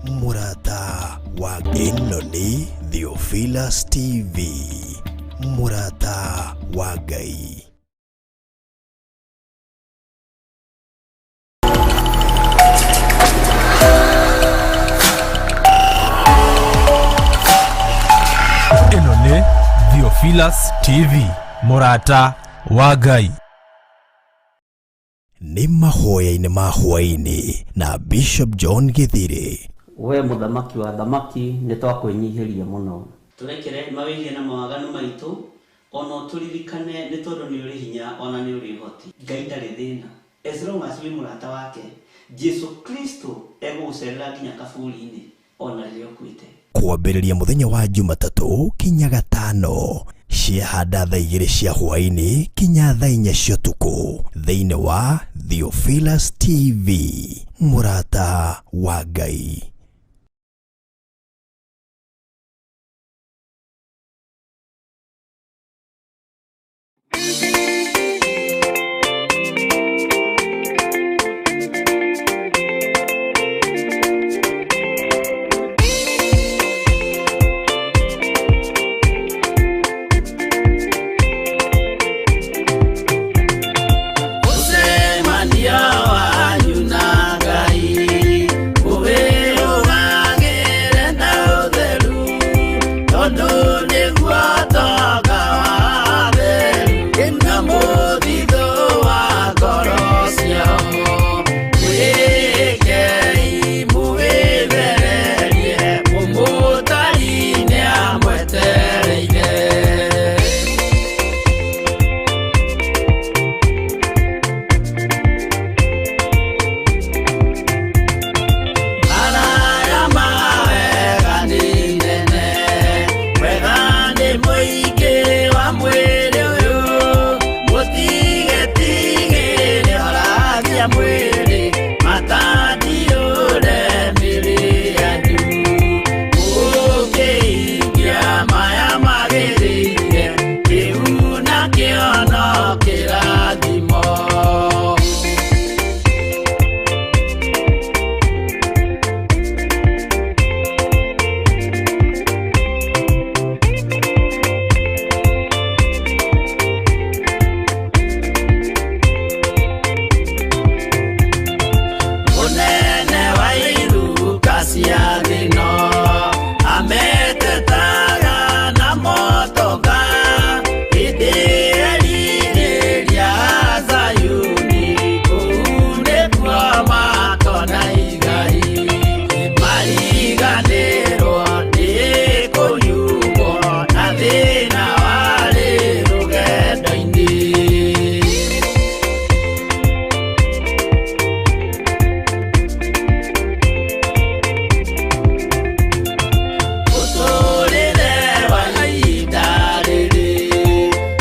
Mũrata wa ĩno nĩ Theophilus TV, mũrata wa Ngai. Ĩno nĩ Theophilus TV, mũrata wa Ngai. Nĩ mahoya-inĩ ma hwaĩ-inĩ na Bishop John Gĩthirĩ. We mũthamaki wa athamaki, nĩ twakwĩnyihĩria mũno. Tũrekere mawĩhia na mawaganu maitũ, ona ũtũririkane nĩ tondũ nĩ ũrĩ hinya ona nĩ ũrĩ ũhoti. Ngai ndarĩ thĩna as long as wĩ mũrata wake. Jesu Kristo egũgũcerera nginya kaburi-inĩ ona rĩrĩa ũkuĩte. Kwambĩrĩria mũthenya wa Jumatatũ kinya Gatano ciahanda thaa 2 cia hwaĩ-inĩ kinya thaa 4 cia ũtukũ thĩinĩ wa Theophilus TV, mũrata wa Ngai. Mũcemanio wanyu na Ngai ũwĩrũgagĩre na ũtheru, tondũ nĩguo tonga wa atheru na mũthithũ wa ngoro ciao. Mwĩkei mũwĩthererie, mũmũtari nĩamwetereire. Maraya mawega nĩ nene, wega nĩ mũingĩ wa mwĩrĩ ũyũ, mũtigetigĩre ũragia mwĩrĩ, matandiũre mĩrĩ yanyu. Mũkĩhingia maya magĩrĩire, kĩu nakĩo no kĩrathimo. Mũnene wa iruka cia thĩno ametetaga na motoka, hĩndĩ erirĩria Zayuni, kũu nĩkuo makona igai. Mariganĩrwo nĩ kũnyuo na thĩna warĩ rũgendo-inĩ. Mũtũrĩre wa ihinda rĩrĩ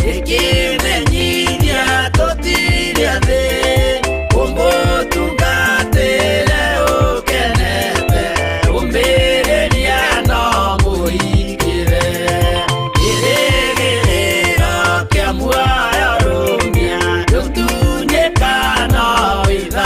gĩkĩmenyithia tũtirĩ athĩ, ũmũtungatĩre ũkenete, ũmĩrĩria no mũhingĩre. Kĩrĩgĩrĩro kĩa muoyo rũmia, ndũtunyĩka no wĩtha.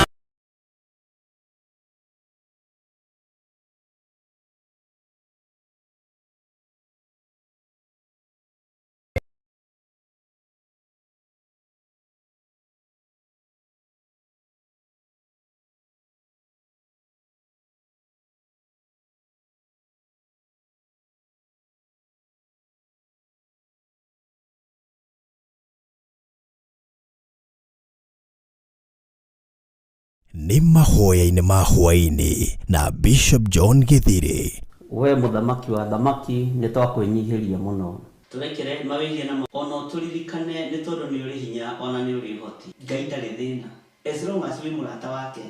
Nĩ mahoya-inĩ ma hwaĩ-inĩ na Bishop John Gĩthirĩ. We mũthamaki wa athamaki, nĩ twakwĩnyihĩria mũno. Tũrekere mawĩhia na ona ũtũririkane nĩ tondũ nĩ ũrĩ hinya ona nĩ ũrĩ ũhoti. Ngai ndarĩ thĩna as long as wĩ mũrata wake.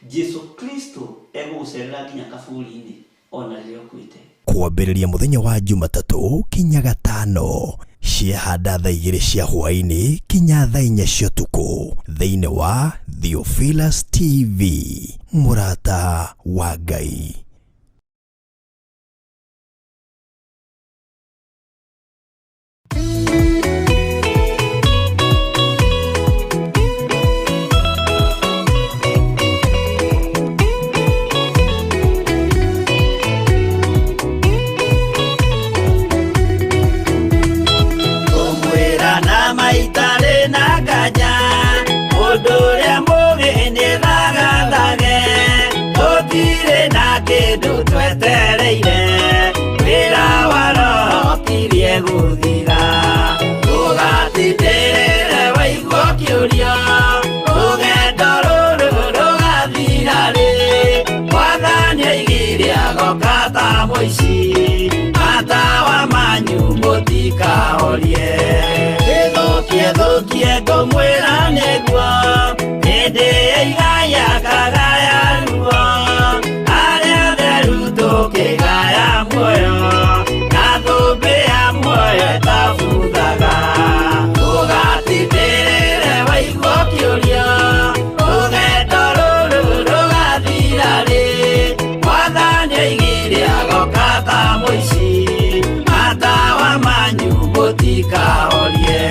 Jesu Kristo egũgũcerera nginya kaburi-inĩ ona rĩrĩa ũkuĩte. Kwambĩrĩria mũthenya wa Jumatatũ kinya Gatano ciahanda thaa 2 cia hwaĩ-inĩ kinya thaa 4 cia ũtukũ thĩinĩ wa Theophilus TV, mũrata wa Ngai. mũici, matawa manyu mũtikahorie. Ĩthũkie thũkie ngũmwĩra nĩguo, hĩndĩ ĩigaya kagaya ruo, arĩa atheru tũkĩgaya muoyo, na thũmbĩ ya muoyo ĩtabuthaga. Ũgatindĩrĩre waigua ũkĩũria, rũgendo rũrũ rũgathira rĩ? Mwathani oigire agoka ta mũici, matawa manyu mũtikahorie.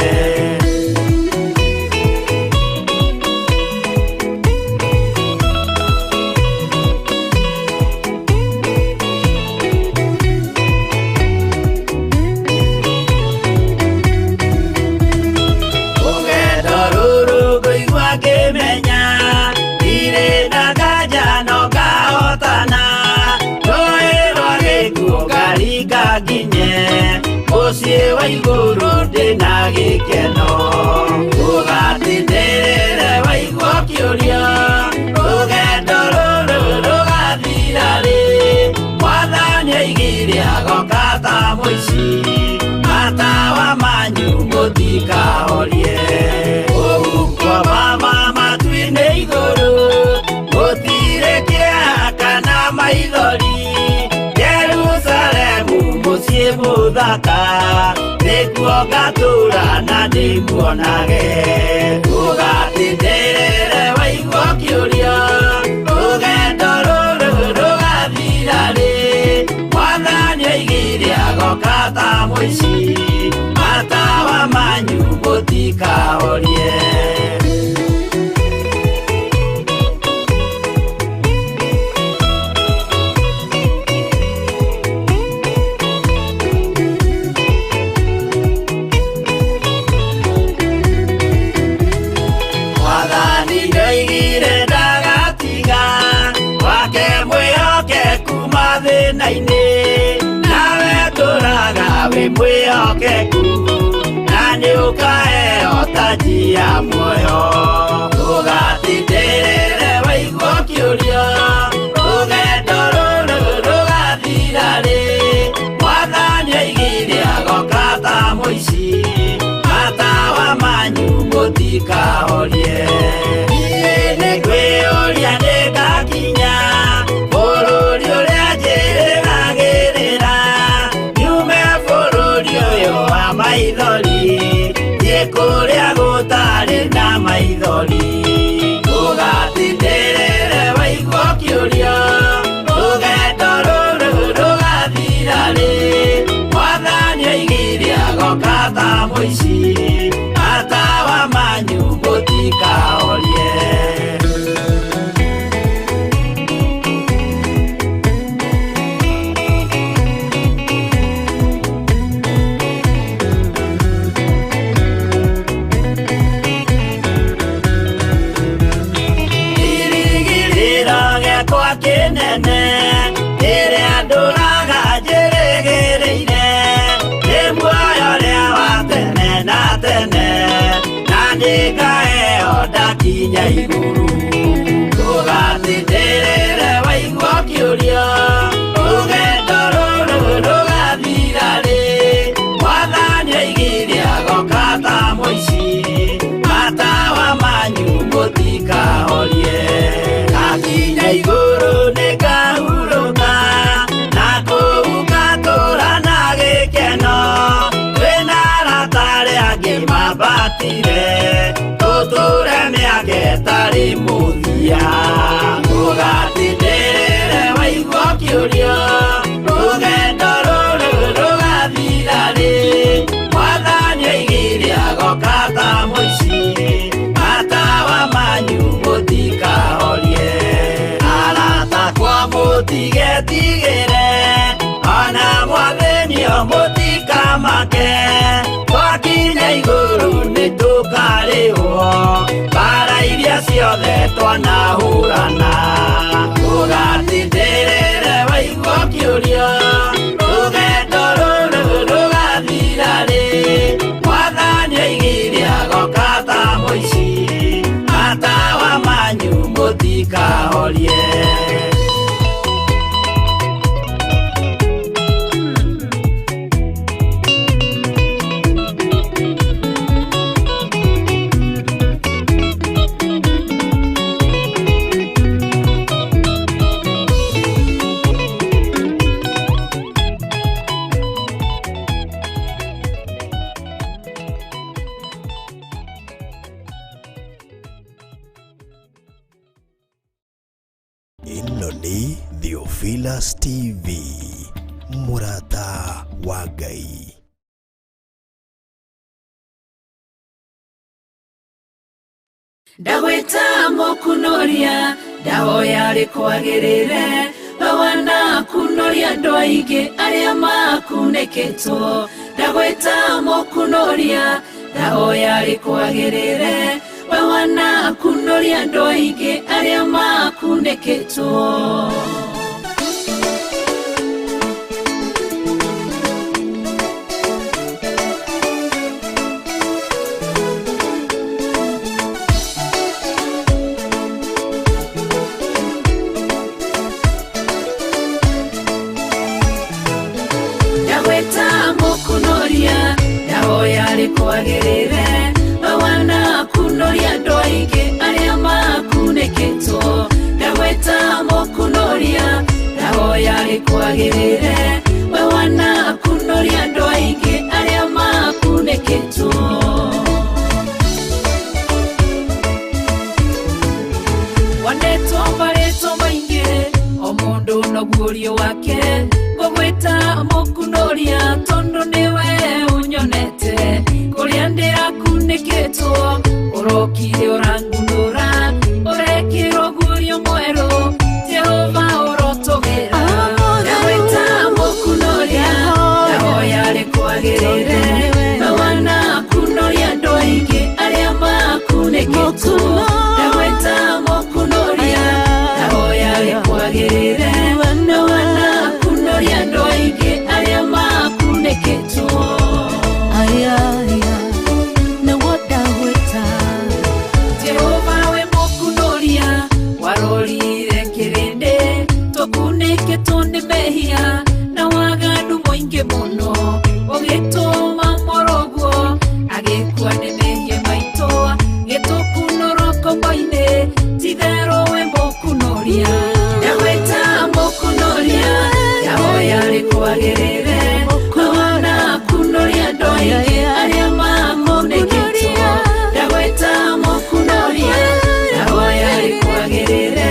Rũgendo rũrũ ngũigua ngĩmenya, ndirĩ na nganja no ngahotana, rũĩ rwa gĩkuũ ngaringa nginye, mũciĩ wa igũrũ ndĩna gĩkeno. Ũgatindĩrĩre waigua ũkĩũria, rũgendo rũrũ rũgathira rĩ? Mwathani oigire agoka ta mũici, matawa manyu mũtikahorie. Ũhuko mama matu-inĩ igũrũ, gũtirĩ kĩeha kana maithori, Jerusalemu mũciĩ mũthaka, nĩkuo ngatũũra na ndĩmuonage. Ũgatindĩrĩre waigua ũkĩũria, rũgendo rũrũ rũgathira rĩ? Mwathani oigire agoka ta mũici, matawa manyu mũtikahorie. Mwathani nĩoigire ndagatiga, wake mwĩhokeku mathĩna-inĩ, nawe tũraga wĩ mwĩhokeku, na nĩũkaheo taji ya muoyo. Ũgatindĩrĩre waigua ũkĩũria, rũgendo rũrũ rũgathira rĩ? Mwathani oigire agoka ta mũici, matawa manyu mũtikahorie. Niĩ nĩngwĩyũria nĩngakinya bũrũri ũrĩa njĩrĩgagĩrĩra, nyume bũrũri ũyũ wa maithori, thiĩ kũrĩa gũtarĩ na maithori. Ũgatindĩrĩre waigua ũkĩũria, rũgendo rũrũ rũgathira rĩ? Mwathani oigire agoka ta mũici, matawa manyu mũtikahorie. Kĩrĩgĩrĩro gĩakwa kĩnene, kĩrĩa ndũraga njĩrĩgĩrĩire, nĩ muoyo ũrĩa wa tene na tene, na nĩngaheo ndakinya igũrũ. Ũgatindĩrĩre waigua ũkĩũria, rũgendo rũrũ rũgathira rĩ? Mwathani oigire agoka ta mũici, matawa manyu mũtikahorie. Ngakinya igũrũ nĩngahurũka, na kũu ngatũũra na gĩkeno, twĩna arata arĩa angĩ mambatire, tũtũũre mĩaka ĩtarĩ mũthia. Ũgatindĩrĩre waigua ũkĩũria, rũgendo rũrũ rũgathira rĩ? Mwathani oigire agoka ta mũici, matawa manyu mũtikahorie. Arata akwa mũtigetigĩre, ona mwathĩnio mũtikamake, twakinya igũrũ nĩtũkarĩhwo, mbara iria ciothe twanahũrana. Ũgatindĩrĩre waigua ũkĩũria, rũgendo rũrũ rũgathira rĩ? Mwathani oigire agoka ta mũici, matawa manyu mũtikahorie. Theophilus TV, mũrata wa Ngai. Ndagwĩta mũkunoria, ndahoya rĩkwagĩrĩre, we wanakunoria andũ aingĩ arĩa makunĩkĩtwo. Ndagwĩta mũkunoria, ndahoya rĩkwagĩrĩre, we wanakunoria andũ aingĩ arĩa makunĩkĩtwo. Ndagwĩta mũkunoria, ndahoya rĩkwagĩrĩre, we wanakunoria andũ aingĩ arĩa makunĩkĩtwo. Ndagwĩta mũkunoria, ndahoya rĩkwagĩrĩre, we wanakunoria andũ aingĩ arĩa makunĩkĩtwo. Wanetwo marĩtwa maingĩ, o mũndũ na guorio wake, ngũgwĩta mũkunoria tondũ nĩwe ũnyonete. Kũrĩa ndĩrakunĩkĩtwo, ũrokire ũrangunũra, ũrekĩrwo guorio mwerũ, Jehova ũrotũgĩra. Ndagwĩta mũkunoria, ndahoya rĩkwagĩrĩre, we wanakunoria andũ aingĩ arĩa makunĩkĩtwo. Ndagwĩta mũkunoria, ndahoya rĩkwagĩrĩre, we wanakunoria andũ aingĩ arĩa makunĩkĩtwo. Jehova we mũkunoria, warorire kĩrĩndĩ, tũkunĩkĩtwo nĩ mehia na waganu mũingĩ mũno, ũgĩtũma mũrũguo agĩkua nĩ mehia maitũ, gĩtũkunũrwo ngombo-inĩ, ti-itherũ we mũkunoria. Ndagwĩta mũkunoria, ndahoya rĩkwagĩrĩre, we wanakunoria andũ aingĩ arĩa makunĩkĩtwo. Ndagwĩta mũkunoria, ndahoya rĩkwagĩrĩre,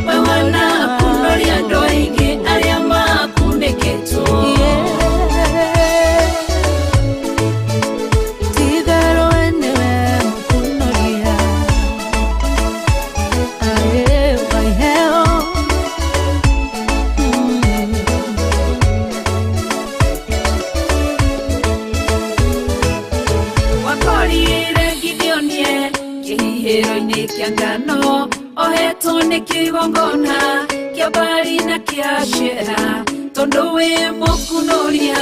we wanakunoria andũ aingĩ arĩa makunĩkĩtwo. Wakorire Gideonie kĩhihĩro-inĩ kĩa ngano, ohetwo nĩ kĩgongona kĩa Baali na kĩa Ashera, tondũ wĩ mũkunoria,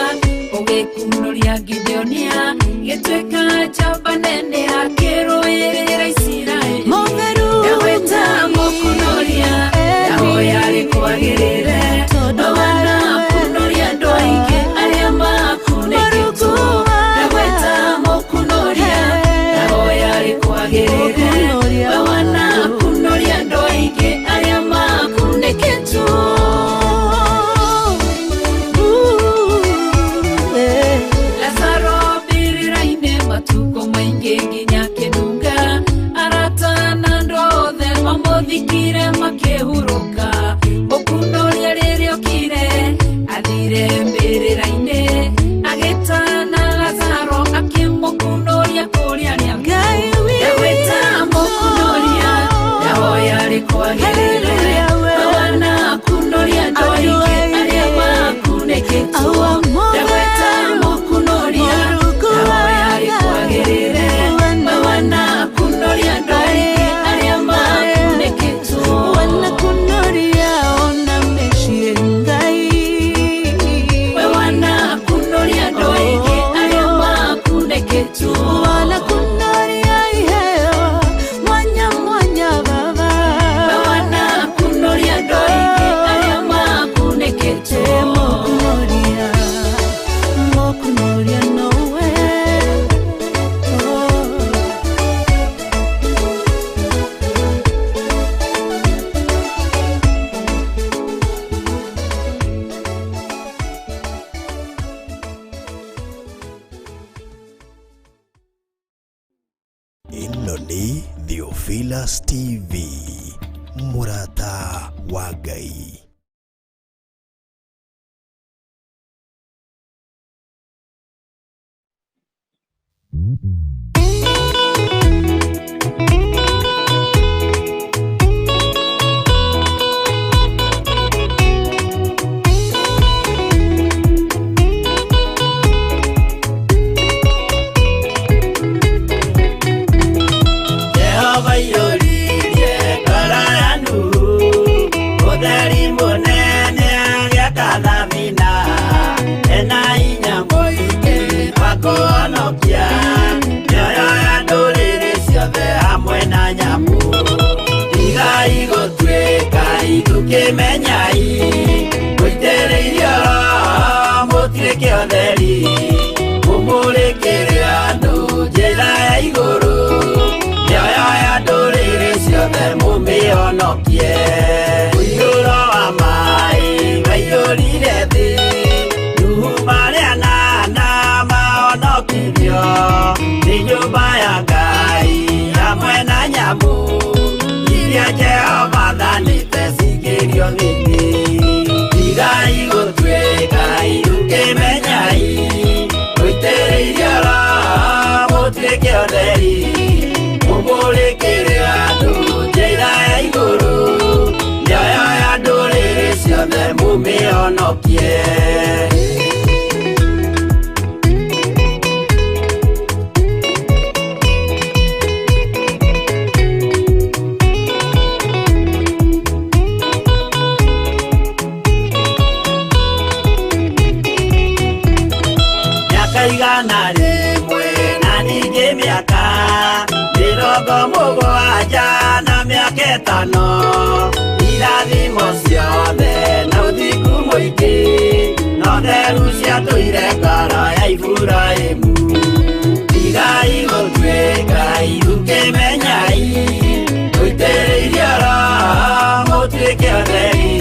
ũgĩkunoria Gideonia, gĩtuĩka njamba nene akĩrũĩrĩra Isiraeli. Ndagwĩta mũkunoria, ndahoya rĩkwagĩrĩre, we wanakunoria andũ aingĩ arĩa makunĩkĩtwo. Ndagwĩta mũkunoria, ndahoya rĩkwagĩrĩre, we wanakunoria andũ aingĩ arĩa makunĩkĩtwo. Lazaro mbĩrĩra-inĩ matukũ maingĩ nginya akĩnunga, arata na andũ othe mamũthikire makĩhurũka. Mũkunoria rĩrĩa okire, athire mbĩrĩra-inĩ, agĩtana Lazaro akĩmũkunoria kũrĩa arĩa. Ndagwĩta mũkunoria, ndahoya rĩkwagĩrĩre, we wanakunoria andũ aingĩ arĩa makunĩkĩtwo. Ndagwĩta mũkunoria, ndahoya rĩkwagĩrĩre, we wanakunoria andũ aingĩ arĩa makunĩkĩtwo. We wanakunoria andũ aingĩ arĩa makunĩkĩtwo. We wanakunoria andũ aingĩ arĩa makunĩkĩtwo. Ĩno nĩ Theophilus TV, mũrata wa Ngai. Jehova iyũririe ngoro ya Nuhu, ũtheri mũnene agĩaka thabina, ena hinya mũingĩ wa kũhonokia mĩoyo ya ndũrĩrĩ ciothe hamwe na nyamũ. Tigai gũtuĩka ithukĩmenyai, mũitĩrĩirio Roho mũtuĩke ũtheri, mũmũrĩkĩre andũ njĩra ya igũrũ, mĩoyo ya ndũrĩrĩ ciothe mũmĩhonokie. Mũiyũro wa maĩ waiyũrire thĩ, Nuhu marĩ anana mahonokirio nĩ nyũmba ya Ngai hamwe na nyamũ iria Jehova athanĩte cingĩrio thĩ-inĩ. Tigai gũtuĩka ithukĩmenyai, mũitĩrĩirio Roho mũtuĩke ũtheri, mũmũrĩkĩre andũ njĩra ya igũrũ, mĩoyo ya ndũrĩrĩ ciothe mũmĩhonokie. Mĩaka 100 na ningĩ mĩaka 70 na mĩaka 5, irathimo ciothe na ũthingu mũingĩ, na ũtheru ciatũire ngoro ya Iburahĩmu. Tigai gũtuĩka ithukĩmenyai, mũitĩrĩirio Roho mũtuĩke ũtheri,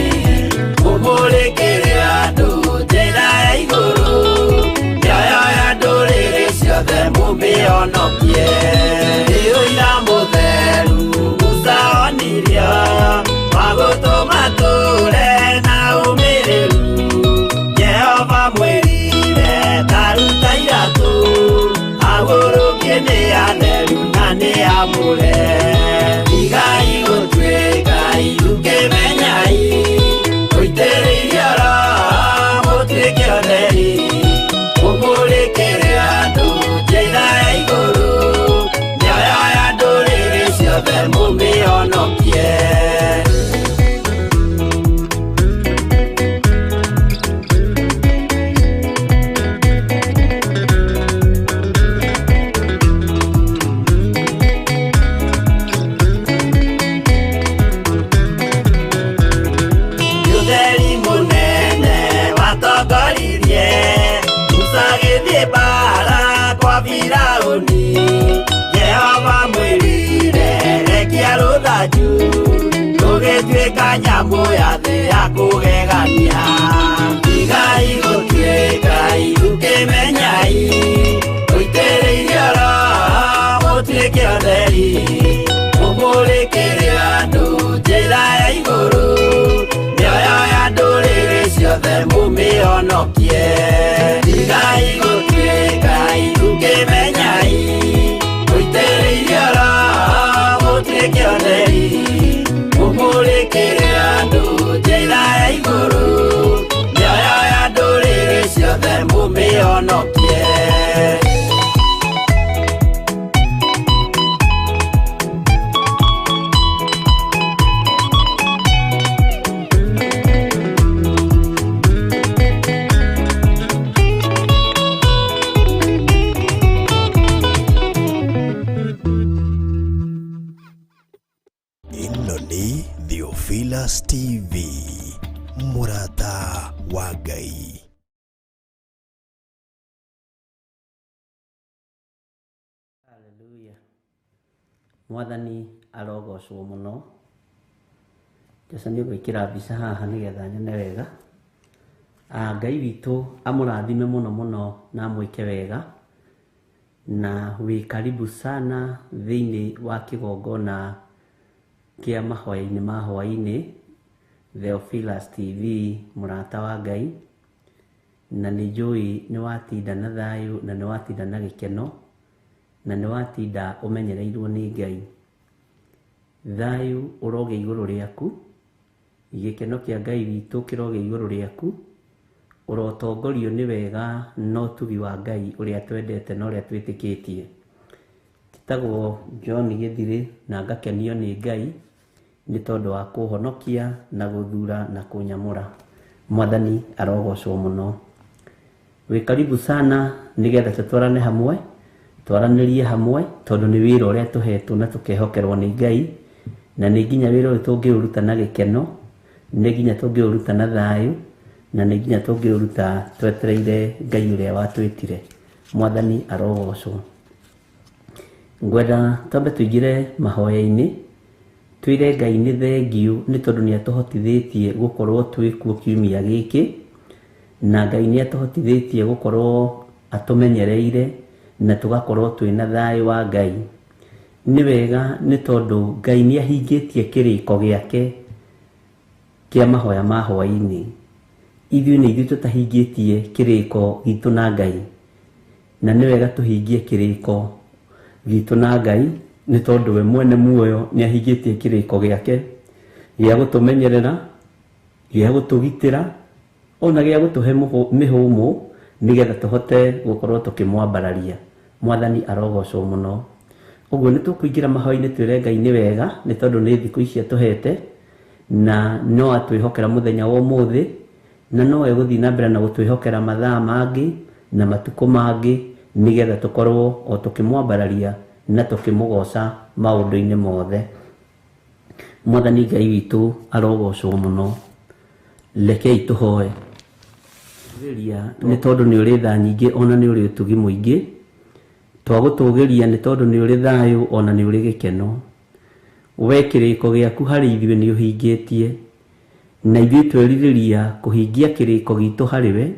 mũmũrĩkĩre andũ njĩra ya igũrũ, mĩoyo ya ndũrĩrĩ ciothe mũmĩhonokie. Nĩ ũira mũtheru Musa onirio, wa gũtũma tũre na ũmĩrĩru. Jehova mwĩrire ta ruta iratũ, agũrũkie nĩ atheru na nĩ amũre. Tigai gũtuĩka ithukĩmenyai, mũitĩrĩirio Roho mũtuĩke ũtheri, mũmũrĩkĩre andũ njĩra ya igũrũ, mĩoyo ya ndũrĩrĩ ciothe mũmĩhonokie. Ũtheri mũnene watongoririe Musa agĩthiĩ mbaara kwa Firaũni. Jehova mwĩrire rekia rũthanju, rũgĩtuĩka nyamũ ya thĩ ya kũgegania. Tigai gũtuĩka ithukĩmenyai, mũitĩrĩirio Roho mũtuĩke ũtheri, mũmũrĩkĩre andũ njĩra ya igũrũ, mĩoyo ya ndũrĩrĩ ciothe mũmĩhonokie. Tigai gũtuĩka ithukĩmenyai, mũitĩrĩirio Roho mũtuĩke ũtheri, mũmũrĩkĩre andũ njĩra ya igũrũ, mĩoyo ya ndũrĩrĩ ciothe mũmĩhonokie. Ĩno nĩ Theophilus TV, mũrata wa Ngai. Haleluya. Mwathani arogocwo mũno. Jesu nĩ ũgwĩkĩra mbica haha nĩgetha nyone wega. Ngai witũ amũrathime mũno mũno na amwĩke wega, na wĩ karibu sana thĩinĩ wa kĩgongona kĩa mahoya-inĩ ma hwaĩ-inĩ, Theophilus TV, mũrata wa Ngai. Na nĩ njũĩ nĩ watinda na thayũ na nĩ watinda na gĩkeno. Na nĩ watinda ũmenyereirwo nĩ Ngai. Thayũ ũrogĩa igũrũ rĩaku, gĩkeno kĩa Ngai witũ kĩrogĩa igũrũ rĩaku, ũrotongorio nĩ wega na ũtugi wa Ngai ũrĩa twendete na ũrĩa twĩtĩkĩtie. Njĩtagwo John Gĩthirĩ na ngakenio nĩ Ngai nĩ tondũ wa kũhonokia na gũthura na kũnyamũra. Mwathani arogocwo mũno. Wĩ karibu sana nĩgetha tũtwarane hamwe, twaranĩrie hamwe, tondũ nĩ wĩra ũrĩa tũhetwo na tũkehokerwo nĩ Ngai, na nĩ nginya wĩra ũyũ tũngĩũruta na gĩkeno, nĩ nginya tũngĩũruta na thayũ, na nĩ nginya tũngĩũruta twetereire Ngai ũrĩa watwĩtire. Mwathani arogocwo. Ngwenda twambe tũingĩre mahoya-inĩ, twĩre Ngai nĩ thengiũ nĩ tondũ nĩ atũhotithĩtie gũkorwo twĩ kuo kiumia gĩkĩ, na Ngai nĩ atũhotithĩtie gũkorwo atũmenyereire na tũgakorwo twĩna thayũ wa Ngai. Nĩ wega nĩ tondũ Ngai nĩ ahingĩtie kĩrĩko gĩake kĩa mahoya ma hwaĩ-inĩ. Ithuĩ nĩ ithuĩ tũtahingĩtie kĩrĩko gitũ na Ngai, na nĩ wega tũhingie kĩrĩko gitũ na Ngai nĩ tondũ we mwene muoyo nĩ ahingĩtie kĩrĩko gĩake gĩa gũtũmenyerera, gĩa gũtũgitĩra, ona gĩa gũtũhe mĩhũmũ nĩgetha tũhote gũkorwo tũkĩmwambararia. Mwathani arogocwo mũno. Ũguo nĩ tũkũingĩra mahoya-inĩ twĩre Ngai nĩ wega nĩ tondũ nĩ thikũ ici atũhete na no atwĩhokera mũthenya wa ũmũthĩ, na no egũthiĩ na mbere na gũtwĩhokera mathaa mangĩ na matukũ mangĩ nĩgetha tũkorwo o tũkĩmwambararia na tũkĩmũgoca maũndũ-inĩ mothe. Mwathani Ngai witũ arogocwo mũno. Rekei tũhoe. Nĩ tondũ nĩ ũrĩ tha nyingĩ ona nĩ ũrĩ ũtugi mũingĩ, twagũtũgĩria nĩ tondũ nĩ ũrĩ thayũ ona nĩ ũrĩ gĩkeno. We kĩrĩko gĩaku harĩ ithuĩ nĩ ũhingĩtie, na ithuĩ twerirĩria kũhingia kĩrĩko gitũ harĩ we,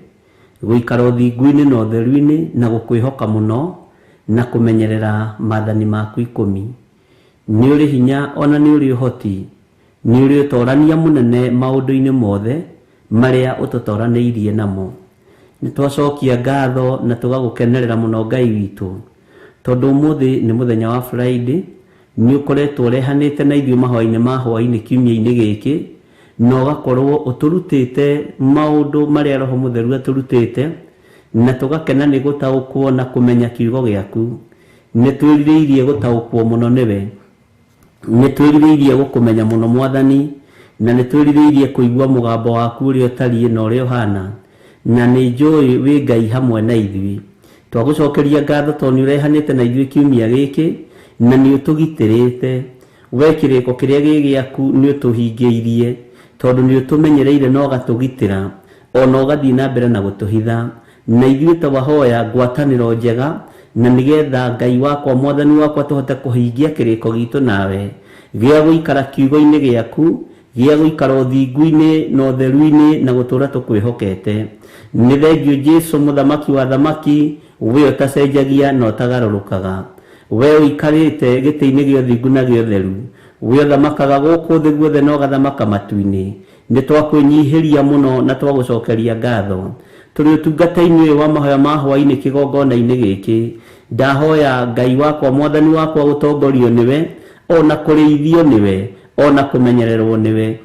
gũikara ũthingu-inĩ na ũtheru-inĩ na gũkwĩhoka mũno na kũmenyerera maathani maku 10. Nĩ ũrĩ hinya ona nĩ ũrĩ ũhoti, nĩ ũrĩ ũtorania mũnene maũndũ-inĩ mothe marĩa ũtũtoranĩirie namo. Nĩ twacokia ngatho na tũgagũkenerera mũno Ngai witũ, tondũ ũmũthĩ nĩ mũthenya wa Friday, nĩ ũkoretwo ũrehanĩte na ithuĩ mahoya-inĩ ma hwaĩ-inĩ kiumia-inĩ gĩkĩ, na ũgakorwo ũtũrutĩte maũndũ marĩa Roho Mũtheru atũrutĩte, na tũgakena nĩ gũtaũkwo na kũmenya kiugo gĩaku. Nĩ twĩrirĩirie gũtaũkwo mũno nĩwe, nĩ twĩrirĩirie gũkũmenya mũno Mwathani, na nĩ twĩrirĩirie kũigua mũgambo waku ũrĩa ũtariĩ na ũrĩa ũhana, na nĩ njũĩ wĩ Ngai hamwe na ithuĩ. Twagũcokeria ngatho tondũ nĩ ũrehanĩte na ithuĩ kiumia gĩkĩ, na nĩ ũtũgitĩrĩte. We kĩrĩko kĩrĩa gĩ gĩaku nĩ ũtũhingĩirie, tondũ nĩ ũtũmenyereire na ũgatũgitĩra, ona ũgathiĩ na mbere na gũtũhitha. Na ithuĩ twahoya ngwatanĩro njega, na nĩgetha Ngai wakwa Mwathani wakwa tũhote kũhingia kĩrĩko gitũ nawe, gĩa gũikara kiugo-inĩ gĩaku, gĩa gũikara ũthingu-inĩ na ũtheru-inĩ na gũtũũra tũkwĩhokete. Nĩ thengiũ Jesũ mũthamaki wa thamaki, we ũtacenjagia na ũtagarũrũkaga, we ũikarĩte gĩtĩ-inĩ gĩa ũthingu na gĩa ũtheru, we ũthamakaga gũkũ thĩ guothe na ũgathamaka matu-inĩ. Nĩ twakwĩnyihĩria mũno na twagũcokeria ngatho. Tũrĩ ũtungata-inĩ ũyũ wa mahoya ma hwaĩ-inĩ kĩgongona-inĩ gĩkĩ, ndahoya Ngai wakwa Mwathani wakwa gũtongorio nĩwe, ona kũrĩithio nĩwe, ona kũmenyererwo nĩwe.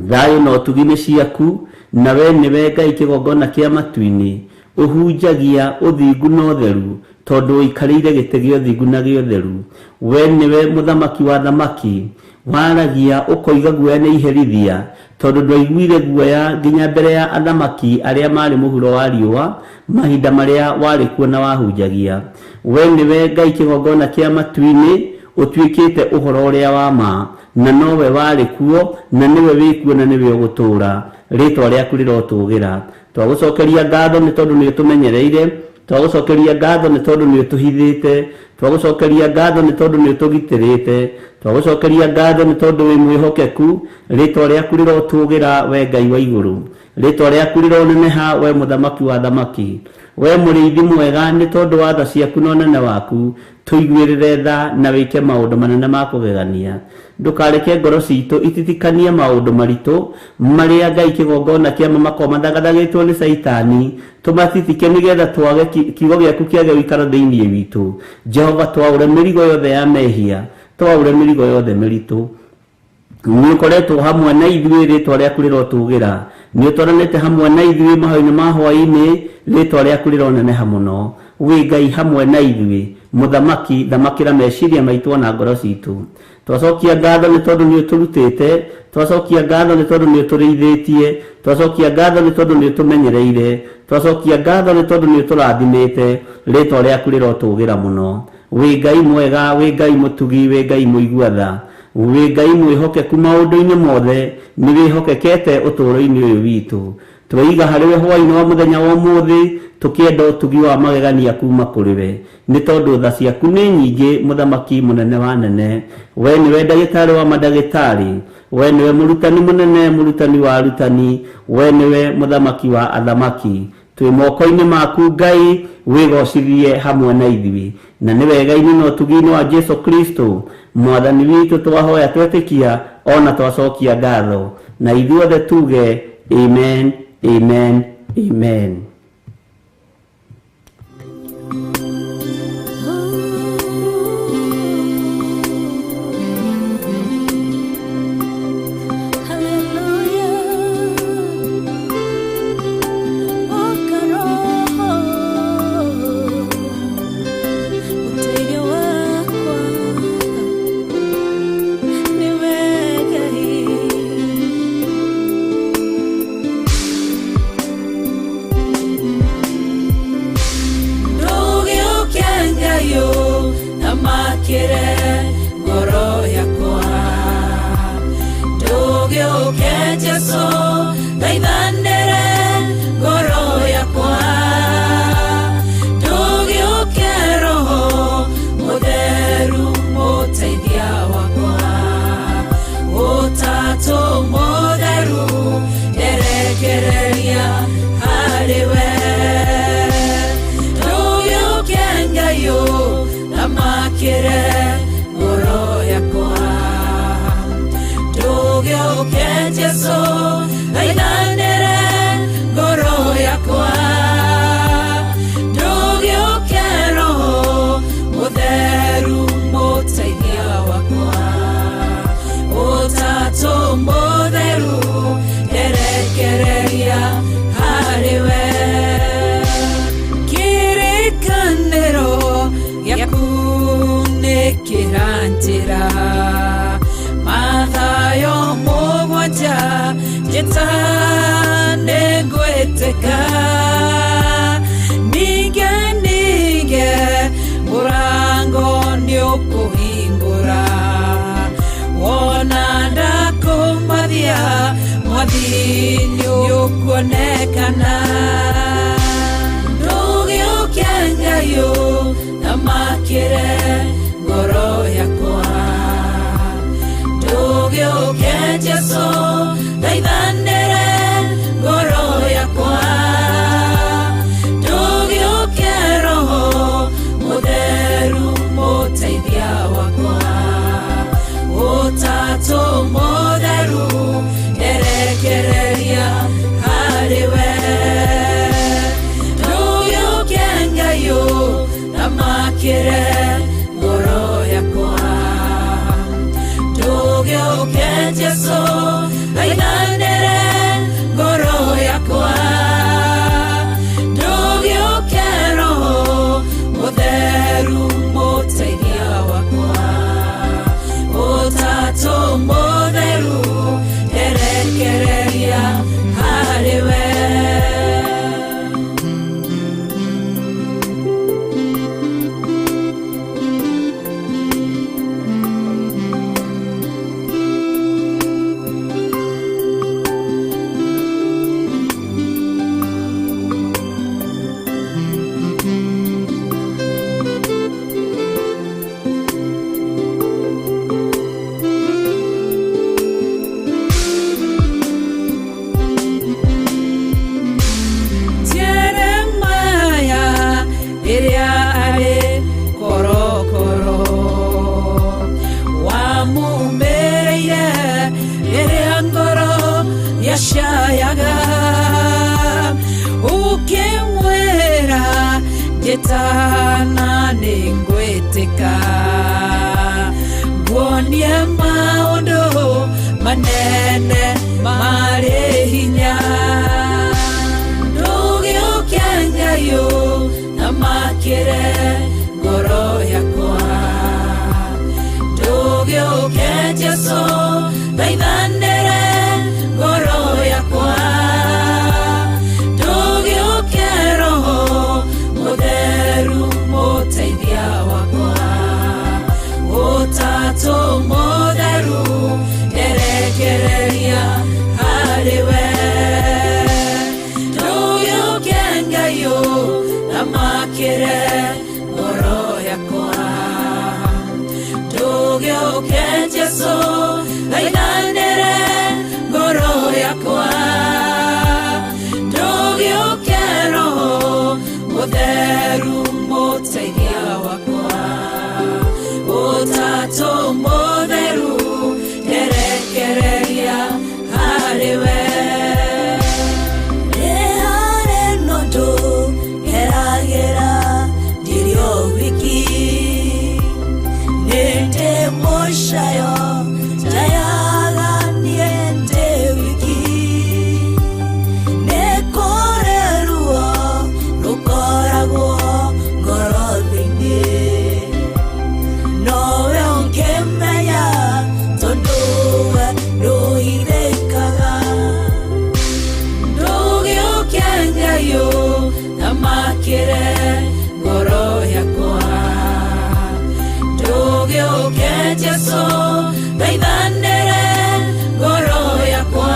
Thayũ na ũtugi nĩ ciaku, na we nĩwe Ngai kĩgongona kĩa matu-inĩ, ũhunjagia ũthingu na ũtheru, tondũ ũikarĩire gĩtĩ gĩa ũthingu na gĩa ũtheru. We nĩwe mũthamaki wa thamaki, waragia ũkoiga guoya nĩ iherithia, tondũ ndwaiguire guoya nginya mbere ya athamaki arĩa marĩ mũhuro wa riũa mahinda marĩa warĩ kuo na wahunjagia. We nĩwe Ngai kĩgongona kĩa matu-inĩ, ũtuĩkĩte ũhoro ũrĩa wa ma, na nowe warĩ kuo, na nĩwe wĩ kuo, na nĩwe ũgũtũũra. Rĩtwa rĩaku rĩrotũgĩra. Twagũcokeria ngatho nĩ tondũ nĩ ũtũmenyereire, twagũcokeria ngatho nĩ tondũ nĩ ũtũhithĩte, twagũcokeria ngatho nĩ tondũ nĩ ũtũgitĩrĩte, twagũcokeria ngatho nĩ tondũ wĩ mwĩhokeku. Rĩtwa rĩaku rĩrotũgĩra we Ngai wa igũrũ. Rĩtwa rĩaku rĩroneneha, we mũthamaki wa thamaki, we mũrĩithi mwega, nĩ tondũ wa tha ciaku na ũnene waku. Tũiguĩrĩre tha na wĩke maũndũ manene ma kũgegania. Ndũkareke ngoro citũ ititikanie maũndũ maritũ marĩa Ngai kĩgongona kĩa makorwo mathagathagĩtwo nĩ Caitani, tũmatitike nĩgetha twage kiugo gĩaku kĩage ũikaro thĩinĩ witũ. Jehova, twaũre mĩrigo yothe ya mehia, twaũre mĩrigo yothe mĩritũ. Nĩ ũkoretwo hamwe na ithuĩ, rĩtwa rĩaku rĩrotũgĩra. Nĩ ũtwaranĩte hamwe na ithuĩ mahoya-inĩ ma hwaĩ-inĩ, rĩtwa rĩaku rĩroneneha mũno. Wĩ Ngai hamwe na ithuĩ, mũthamaki, thamakĩra meciria maitũ ona ngoro citũ. Twacokia ngatho nĩ tondũ nĩ ũtũrutĩte, twacokia ngatho nĩ tondũ nĩ ũtũrĩithĩtie, twacokia ngatho nĩ tondũ nĩ ũtũmenyereire, twacokia ngatho nĩ tondũ nĩ ũtũrathimĩte, rĩtwa rĩaku rĩrotũgĩra mũno. Wĩ Ngai mwega, wĩ Ngai mũtugi, wĩ Ngai mũigua tha, wĩ Ngai mwĩhokeku maũndũ-inĩ mothe, nĩ wĩhokekete ũtũũro-inĩ ũyũ witũ. Tweiga harĩ we hwaĩ-inĩ wa mũthenya wa ũmũthĩ, tũkĩenda ũtugi wa magegania kuma kũrĩ we, nĩ tondũ tha ciaku nĩ nyingĩ, mũthamaki mũnene wa nene. We nĩwe ndagĩtarĩ wa mandagĩtarĩ, we nĩwe mũrutani mũnene, mũrutani wa arutani, we nĩwe mũthamaki wa athamaki. Twĩ moko-inĩ maku Ngai, wĩgocithie hamwe na ithuĩ, na nĩ wega-inĩ na ũtugi-inĩ wa Jesu Kristo mwathani witũ twahoya twetĩkia ona twacokia ngatho, na ithuothe tuge amen, amen, amen. Jesu, Njĩtana nĩngwĩtĩka nguonie maũndũ manene marĩ hinya ndũgĩũke Ngai ũthamakĩre ngoro yakwa ndũgĩũke Jesũ thaithanĩre ngoro yakwa ndũgĩũke Roho Mũtheru mũteithia wakwa Ũtatũ Mũtheru nderekereria harĩ we ndũgĩũke Ngai ũthamakĩre ngoro yakwa ndũgĩũke Jesũ thaithanĩre ngoro yakwa ndũgĩũke Roho Mũtheru mũteithia wakwa Ũtatũ Mũtheru nderekereria harĩ we Nĩ harĩ na ũndũ ngeragĩra ndirĩ o wiki nĩ ndĩ mũcayo njayaga niĩ ndĩ wiki nĩ kũrĩ ruo rũkoragwo ngoro thĩinĩ nowe ũngĩmenya tondũ we ndũhithĩkaga ndũgĩũke Ngai ũthamakĩre ngoro yakwa ndũgĩũke Jesũ thaithanĩre ngoro yakwa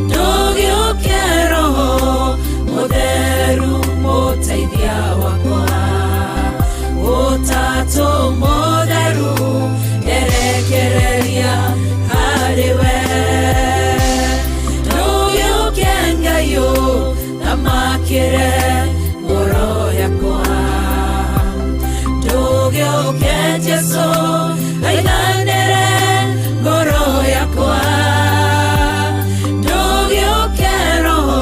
ndũgĩũke Roho Mũtheru mũteithia wakwa Ũtatũ Mũtheru nderekereria harĩ we ndũgĩũke Ngai ũthamakĩre ngoro yakwa ndũgĩũke Jesũ thaithanĩre ngoro yakwa ndũgĩũke Roho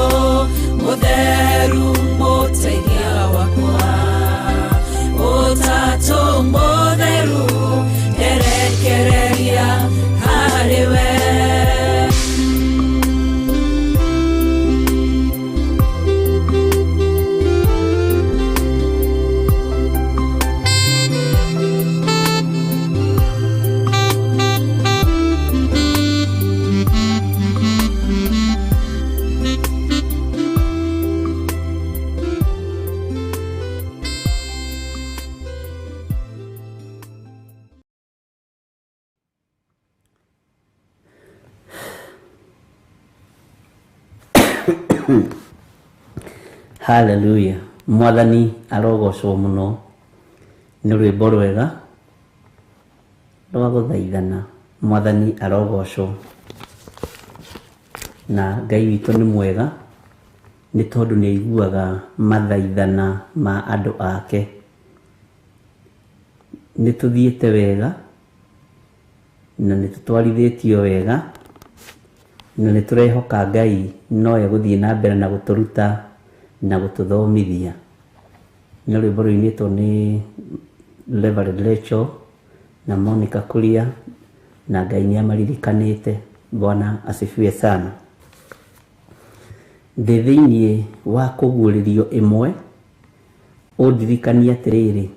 Mũtheru mũteithia wakwa Ũtatũ Mũtheru nderekereria harĩ we Hallelujah. Mwathani arogocwo mũno nĩ rwĩmbo rwega rwa gũthaithana. Mwathani arogocwo na Ngai witũ nĩ mwega nĩ tondũ nĩ aiguaga mathaithana ma andũ ake. Nĩ tũthiĩte wega na nĩ tũtwarithĩtio wega na nĩ tũrehoka Ngai no egũthiĩ na mbere na gũtũruta na gũtũthomithia. Nĩ rwĩmbo rũinĩtwo nĩ Reverend Rachel na Monica Kuria na Ngai nĩ amaririkanĩte. Bwana asifiwe sana. Ndĩ thĩinĩ wa kũguũrĩrio ĩmwe ũndirikanie atĩrĩrĩ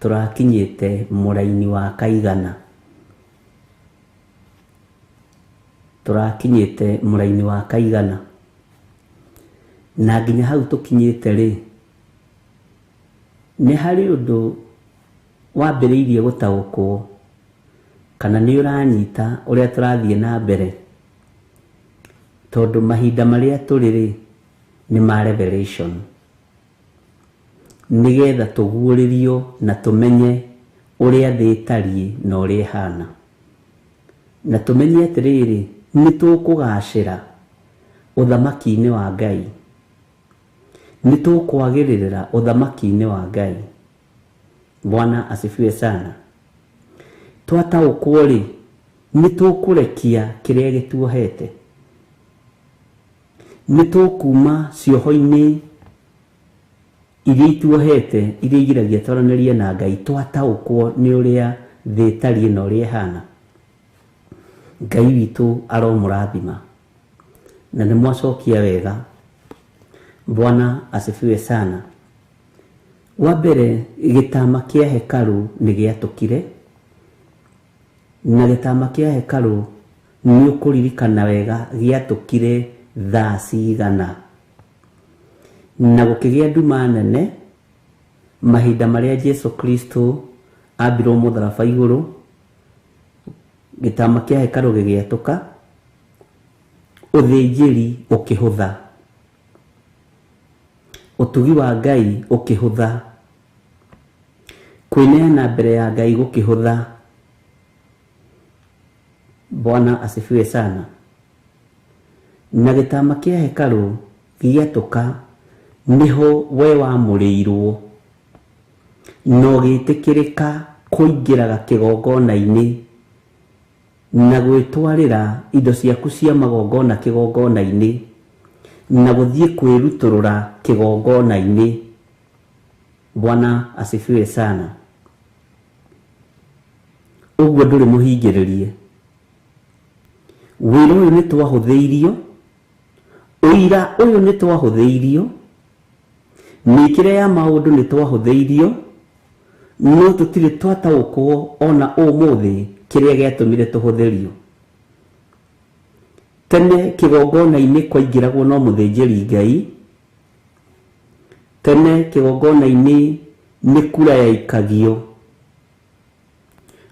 tũrakinyĩte mũraini wa kaigana tũrakinyĩte mũraini wa kaigana na nginya hau tũkinyĩte rĩ nĩ harĩ ũndũ wambĩrĩirie gũtaũkwo kana nĩ ũranyita ũrĩa tũrathiĩ na mbere tondũ mahinda marĩa tũrĩ rĩ nĩ ma revelation nĩgetha tũguũrĩrio na tũmenye ũrĩa thĩ ĩtariĩ na ũrĩa ĩhana na tũmenye atĩrĩrĩ nĩ tũkũgacĩra ũthamaki-inĩ wa Ngai nĩ tũkwagĩrĩra ũthamaki-inĩ wa Ngai. Bwana asifiwe sana. Twataũkwo rĩ nĩ tũkũrekia kĩrĩa gĩtuohete nĩ tũkuma cioho-inĩ Iria ituohete, iria igiragia twaranĩrie na Ngai, twataũkwo nĩ ũrĩa thĩ ĩtariĩ na ũrĩa ĩhana. Ngai witũ aromũrathima. Na nĩ mwacokia wega. Bwana asifiwe sana. Wa mbere, gĩtama kĩa hekarũ nĩ gĩatũkire, na gĩtama kĩa hekarũ nĩ ũkũririkana wega gĩatũkire thaa cigana, na gũkĩgĩa nduma nene mahinda marĩa Jesu Kristo ambirwo mũtharaba igũrũ. Gĩtama kĩa hekarũ gĩgĩatũka, ũthĩnjĩri ũkĩhũtha, ũtugi wa Ngai ũkĩhũtha, kwĩneana mbere ya Ngai gũkĩhũtha. Bwana asifiwe sana. Na gĩtama kĩa hekarũ gĩatũka nĩho we wamũrĩirwo na ũgĩtĩkĩrĩka kũingĩraga kĩgongona-inĩ na gwĩtwarĩra indo ciaku cia magongona kĩgongona-inĩ na gũthiĩ kwĩrutũrũra kĩgongona-inĩ. Bwana asifiwe sana. Ũguo ndũrĩ mũhingĩrĩrie. Wĩra ũyũ nĩ twahũthĩirio, ũira ũyũ nĩ twahũthĩirio, mĩkĩre ya maũndũ nĩ twahũthĩirio, no tũtirĩ twataũkwo ona ũmũthĩ kĩrĩa gĩatũmire tũhũthĩrio. Tene kĩgongona-inĩ kwaingĩragwo no mũthĩnjĩri Ngai. Tene kĩgongona-inĩ nĩ kura yaikagio,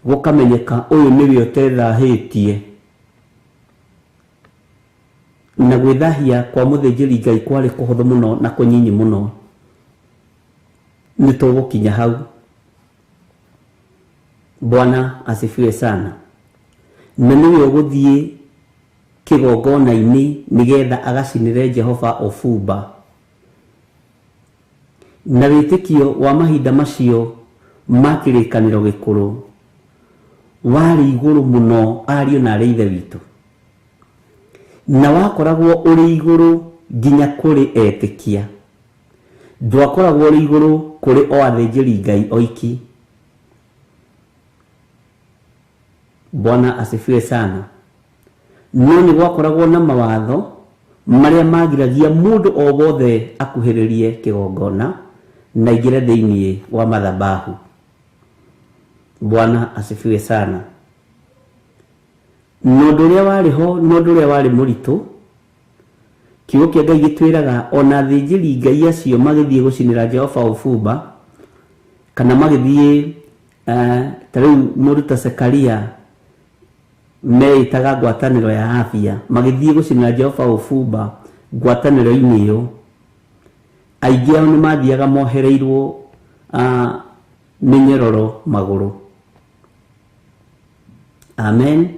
gũkamenyeka ũyũ nĩwe ũtethahĩtie. Na gwĩthahia kwa mũthĩnjĩri Ngai kwarĩ kũhũthũ mũno na kũnyinyi mũno. Nĩ tũgũkinya hau. Bwana asifiwe sana. Na nĩwe ũgũthiĩ kĩgongona-inĩ nĩgetha agacinĩre Jehova ũbumba. Na wĩtĩkio wa mahinda macio ma kĩrĩkanĩro gĩkũrũ warĩ igũrũ mũno, ariũ na arĩ ithe witũ, na wakoragwo ũrĩ igũrũ nginya kũrĩ etĩkia. Ndwakoragwo ũrĩ igũrũ kũrĩ o athĩnjĩri Ngai oiki. Bwana asifiwe sana. No nĩ gwakoragwo na mawatho marĩa magiragia mũndũ o wothe akuhĩrĩrie kĩgongona na aingĩre thĩinĩ wa madhabahu. Bwana asifiwe sana. Na ũndũ ũrĩa warĩ ho na ũndũ ũrĩa warĩ mũritũ, kiugo kĩa Ngai gĩtwĩraga ona athĩnjĩri Ngai acio magĩthiĩ gũcinĩra Jehova ũbumba, kana magĩthiĩ ta rĩu mũndũ ta Zekaria meĩtaga ngwatanĩro ya afia, magĩthiĩ gũcinĩra Jehova ũbumba ngwatanĩro-inĩ ĩyo, aingĩ ao nĩ mathiaga mohereirwo mĩnyororo magũrũ. Amen.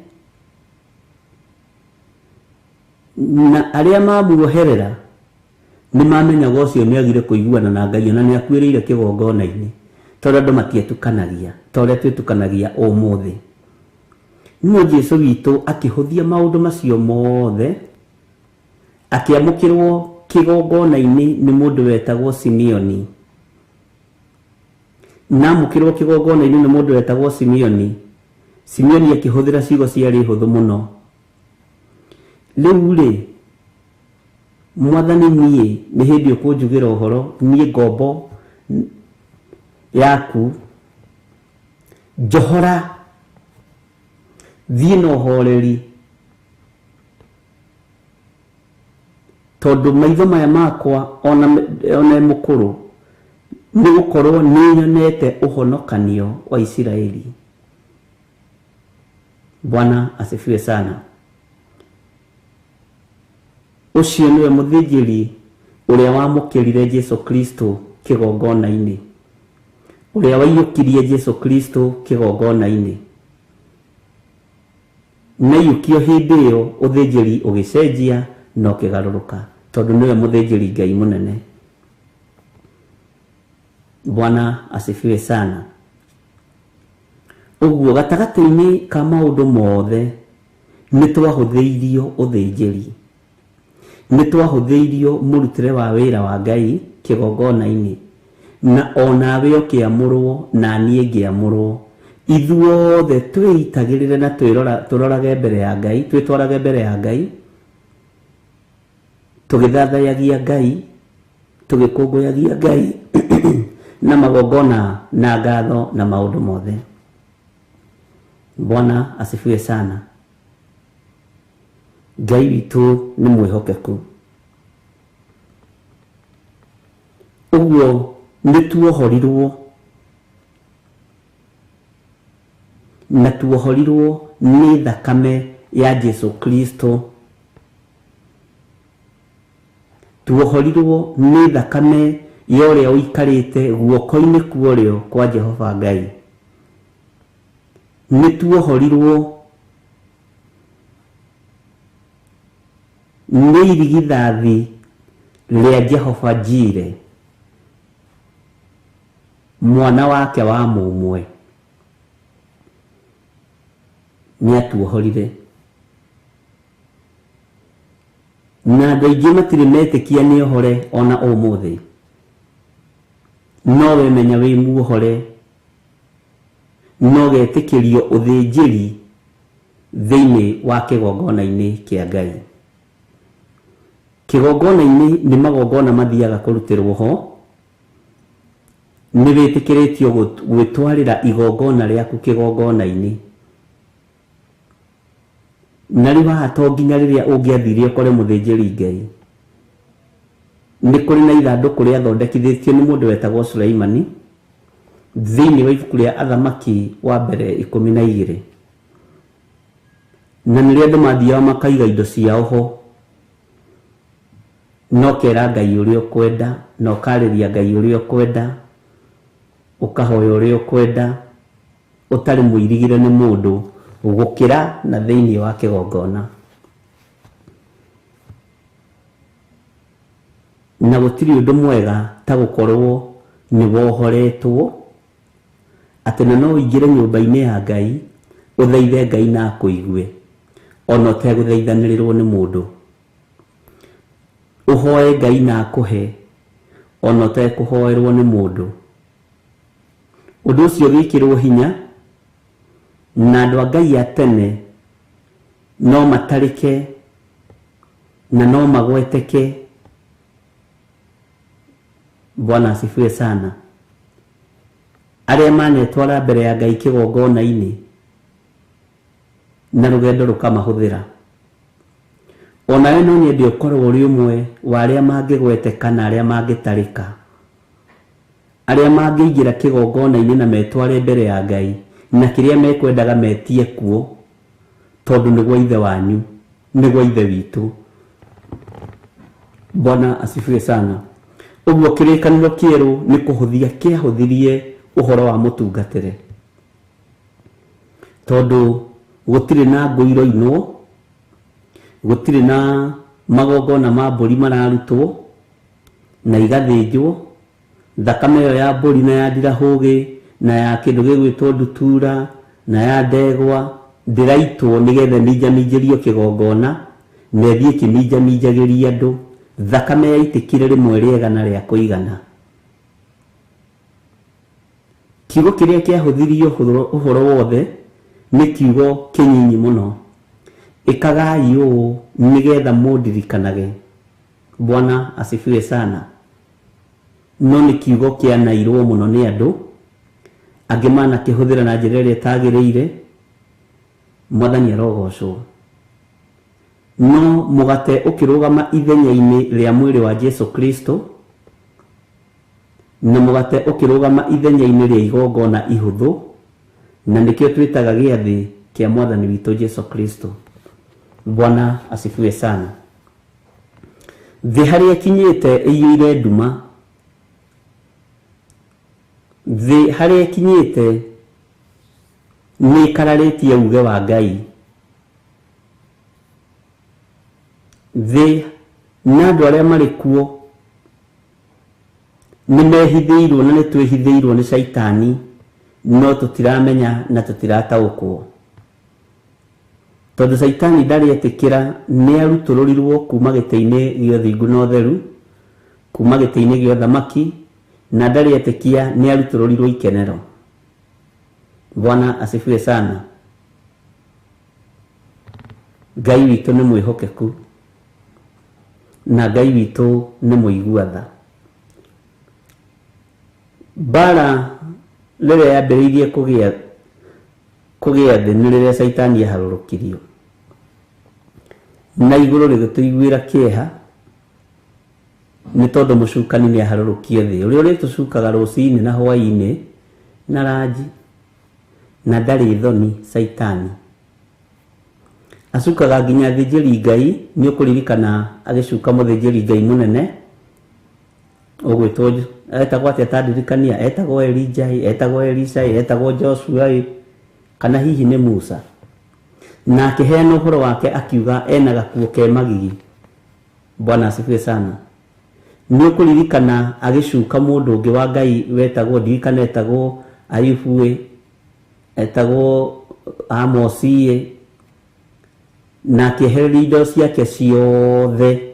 Na arĩa mamuoherera nĩ mamenyaga ũcio nĩ agire kũiguana na Ngai ona nĩ akuĩrĩire kĩgongona-inĩ, tondũ andũ matiatukanagia ta ũrĩa twĩtukanagia ũmũthĩ. No Jesu witũ akĩhũthia maũndũ macio mothe, akĩamũkĩrwo kĩgongona-inĩ nĩ mũndũ wetagwo Simeoni. Na amũkĩrwo kĩgongona-inĩ nĩ mũndũ wetagwo Simeoni, Simeoni akĩhũthĩra ciugo ciarĩ hũthũ mũno. Rĩu rĩ, Mwathani niĩ nĩ hĩndĩ ũkũnjugĩra ũhoro, niĩ ngombo yaku, njohora, thiĩ na ũhoreri, tondũ maitho maya makwa ona mũkũrũ nĩ gũkorwo nĩ nyonete ũhonokanio wa Isiraeli. Bwana asifiwe sana. Ũcio nĩwe mũthĩnjĩri ũrĩa wamũkĩrire Jesu Kristo kĩgongona-inĩ, ũrĩa waiyũkirie Jesu Kristo kĩgongona-inĩ. Na iyũkio hĩndĩ ĩyo ũthĩnjĩri ũgĩcenjia na ũkĩgarũrũka, tondũ nĩwe mũthĩnjĩri Ngai mũnene. Bwana asifiwe sana. Ũguo gatagatĩ-inĩ ka maũndũ mothe nĩ twahũthĩirio ũthĩnjĩri, nĩ twahũthĩirio mũrutĩre wa wĩra wa Ngai kĩgongona-inĩ, Na onawe ũkĩamũrwo na niĩ ngĩamũrwo, ithuothe twĩitagĩrĩre na tũrorage mbere ya Ngai, twĩtwarage mbere ya Ngai, tũgĩthathayagia Ngai, tũgĩkũngũyagia Ngai na magongona na ngatho na maũndũ mothe. Bwana asifiwe sana. Ngai witũ nĩ mwĩhokeku. Ũguo nĩ tuohorirwo, na tuohorirwo nĩ thakame ya Jesu Kristo. Tuohorirwo nĩ thakame ya ũrĩa ũikarĩte guoko-inĩ kwa ũrĩo kwa Jehova Ngai. Nĩ tuohorirwo nĩ irigithathi rĩa Jehova Jire, mwana wake wa mũmwe. Nĩ atuohorire. Na andũ aingĩ matirĩ metĩkia nĩ ohore ona ũmũthĩ. No we menya wĩ muohore, no getĩkĩrio ũthĩnjĩri thĩinĩ wa kĩgongona-inĩ kĩa Ngai. Kĩgongona-inĩ nĩ magongona mathiaga kũrutĩrwo ho. Nĩ wĩtĩkĩrĩtio gwĩtwarĩra igongona rĩaku kĩgongona-inĩ. Na rĩu haha to nginya rĩrĩa ũngĩathire ũkore mũthĩnjĩri Ngai. Nĩ kũrĩ na ithandũkũ rĩathondekithĩtio nĩ mũndũ wetagwo Suleimani thĩinĩ wa ibuku rĩa Athamaki wa mbere 12. Na nĩrĩo andũ mathiaga makaiga indo ciao ho. No kera Ngai ũrĩa ũkwenda, na ũkarĩria Ngai ũrĩa ũkwenda, ũkahoya ũrĩa ũkwenda, ũtarĩ mũirigire nĩ mũndũ gũkĩra na thĩinĩ wa kĩgongona. Na gũtirĩ ũndũ mwega ta gũkorwo nĩ wohoretwo atĩ na no ũingĩre nyũmba-inĩ ya Ngai ũthaithe Ngai na akũigue ona ũtegũthaithanĩrĩrwo nĩ mũndũ. Ũhoe Ngai na akũhe ona ũtekũhoerwo nĩ mũndũ. Ũndũ ũcio wĩkĩrwo hinya na andũ a Ngai a tene no matarĩke na no magweteke. Bwana asifiwe sana. Arĩa manetwara mbere ya Ngai kĩgongona-inĩ na rũgendo rũkamahũthĩra. Onawe no nyende ũkorwo ũrĩ ũmwe wa arĩa mangĩgweteka na arĩa mangĩtarĩka, arĩa mangĩingĩra kĩgongona-inĩ na metware mbere ya Ngai na kĩrĩa mekwendaga metie kuo, tondũ nĩguo ithe wanyu, nĩguo ithe witũ. Bwana asifiwe sana. Ũguo kĩrĩkanĩro kĩerũ nĩ kũhũthia kĩahũthirie ũhoro wa mũtungatĩre, tondũ gũtirĩ na ngũ iroinwo, gũtirĩ na magongona ma mbũri mararutwo na igathĩnjwo. Thakame ĩyo ya mbũri na ya ndirahũgĩ na ya kĩndũ gĩgwĩtwo ndutura na ya ndegwa ndĩraitwo nĩgetha ĩminjaminjĩrio kĩgongona na ĩthiĩ ĩkĩminjaminjagĩria andũ. Thakame yaitĩkire rĩmwe rĩega na rĩa kũigana. Kiugo kĩrĩa kĩahũthirie ũhoro wothe nĩ kiugo kĩnyinyi mũno. Ĩkagai ũũ nĩgetha mũndirikanage. Bwana asifiwe sana. No nĩ kiugo kĩanairwo mũno nĩ andũ angĩ manakĩhũthĩra na njĩra ĩrĩa ĩtagĩrĩire. Mwathani arogocwo. No mũgate ũkĩrũgama ithenya-inĩ rĩa mwĩrĩ wa Jesu Kristo, na mũgate ũkĩrũgama ithenya-inĩ rĩa igongona ihũthũ, na nĩkĩo twĩtaga gĩathĩ kĩa Mwathani witũ Jesu Kristo. Bwana asifiwe sana. Thĩ harĩa ĩkinyĩte ĩiyũire nduma, thĩ harĩa ĩkinyĩte nĩ ĩkararĩtie uge wa Ngai. Thĩ na andũ arĩa marĩ kuo nĩ mehithĩirwo na nĩ twĩhithĩirwo nĩ Shaitani, no tũtiramenya na tũtirataũkwo, tondũ Shaitani ndarĩ etĩkĩra nĩ arutũrũrirwo kuma gĩtĩ-inĩ gĩa ũthingu na ũtheru, kuma gĩtĩ-inĩ gĩa ũthamaki, Na ndarĩ etĩkia nĩ arutũrũrirwo ikenero. Bwana asifiwe sana. Ngai witũ nĩ mwĩhokeku na Ngai witũ nĩ mũigua tha. Mbara rĩrĩa yambĩrĩirie kũgĩa thĩ nĩ rĩrĩa Caitani aharũrũkirio na igũrũ rĩgĩtũiguĩra kĩeha nĩ tondũ mũcukani nĩ aharũrũkie thĩ ũrĩa ũrĩtũcukaga rũcinĩ na hwaĩ-inĩ na ranji na ndarĩ thoni. Caitani acukaga nginya athĩnjĩri Ngai. Nĩ ũkũririkana agĩcuka mũthĩnjĩri Ngai mũnene ũgwĩtwo etagwo atĩa? Tandirikania, etagwo Elijah, etagwo Elisha, etagwo Joshua, kana hihi nĩ Musa. Na akĩheana ũhoro wake akiuga ena gakuo ke magigi. Bwana asifiwe sana. Nĩ ũkũririkana agĩcuka mũndũ ũngĩ wa Ngai wetagwo, ndirikana etagwo Ayubu, etagwo Amosi, na akĩehereria indo ciake ciothe.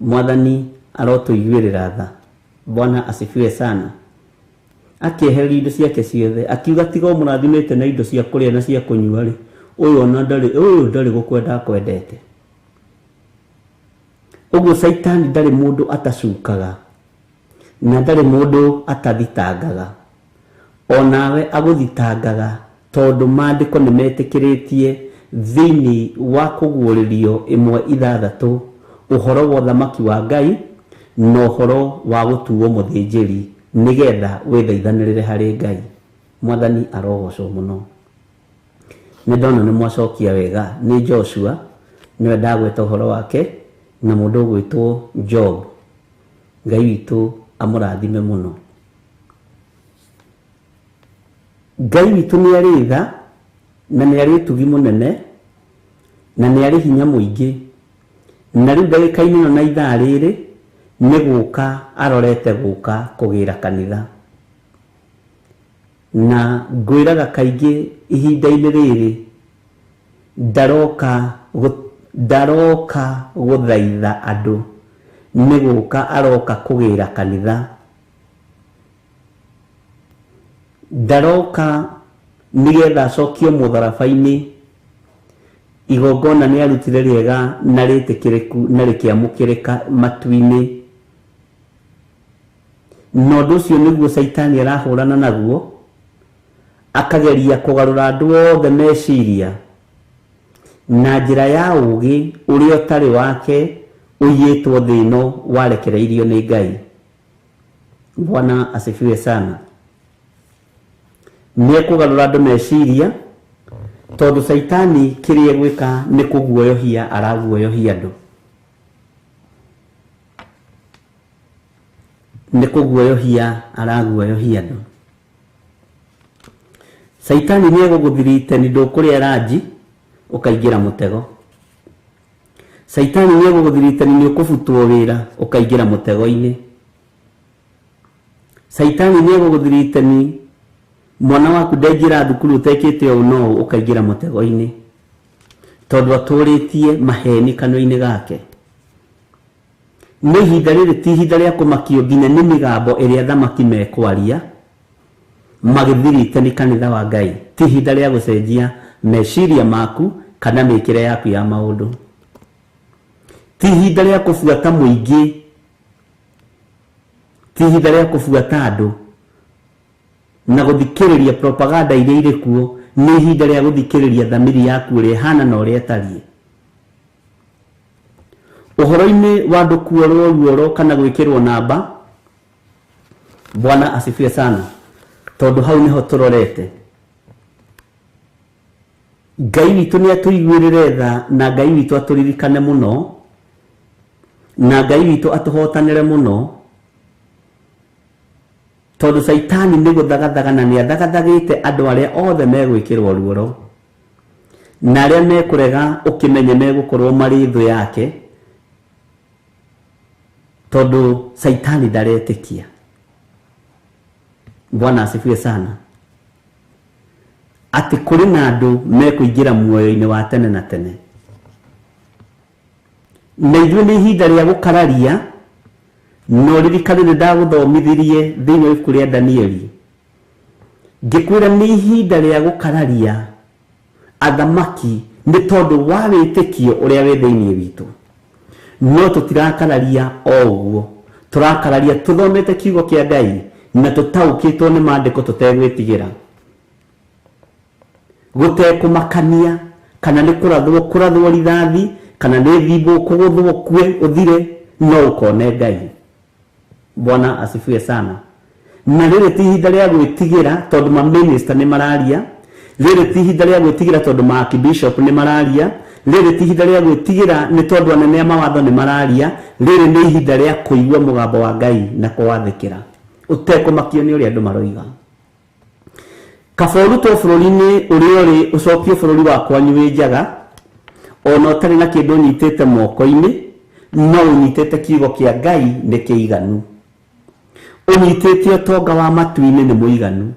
Mwathani arotũiguĩrĩra tha. Bwana asifiwe sana. Akĩehereria indo ciake ciothe akiuga tiga ũmũrathimĩte na indo cia kũrĩa na cia kũnyua rĩ, ũyũ ona ndarĩ, ũyũ ndarĩ gũkwenda akwendete. Ũguo Caitani ndarĩ mũndũ atacukaga na ndarĩ mũndũ atathitangaga. Onawe agũthitangaga tondũ maandĩko nĩ metĩkĩrĩtie thĩinĩ wa kũguũrĩrio 1:6 ũhoro wa ũthamaki wa Ngai na ũhoro wa gũtuo mũthĩnjĩri nĩgetha wĩthaithanĩrĩre harĩ Ngai. Mwathani arogocwo mũno. Nĩ ndona nĩ mwacokia wega. Nĩ Joshua nĩwe ndagweta ũhoro wake na mũndũ ũgwĩtwo Job. Ngai witũ amũrathime mũno. Ngai witũ nĩ arĩ tha na nĩ arĩ ũtugi mũnene na nĩ arĩ hinya mũingĩ. Na rĩu ndagĩka-inĩ ĩno na ithaa rĩrĩ nĩ gũka arorete gũka kũgĩra kanitha. Na ngwĩraga kaingĩ ihinda-inĩ rĩrĩ ndaroka gũthaitha andũ, nĩ gũka aroka kũgĩra kanitha. Ndaroka nĩgetha acokio mũtharaba-inĩ. Igongona nĩ arutire rĩega na rĩtĩkĩrĩku na rĩkĩamũkĩrĩka matu-inĩ. Na ũndũ ũcio nĩguo Caitani arahũrana naguo, akageria kũgarũra andũ othe meciria na njĩra ya ũũgĩ ũrĩa ũtarĩ wake ũiyĩtwo thĩ ĩno warekereirio nĩ Ngai. Bwana asifiwe sana. Nĩ ekũgarũra andũ meciria tondũ Caitani kĩrĩa egwĩka nĩ kũguoyohia araguoyohia andũ, nĩ kũguoyohia araguoyohia andũ. Caitani nĩ egũgũthirite nĩ ndũkũrĩa ranji ũkaingĩra mũtego. Caitani nĩ egũgũthirite nĩ ũkũbutwo wĩra ũkaingĩra mũtego-inĩ. Caitani nĩ egũgũthirite nĩ mwana waku ndaingĩra thukuru ũtekĩte ũũ no ũũ ũkaingĩra mũtego-inĩ, tondũ atũrĩtie maheni kanua-inĩ gake. Nĩ ihinda rĩrĩ ti ihinda rĩa kũmakio nginya nĩ mĩgambo ĩrĩa thamaki mekwaria magĩthirite nĩ kanitha wa Ngai. Ti ihinda rĩa gũcenjia meciria maku kana mĩkĩre yaku ya maũndũ. Ti ihinda rĩa kũbuata mũingĩ, ti ihinda rĩa kũbuata andũ na gũthikĩrĩria propaganda iria irĩ kuo. Nĩ ihinda rĩa gũthikĩrĩria thamiri yaku ũrĩa ĩhana na ũrĩa ĩtariĩ. Ũhoro-inĩ wa andũ kuorwo ruoro kana gwĩkĩrwo namba, Bwana asifiwe sana, tondũ hau nĩho tũrorete. Ngai witũ nĩ atũiguĩrĩre tha na Ngai witũ atũririkane mũno na Ngai witũ atũhotanĩre mũno, tondũ Caitani nĩ gũthagathaga na nĩ athagathagĩte andũ arĩa othe megwĩkĩrwo ruoro na arĩa mekũrega ũkĩmenye megũkorwo marĩ thũ yake, tondũ Caitani ndaretĩkia. Bwana asifiwe sana. Atĩ kũrĩ na andũ mekũingĩra muoyo-inĩ wa tene na tene. Na ithuĩ nĩ ihinda rĩa gũkararia Na ũririkane nĩ ndagũthomithirie thĩinĩ wa ibuku rĩa Danieli, ngĩkwĩra nĩ ihinda rĩa gũkararia athamaki nĩ tondũ wa wĩtĩkio ũrĩa wĩ thĩinĩ witũ. No tũtirakararia o ũguo, tũrakararia tũthomete kiugo kĩa Ngai na tũtaũkĩtwo nĩ maandĩko tũtegwĩtigĩra. Gũtekũmakania kana nĩ kũrathwo kũrathwo rithathi kana nĩ thimbo kũgũthwo kue ũthire, no ũkone Ngai. Bwana asifiwe sana. Na rĩrĩ ti ihinda rĩa gwĩtigĩra tondũ ma minister nĩ mararia, rĩrĩ ti ihinda rĩa gwĩtigĩra tondũ ma archbishop nĩ mararia, rĩrĩ ti ihinda rĩa gwĩtigĩra nĩ tondũ anene a mawatho nĩ mararia, rĩrĩ nĩ ihinda rĩa kũigua mũgambo wa Ngai na kũwathĩkĩra ũtekũmakio nĩ ũrĩa andũ maroiga. Kaba ũrutwo bũrũri-inĩ ũrĩa ũrĩ ũcokio bũrũri wa kwanyu wĩ njaga, ona ũtarĩ na kĩndũ ũnyitĩte moko-inĩ, no ũnyitĩte kiugo kĩa Ngai nĩ kĩiganu. Ũnyitĩte ũtonga wa matu-inĩ nĩ mũiganu.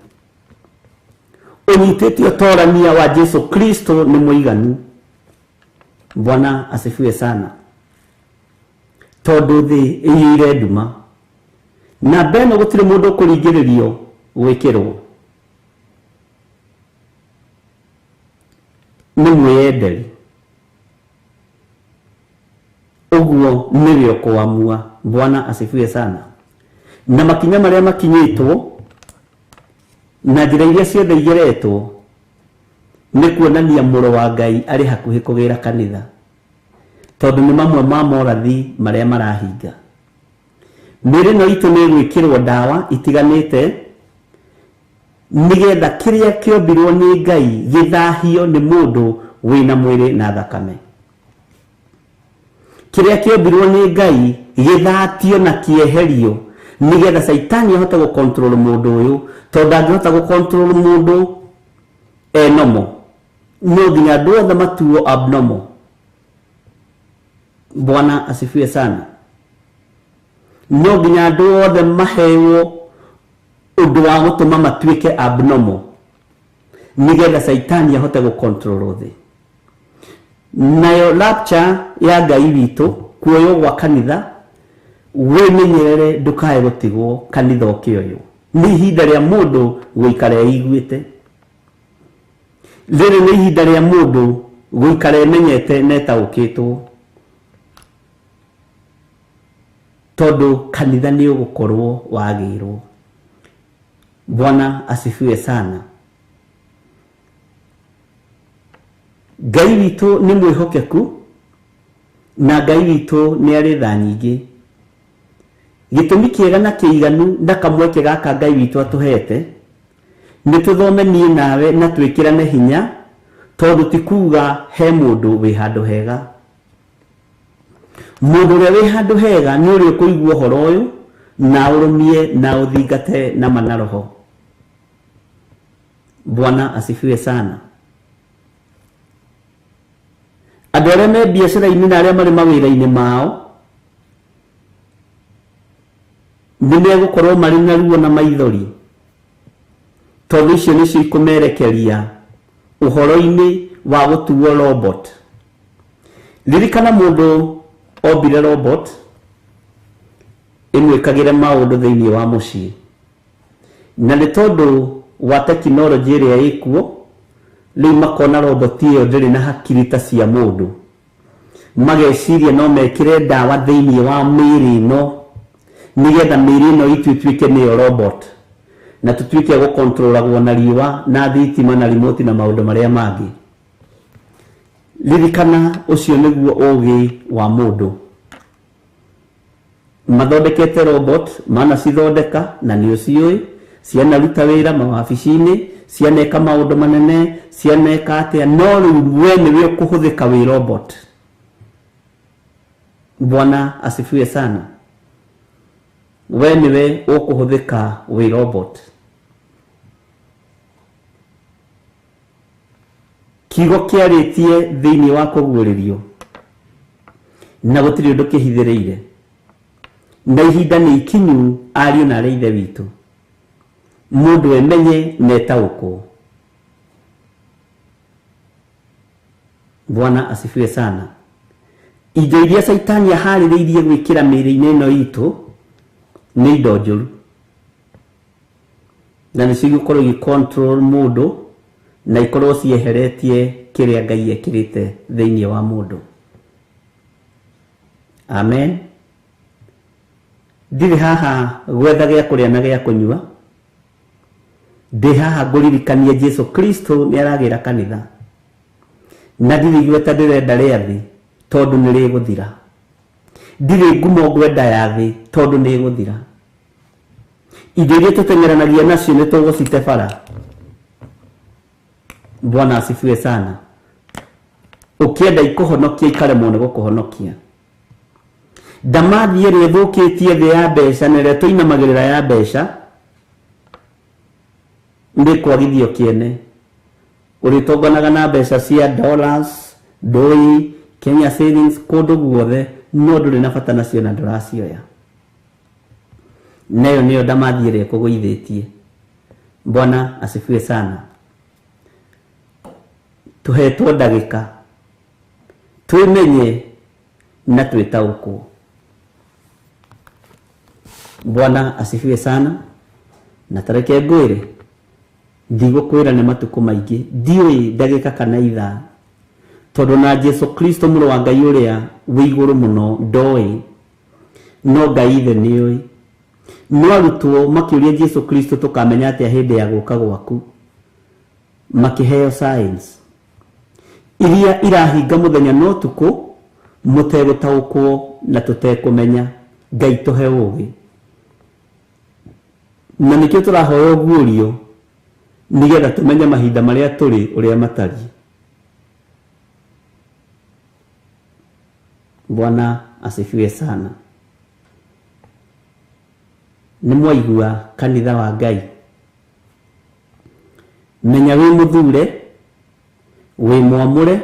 Ũnyitĩte ũtorania wa Jesu Kristo nĩ mũiganu. Bwana asifiwe sana. Tondũ thĩ ĩiyũire nduma. Na mbere gũtirĩ mũndũ ũkũringĩrĩrio gwĩkĩrwo. Nĩ mwĩyenderi. Ũguo nĩwe ũkũamua. Bwana asifiwe sana. Na makinya marĩa makinyĩtwo na njĩra iria ciothe igeretwo nĩ kuonania mũrũ wa Ngai arĩ hakuhĩ kũgĩra kanitha, tondũ nĩ mamwe ma morathi marĩa marahinga. Mĩĩrĩ ĩno itũ nĩ ĩgwĩkĩrwo ndawa itiganĩte nĩgetha kĩrĩa kĩombirwo nĩ Ngai gĩthahio nĩ mũndũ wĩna mwĩrĩ na thakame. Kĩrĩa kĩombirwo nĩ Ngai gĩthatio na kĩeherio nĩgetha Caitani ahote gũcontrol mũndũ ũyũ, tondũ ndangĩhota gũcontrol mũndũ e normal. No nginya andũ othe matuo abnormal. Bwana asifiwe sana. No nginya andũ othe maheo ũndũ wa gũtũma matuĩke abnormal nĩgetha Caitani ahote gũcontrol thĩ. Nayo rapture ya Ngai witũ, kuoywo gwa kanitha, wĩmenyerere ndũkae gũtigwo kanitha ũkĩoywo. Nĩ ihinda rĩa mũndũ gũikara eiguĩte. Rĩrĩ nĩ ihinda rĩa mũndũ gũikara emenyete na etaũkĩtwo, tondũ kanitha nĩ ũgũkorwo wagĩrwo. Bwana asifiwe sana. Ngai witũ nĩ mwĩhokeku na Ngai witũ nĩ arĩ tha nyingĩ. Gĩtũmi kĩega na kĩiganu na kamweke gaka Ngai witũ atũhete nĩ tũthome niĩ nawe na twĩkĩrane hinya, tondũ ti kuga he mũndũ wĩ handũ hega. Mũndũ ũrĩa wĩ handũ hega nĩ ũrĩa ũkũigua ũhoro ũyũ na ũrũmie na ũthingate na ma na roho. Bwana asifiwe sana. Andũ arĩa me biacara-inĩ na arĩa marĩ mawĩra-inĩ mao nĩ megũkorwo marĩ na ruo na maithori, tondũ icio nĩcio ikũmerekeria ũhoro-inĩ wa gũtuo robot. Ririkana mũndũ ombire robot ĩmwĩkagĩre maũndũ thĩinĩ wa mũciĩ, na nĩ tondũ wa tekinoronjĩ ĩrĩa ĩkuo rĩu makona robot ĩyo ndĩrĩ na hakiri ta cia mũndũ, mageciria no mekĩre ndawa thĩinĩ wa mĩĩrĩ ĩno nĩgetha mĩĩrĩ ĩno itũ ĩtuĩke nĩyo robot na tũtuĩke a gũkontrolagwo na riũa na thitima na remote na maũndũ marĩa mangĩ. Ririkana ũcio nĩguo ũgĩ wa mũndũ. Mathondekete robot, manacithondeka na nĩ ũciũĩ, cianaruta wĩra mawabici-inĩ, cianeka maũndũ manene, cianeka atĩa, no rĩu we nĩwe ũkũhũthĩka wĩ robot. Bwana asifiwe sana. We nĩwe ũkũhũthĩka wĩ robot. Kiugo kĩarĩtie thĩinĩ wa kũguũrĩrio na gũtirĩ ũndũ kĩhithĩrĩire, na ihinda nĩ ikinyu ariũ na arĩa ithe witũ mũndũ emenye na etaũkwo. Bwana asifiwe sana. Indo iria Caitani aharĩrĩirie gwĩkĩra mĩĩrĩ-inĩ ĩno itũ Nĩ indo njũru na nĩcio igũkorwo igĩ control mũndũ na ikorwo cieheretie kĩrĩa Ngai ekĩrĩte thĩinĩ wa mũndũ. Amen. Ndirĩ haha gwetha gĩa kũrĩa na gĩa kũnyua, ndĩ haha ngũririkanie Jesu Kristo nĩ aragĩra kanitha, na ndirĩ igweta ndĩrenda rĩa thĩ tondũ nĩ rĩgũthira, ndirĩ ngumo ngwenda ya thĩ tondũ nĩ ĩgũthira. Indo iria tũteng'eranagia nacio nĩ tũgũcite bara. Bwana asifiwe sana. Ũkĩenda ikũhonokia ikaremwo nĩ gũkũhonokia. Ndamathi ĩrĩa ĩthũkĩtie thĩ ya mbeca na ĩrĩa tũinamagĩrĩra ya mbeca nĩ kwagithio kĩene. Ũrĩtonganaga na mbeca cia dollars, ndũi, Kenya savings, kũndũ guothe, no ndũrĩ na bata nacio na ndũracioya. Nayo nĩyo ndamathi ĩrĩa ĩkũgũithĩtie. Bwana asifiwe sana. Tũhetwo ndagĩka twĩmenye na twĩtaũkwo. Bwana asifiwe sana. Na tareke ngwĩre, ndigũkwĩra nĩ matukũ maingĩ, ndiũĩ ndagĩka kana ithaa, tondũ na Jesu Kristo mũrũ wa Ngai ũrĩa wĩ igũrũ mũno ndoĩ, no Ngai ithe nĩũĩ. No arutwo makĩũria Jesu Kristo tũkamenya atĩa hĩndĩ ya gũka gwaku, makĩheo signs iria irahinga mũthenya na ũtukũ, mũtegũtaũkwo na tũtekũmenya. Ngai tũhe ũũgĩ, na nĩkĩo tũrahoya ũguũrio nĩgetha tũmenye mahinda marĩa tũrĩ ũrĩa matariĩ. Bwana asifiwe sana. Nĩ mwaigua kanitha wa Ngai, menya wĩ mũthure, wĩ mwamũre,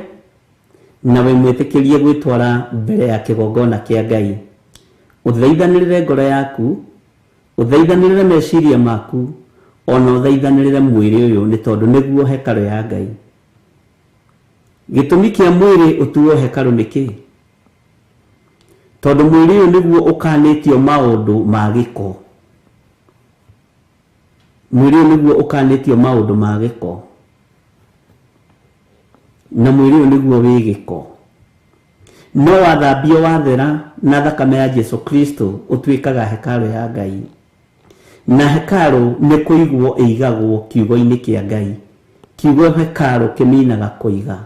na wĩ mwĩtĩkĩrie gwĩtwara mbere ya kĩgongona kĩa Ngai. Ũthaithanĩrĩre ngoro yaku, ũthaithanĩrĩre meciria maku, ona ũthaithanĩrĩre mwĩrĩ ũyũ, nĩ tondũ nĩguo hekarũ ya Ngai. Gĩtũmi kĩa mwĩrĩ ũtuo hekarũ nĩ kĩ? Tondũ mwĩrĩ ũyũ nĩguo ũkanĩtio maũndũ ma gĩko. Mwĩrĩ ũyũ nĩguo ũkanĩtio maũndũ ma gĩko, na mwĩrĩ ũyũ nĩguo wĩ gĩko. No wathambio wathera na thakame ya Jesu Kristo, ũtuĩkaga hekarũ ya Ngai. Na hekarũ nĩ kũigwo ĩigagwo kiugo-inĩ kĩa Ngai. Kiugo hekarũ kĩminaga kũiga.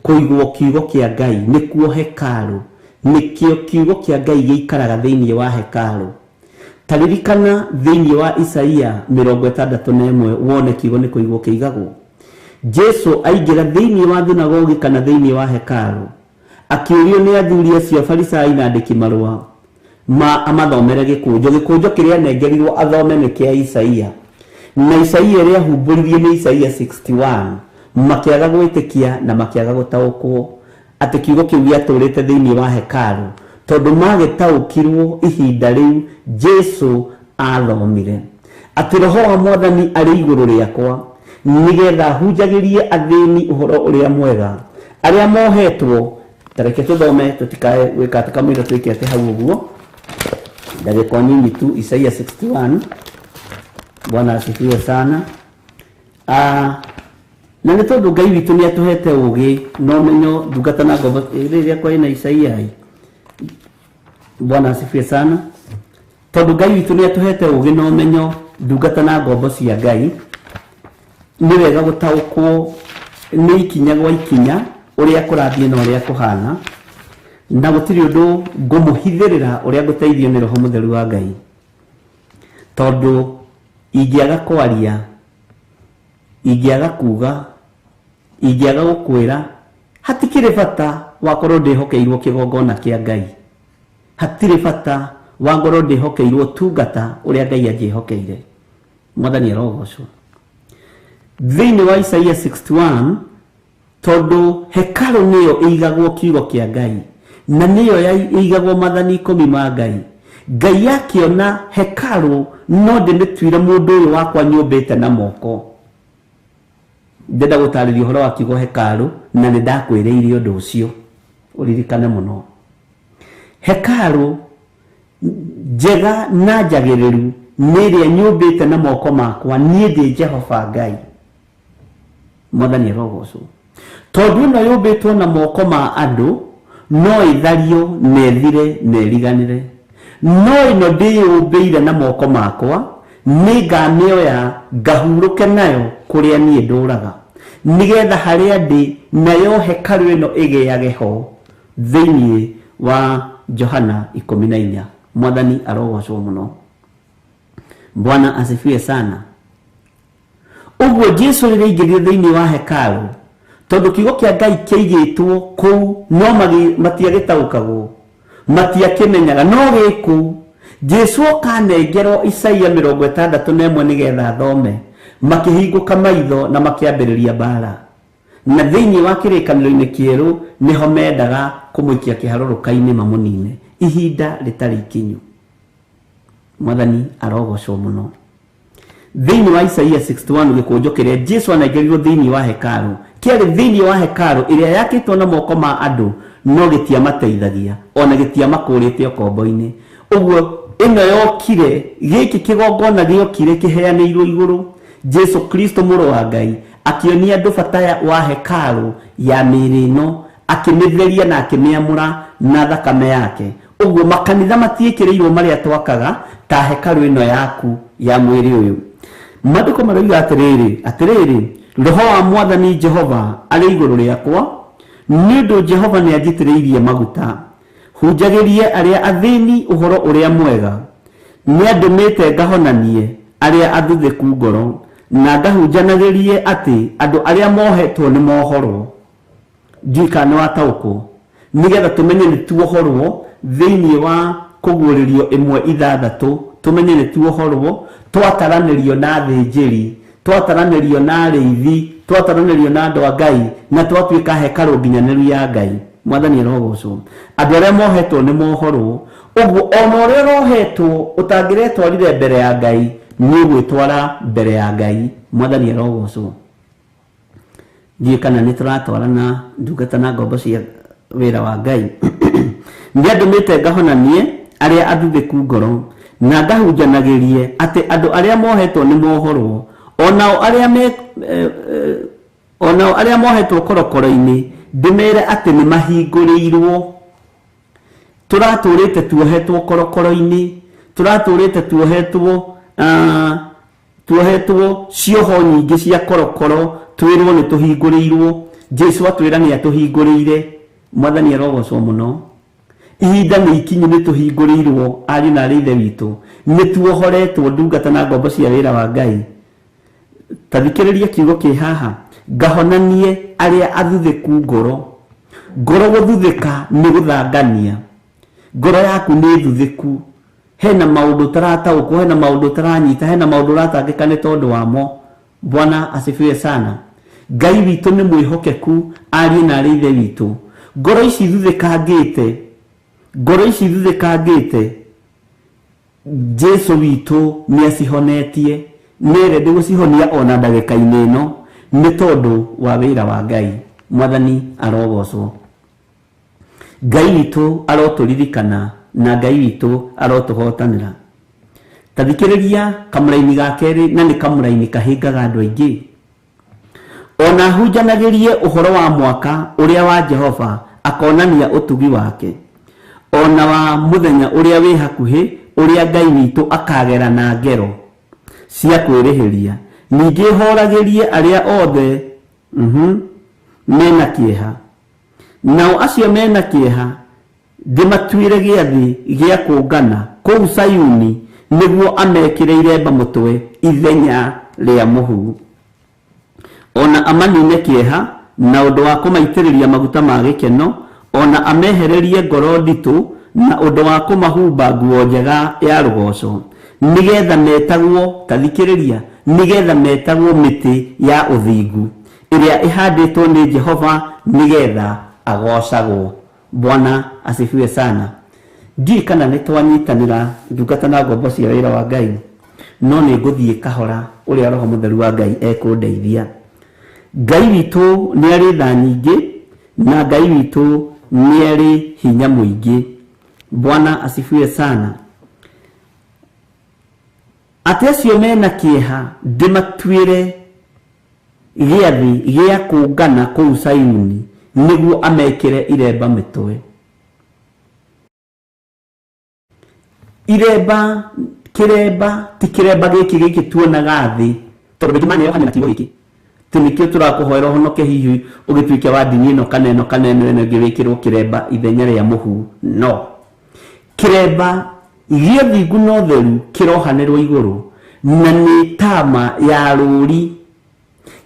Kũigwo kiugo kĩa Ngai nĩkuo hekarũ, nĩkĩo kiugo kĩa Ngai gĩikaraga thĩinĩ wa hekarũ. Ta ririkana thĩinĩ wa Isaia 61 wone kiugo nĩ kũigwo kĩigagwo. Jesu aingĩra thĩinĩ wa thunagogi kana thĩinĩ wa hekarũ, akĩũrio nĩ athuri acio Farisai na andĩki marũa ma amathomere gĩkũnjo. Gĩkũnjo kĩrĩa anengerirwo athome nĩ kĩa Isaia, na Isaia ĩrĩa ahumbũririe nĩ Isaia 61. Makĩaga gwĩtĩkia na makĩaga gũtaũkwo atĩ kiugo kĩu gĩatũrĩte thĩinĩ wa hekarũ, tondũ magĩtaũkirwo ihinda rĩu Jesu athomire atĩ Roho wa Mwathani arĩ igũrũ rĩakwa, nĩgetha hunjagĩrie athĩni ũhoro ũrĩa mwega, arĩa mohetwo. Tareke tũthome tũtikae gwĩka atĩ kamũira twĩke atĩ hau ũguo, ndagĩka nini tu. Isaia 61. Bwana asifiwe sana. Na nĩ tondũ Ngai witũ nĩ atũhete ũũgĩ na ũmenyo, ndungata na ngombo rĩrĩa kwarĩ na Isaia. Bwana asifiwe sana. Tondũ Ngai witũ nĩ atũhete ũũgĩ na ũmenyo, ndungata na ngombo cia Ngai, nĩ wega gũtaũkwo nĩ ikinya gwa ikinya ũrĩa kũrathiĩ na ũrĩa kũhana, na gũtirĩ ũndũ ngũmũhithĩrĩra ũrĩa ngũteithio nĩ Roho Mũtheru wa Ngai. Tondũ ingĩaga kwaria, ingĩaga kuga, ingĩaga gũkwĩra, hatikĩrĩ bata wakorwo ndĩhokeirwo kĩgongona kĩa Ngai, hatirĩ bata wa ngorwo ndĩhokeirwo tungata ũrĩa Ngai anjĩhokeire. Mwathani arogocwo. Thĩinĩ wa Isaia 61, tondũ hekarũ nĩyo ĩigagwo kiugo kĩa Ngai, na nĩyo ĩigagwo maathani 10 ma Ngai. Ngai akĩona hekarũ no ndĩmĩtuire mũndũ ũyũ wakwa nyũmbĩte na moko. Ndĩrenda gũtarĩria ũhoro wa kiugo hekarũ, na nĩ ndakwĩrĩire ũndũ ũcio ũririkane mũno. Hekarũ Njega na njagĩrĩru nĩ ĩrĩa nyũmbĩte na moko makwa, niĩ ndĩ Jehova Ngai. Mwathani arogocwo. Tondũ ĩno yũmbĩtwo na moko ma andũ, no ĩthario na ĩthire na ĩriganĩre. No ĩno ndĩyũmbĩire na moko makwa, nĩngamĩoya ngahurũke nayo kũrĩa niĩ ndũraga, nĩgetha harĩa ndĩ nayo hekarũ ĩno ĩgĩage ho. Thĩinĩ wa Johana 14. Mwathani arogocwo mũno. Bwana asifiwe sana. Ũguo Jesu rĩrĩa aingĩrire thĩinĩ wa hekarũ, tondũ kiugo kĩa Ngai kĩaigĩtwo kũu, no matiagĩtaũkagwo, matiakĩmenyaga, no gĩkũu. Jesu okanengerwo Isaia 61 nĩgetha athome, makĩhingũka maitho na makĩambĩrĩria mbara. Na thĩinĩ wa kĩrĩkanĩro-inĩ kĩerũ nĩho mendaga kũmũikia kĩharũrũka-inĩ mamũnine ihinda rĩtarĩ ikinyu. Mwathani arogocwo mũno. Thĩinĩ wa Isaia 61 gĩkũnjo kĩrĩa Jesu anengerirwo thĩinĩ wa hekarũ, kĩarĩ thĩinĩ wa hekarũ ĩrĩa yakĩtwo na moko ma andũ, no gĩtiamateithagia ona gĩtiamakũrĩte ũkombo-inĩ. Ũguo ĩno yokire, gĩkĩ kĩgongona gĩokire kĩheanĩirwo igũrũ. Jesu Kristo mũrũ wa Ngai akĩonia andũ bata wa hekarũ ya mĩĩrĩ ĩno, akĩmĩtheria na akĩmĩamũra na thakame yake. Ũguo makanitha matiĩkĩrĩirwo marĩa twakaga ta hekarũ ĩno yaku ya mwĩrĩ ũyũ. Maandĩko maroiga atĩrĩrĩ, atĩrĩrĩ, Roho wa Mwathani Jehova arĩ igũrũ rĩakwa, nĩ ũndũ Jehova nĩanjitĩrĩirie maguta hunjagĩrie arĩa athĩni ũhoro ũrĩa mwega, nĩandũmĩte ngahonanie arĩa athuthĩku ngoro, na ngahunjanagĩrie atĩ andũ arĩa mohetwo nĩ mohorwo. Ndiũĩ kana nĩ wataũkwo, nĩgetha tũmenye nĩ tuohorwo thĩinĩ wa kũguũrĩrio 1:6, tũmenye nĩ tuohorwo, twataranĩrio na athĩnjĩri, twataranĩrio na arĩithi, twataranĩrio na andũ a Ngai, na twatuĩka hekarũ nginyanĩru ya Ngai. Mwathani arogocwo. Andũ arĩa mohetwo nĩ mohorwo. Ũguo ona ũrĩa ũrohetwo ũtangĩretwarire mbere ya Ngai, nĩ ũgwĩtwara mbere ya Ngai. Mwathani arogocwo. Ndiũĩ kana nĩ tũratwarana ndungata na ngombo cia wĩra wa Ngai. Nĩandũmĩte ngahonanie arĩa athuthĩku ngoro, na ngahunjanagĩrie atĩ andũ arĩa mohetwo nĩ mohorwo, onao arĩa mohetwo korokoro-inĩ ndĩmere atĩ nĩ mahingũrĩirwo. Tũratũrĩte tuohetwo korokoro-inĩ, tũratũrĩte tuohetwo tuohetwo cioho nyingĩ cia korokoro, twĩrwo nĩ tũhingũrĩirwo. Jesu atwĩra nĩ atũhingũrĩire. Mwathani arogocwo mũno. Ihinda nĩ ikinyu, nĩ tũhingũrĩirwo ariũ na arĩ ithe witũ, nĩ tuohoretwo ndungata na ngombo cia wĩra wa Ngai. Ta thikĩrĩria kiugo kĩ haha, ngahonanie arĩa athuthĩku ngoro. Ngoro gũthuthĩka nĩ gũthangania. Ngoro yaku nĩ thuthĩku, hena maũndũ ũtarataũkwo, hena maũndũ ũtaranyita, hena maũndũ ũratangĩka nĩ tondũ wamo. Bwana asifiwe sana. Ngai witũ nĩ mwĩhokeku, ariũ na arĩ ithe witũ. Ngoro ici thuthĩkangĩte, ngoro ici thuthĩkangĩte, Jesu witũ nĩ acihonetie, nĩ ready gũcihonia ona ndagĩka-inĩ ĩno, nĩ tondũ wa wĩra wa Ngai. Mwathani arogocwo. Ngai witũ arotũririkana na Ngai witũ arotũhotanĩra. Ta thikĩrĩria kamũraini ga kerĩ, na nĩ kamũraini kahĩngaga andũ aingĩ. Ona hunjanagĩrie ũhoro wa mwaka ũrĩa wa Jehova akonania ũtugi wake, ona wa mũthenya ũrĩa wĩ hakuhĩ, ũrĩa Ngai witũ akagera na ngero cia kwĩrĩhĩria. Ningĩ horagĩrie arĩa othe mena kĩeha, nao acio mena kĩeha ndĩmatuĩre gĩathĩ gĩa kũngana kũu Sayuni, nĩguo amekĩre iremba mũtwe ithenya rĩa mũhu, ona amanine kĩeha na ũndũ wa kũmaitĩrĩria maguta ma gĩkeno, ona amehererie ngoro nditũ na ũndũ wa kũmahumba nguo njega ya rũgoco, nĩgetha metagwo, ta thikĩrĩria, nĩgetha metagwo mĩtĩ ya ũthingu ĩrĩa ĩhandĩtwo nĩ Jehova nĩgetha agocagwo. Bwana asifiwe sana. Ndiũĩ kana nĩ twanyitanĩra ndungata na ngombo cia wĩra wa Ngai, no nĩ ngũthiĩ kahora ũrĩa Roho Mũtheru wa Ngai ekũndeithia. Ngai witũ nĩ arĩ tha nyingĩ, na Ngai witũ nĩ arĩ hinya mũingĩ. Bwana asifiwe sana. Atĩ acio mena kĩeha ndĩmatuĩre gĩathĩ gĩa kũngana kũu Sayuni nĩguo amekĩre iremba mĩtwe. Iremba kĩremba ti kĩremba gĩkĩ gĩkĩ tuonaga thĩ tondũ rĩngĩ maneohania na kiugo gĩkĩ tĩ nĩkĩo tũrakũhoera ũhonoke hihi ũgĩtuĩke wa ndini ĩno kana ĩno kana ĩno ĩno ĩngĩ wĩkĩrwo kĩremba ithenya rĩa mũhu. No kĩremba gĩa thingu na ũtheru kĩrohanĩrwo igũrũ na nĩ tama ya rũri,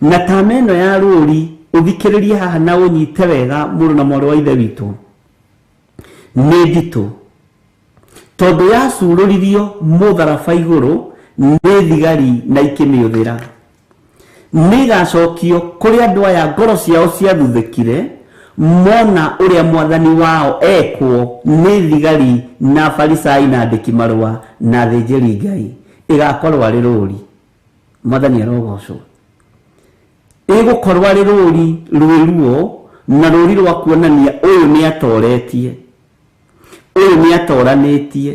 na tama ĩno ya rũri ũthikĩrĩrie haha na ũnyite wega mũrũ na mwarĩ wa ithe witũ nĩ nditũ tondũ yacurũririo mũtharaba igũrũ nĩ thigari na ikĩmĩũthĩra. Nĩgacokio kũrĩ andũ aya ngoro ciao ciathuthĩkire mona ũrĩa mwathani wao ekwo nĩ thigari na farisai na andĩki marũa na athĩnjĩri Ngai. Ĩgakorwo arĩ rũri. Mwathani arogocwo. Ĩgũkorwo arĩ rũri rwĩ ruo na rũri rwa kuonania ũyũ nĩ atoretie, ũyũ nĩ atoranĩtie,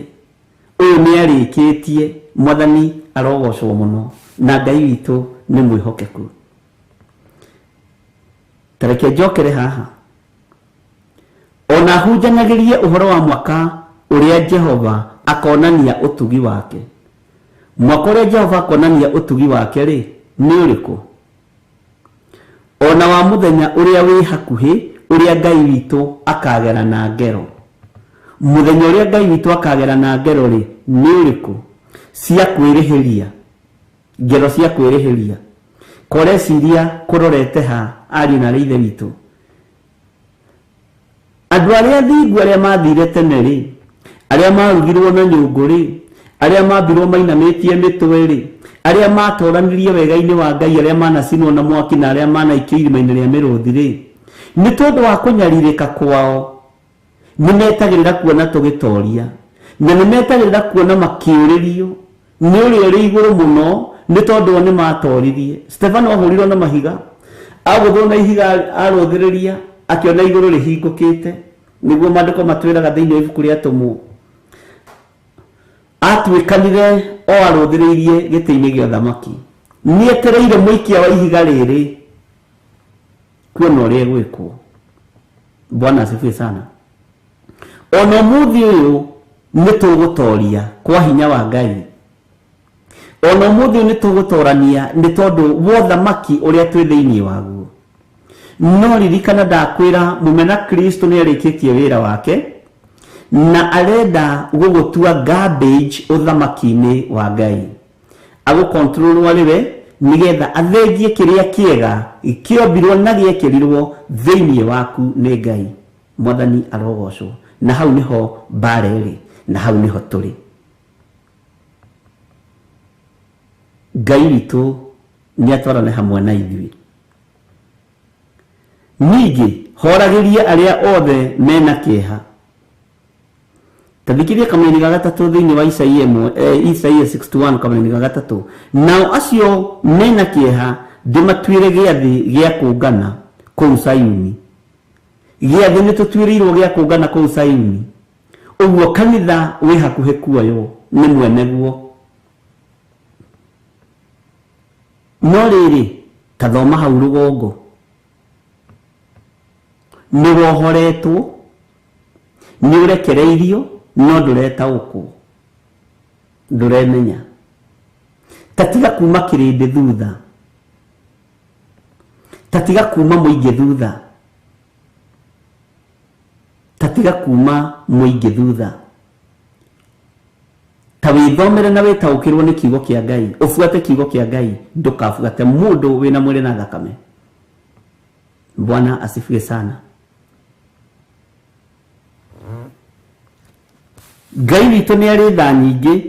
ũyũ nĩ arĩkĩtie. Mwathani arogocwo mũno na Ngai witũ nĩ mwĩhokeku. Ta reke njokere haha ona hunjanagĩrie ũhoro wa mwaka ũrĩa Jehova akonania ũtugi wake. Mwaka ũrĩa Jehova akonania ũtugi wake rĩ nĩ ũrĩkũ? Ona wa mũthenya ũrĩa wĩ hakuhĩ ũrĩa Ngai witũ akagera na ngero. Mũthenya ũrĩa Ngai witũ akagera na ngero rĩ nĩ ũrĩkũ? Cia kwĩrĩhĩria, ngero cia kwĩrĩhĩria. Koreciria kũrorete ha ariũ na ithe witũ? Andũ arĩa thingu arĩa mathire tene rĩ, arĩa marugirwo na nyũngũ rĩ, arĩa mambirwo mainamĩtie mĩtwe rĩ, arĩa matoranirie wega-inĩ wa Ngai, arĩa manacinwo na mwaki na arĩa manaikio irima-inĩ rĩa mĩrũthi rĩ, nĩ tondũ wa kũnyarirĩka kwao nĩ metagĩrĩra kuona tũgĩtoria, na nĩ metagĩrĩra kuona makĩũrĩrio nĩ ũrĩa ũrĩ igũrũ mũno nĩ tondũ o nĩ matoririe. Stefano ahũrirwo na mahiga, agũthwo na ihiga arũthĩrĩria akĩona igũrũ rĩhingũkĩte, nĩguo maandĩko matwĩraga thĩinĩ wa ibuku rĩa Atũmwo. Atuĩkanire o arũthĩrĩirie gĩtĩ-inĩ gĩa ũthamaki, nĩetereire mũikia wa ihiga rĩrĩ kuona ũrĩa egwĩkwo. Bwana asifiwe sana. Ona ũmũthĩ ũyũ nĩ tũgũtoria kwa hinya wa Ngai. Ona ũmũthĩ ũyũ nĩ tũgũtorania nĩ tondũ wa ũthamaki ũrĩa twĩ thĩinĩ waguo. No ririkana ndakwĩra mũmena Kristo nĩ arĩkĩtie wĩra wake na arenda gũgũtua garbage ũthamaki-inĩ wa Ngai. Agũkontrolwo arĩ we nĩgetha athengie kĩrĩa kĩega kĩombirwo na gĩekĩrirwo thĩinĩ waku nĩ Ngai. Mwathani arogocwo. Na hau nĩho mbara ĩrĩ, na hau nĩho tũrĩ. Ngai witũ nĩ atwarane hamwe na ithuĩ. Ningĩ horagĩria arĩa othe mena kĩeha. Ta thikĩrĩria kamũini ga gatatũ thĩinĩ wa Isaia Isaia 61 kamũini ga gatatũ. Nao acio mena kĩeha ndĩmatuĩre gĩathĩ gĩa kũngana kũu Sayuni. Gĩathĩ nĩ tũtuĩrĩirwo gĩa kũngana kũu Sayuni. Ũguo kanitha wĩ hakuhĩ kuoywo nĩ mwene guo. No rĩrĩ ta thoma hau rũgongo, nĩ wohoretwo, nĩ ũrekereirio, no ndũretaũkwo, ndũremenya. Ta tiga kuma kĩrĩndĩ thutha, ta tiga kuma mũingĩ thutha, ta tiga kuma mũingĩ thutha. Ta wĩthomere na wĩtaũkĩrwo nĩ kiugo kĩa Ngai, ũbuate kiugo kĩa Ngai, ndũkabuate mũndũ wĩna mwĩrĩ na thakame. Bwana asifiwe sana. Ngai witũ nĩ arĩ tha nyingĩ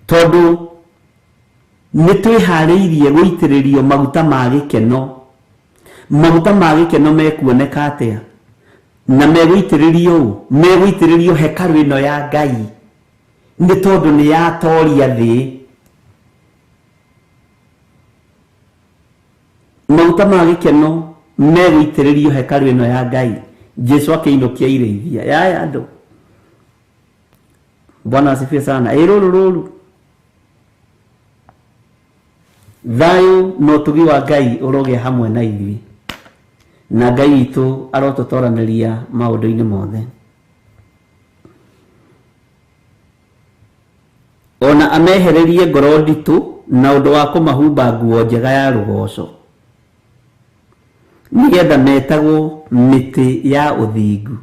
tondũ nĩ twĩharĩirie gũitĩrĩrio maguta ma gĩkeno. Maguta ma gĩkeno mekuoneka atĩa? Na megũitĩrĩrio ũ? Megũitĩrĩrio hekarũ ĩno ya Ngai nĩ tondũ nĩ yatoria thĩ. Maguta ma gĩkeno megũitĩrĩrio hekarũ ĩno ya Ngai. Jesu akĩinũkia irĩithia yaya andũ. Bwana asifiwe sana. Ĩ rũrũ rũru thayũ na ũtugi wa Ngai ũrogĩa hamwe na ithuĩ, na Ngai witũ arotũtoranĩria maũndũ-inĩ mothe, ona amehererie ngoro nditũ na ũndũ wa kũmahumba nguo njega ya rũgoco, nĩgetha metagwo mĩtĩ ya ũthingu.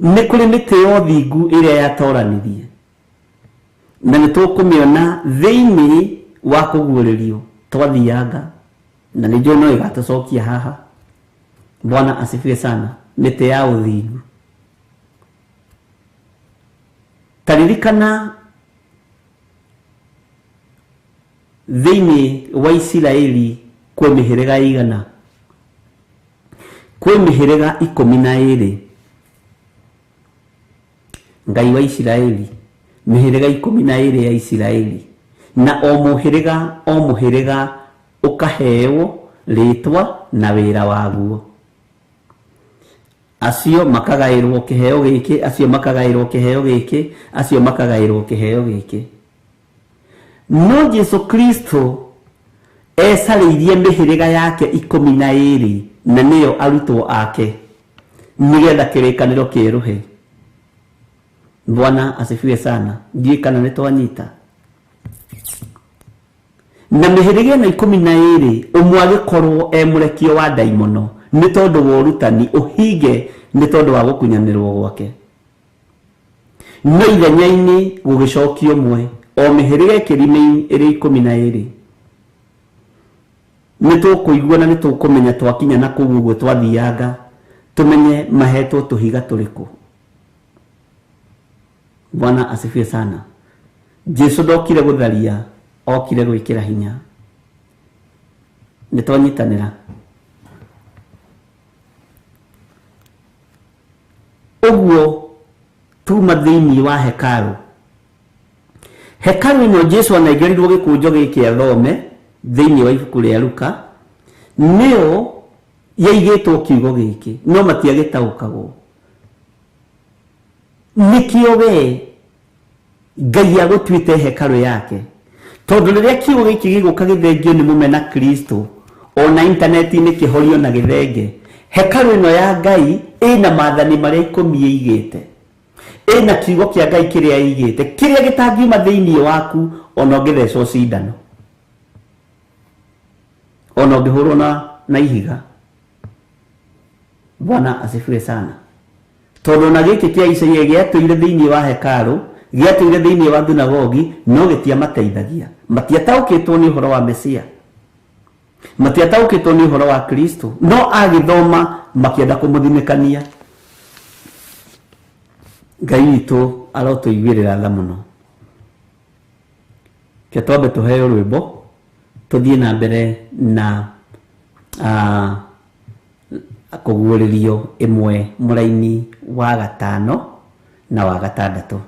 Nĩ kũrĩ mĩtĩ ya ũthingu ĩrĩa yatoranirie, na nĩ tũkũmĩona thĩinĩ wa kũguũrĩrio twathianga, na nĩ njũĩ no ĩgatũcokia haha. Bwana asifiwe sana. Mĩtĩ ya ũthingu. Taririkana thĩinĩ wa Isiraeli kwĩ mĩhĩrĩga igana, kwĩ mĩhĩrĩga 12. Ngai wa Isiraeli, mĩhĩrĩga 12 ya Isiraeli, na o mũhĩrĩga ũkaheo rĩtwa na wĩra waguo. Acio makagaĩrwo kĩheo gĩkĩ, acio makagaĩrwo kĩheo gĩkĩ, acio makagaĩrwo kĩheo gĩkĩ. No Jesu Kristo ecarĩirie mĩhĩrĩga yake 12, na nĩyo arutwo ake, nĩgetha kĩrĩkanĩro kĩerũhe. Bwana asifiwe sana. Ndiũĩ kana nĩ twanyita. Na mĩhĩrĩga ĩno 12 ũmwe agĩkorwo e mũrekio wa ndaimono nĩ tondũ wa ũrutani ũhinge, nĩ tondũ wa gũkunyanĩrwo gwake. No ithenya-inĩ gũgĩcokio ũmwe, o mĩhĩrĩga ĩkĩrĩ ĩrĩ 12. Nĩ tũkũigua na nĩ tũkũmenya twakinya na kũu ũguo twathianga, tũmenye mahetwo tũhiga tũrĩkũ. Bwana asifiwe sana. Jesu ndokire gũtharia, okire gwĩkĩra hinya. Nĩ twanyitanĩra. Ũguo tuma thĩinĩ wa hekarũ. Hekarũ ĩno Jesu anengerirwo gĩkũnjo gĩkĩ athome thĩinĩ wa ibuku rĩa Luka, nĩyo yaigĩtwo kiugo gĩkĩ, no matiagĩtaũkagwo. Nĩkĩo we Ngai agũtuĩte hekarũ yake, tondũ rĩrĩa kiugo gĩkĩ gĩgũka gĩthengio nĩ mũmena Kristo, ona intaneti-inĩ kĩhorio na gĩthenge, hekarũ ĩno ya Ngai ĩna maathani marĩa 10 ĩigĩte, ĩna kiugo kĩa Ngai kĩrĩa ĩigĩte, kĩrĩa gĩtangiuma thĩinĩ waku ona ũngĩthecwo cindano, ona ũngĩhũrwo na ihiga. Bwana asifiwe sana. Tondũ ona gĩkĩ kĩa Isaia gĩatũire thĩinĩ wa hekarũ, gĩatũire thĩinĩ wa thunagogi, no gĩtiamateithagia. Matiataũkĩtwo nĩ ũhoro wa Mesia, matiataũkĩtwo nĩ ũhoro wa Kristo, no agĩthoma makĩenda kũmũthinĩkania. Ngai witũ arotũiguĩrĩra tha mũno. Ke twambe tũheo rwĩmbo tũthiĩ na mbere na kũguũrĩrio ĩmwe mũraini wa 5 na wa 6.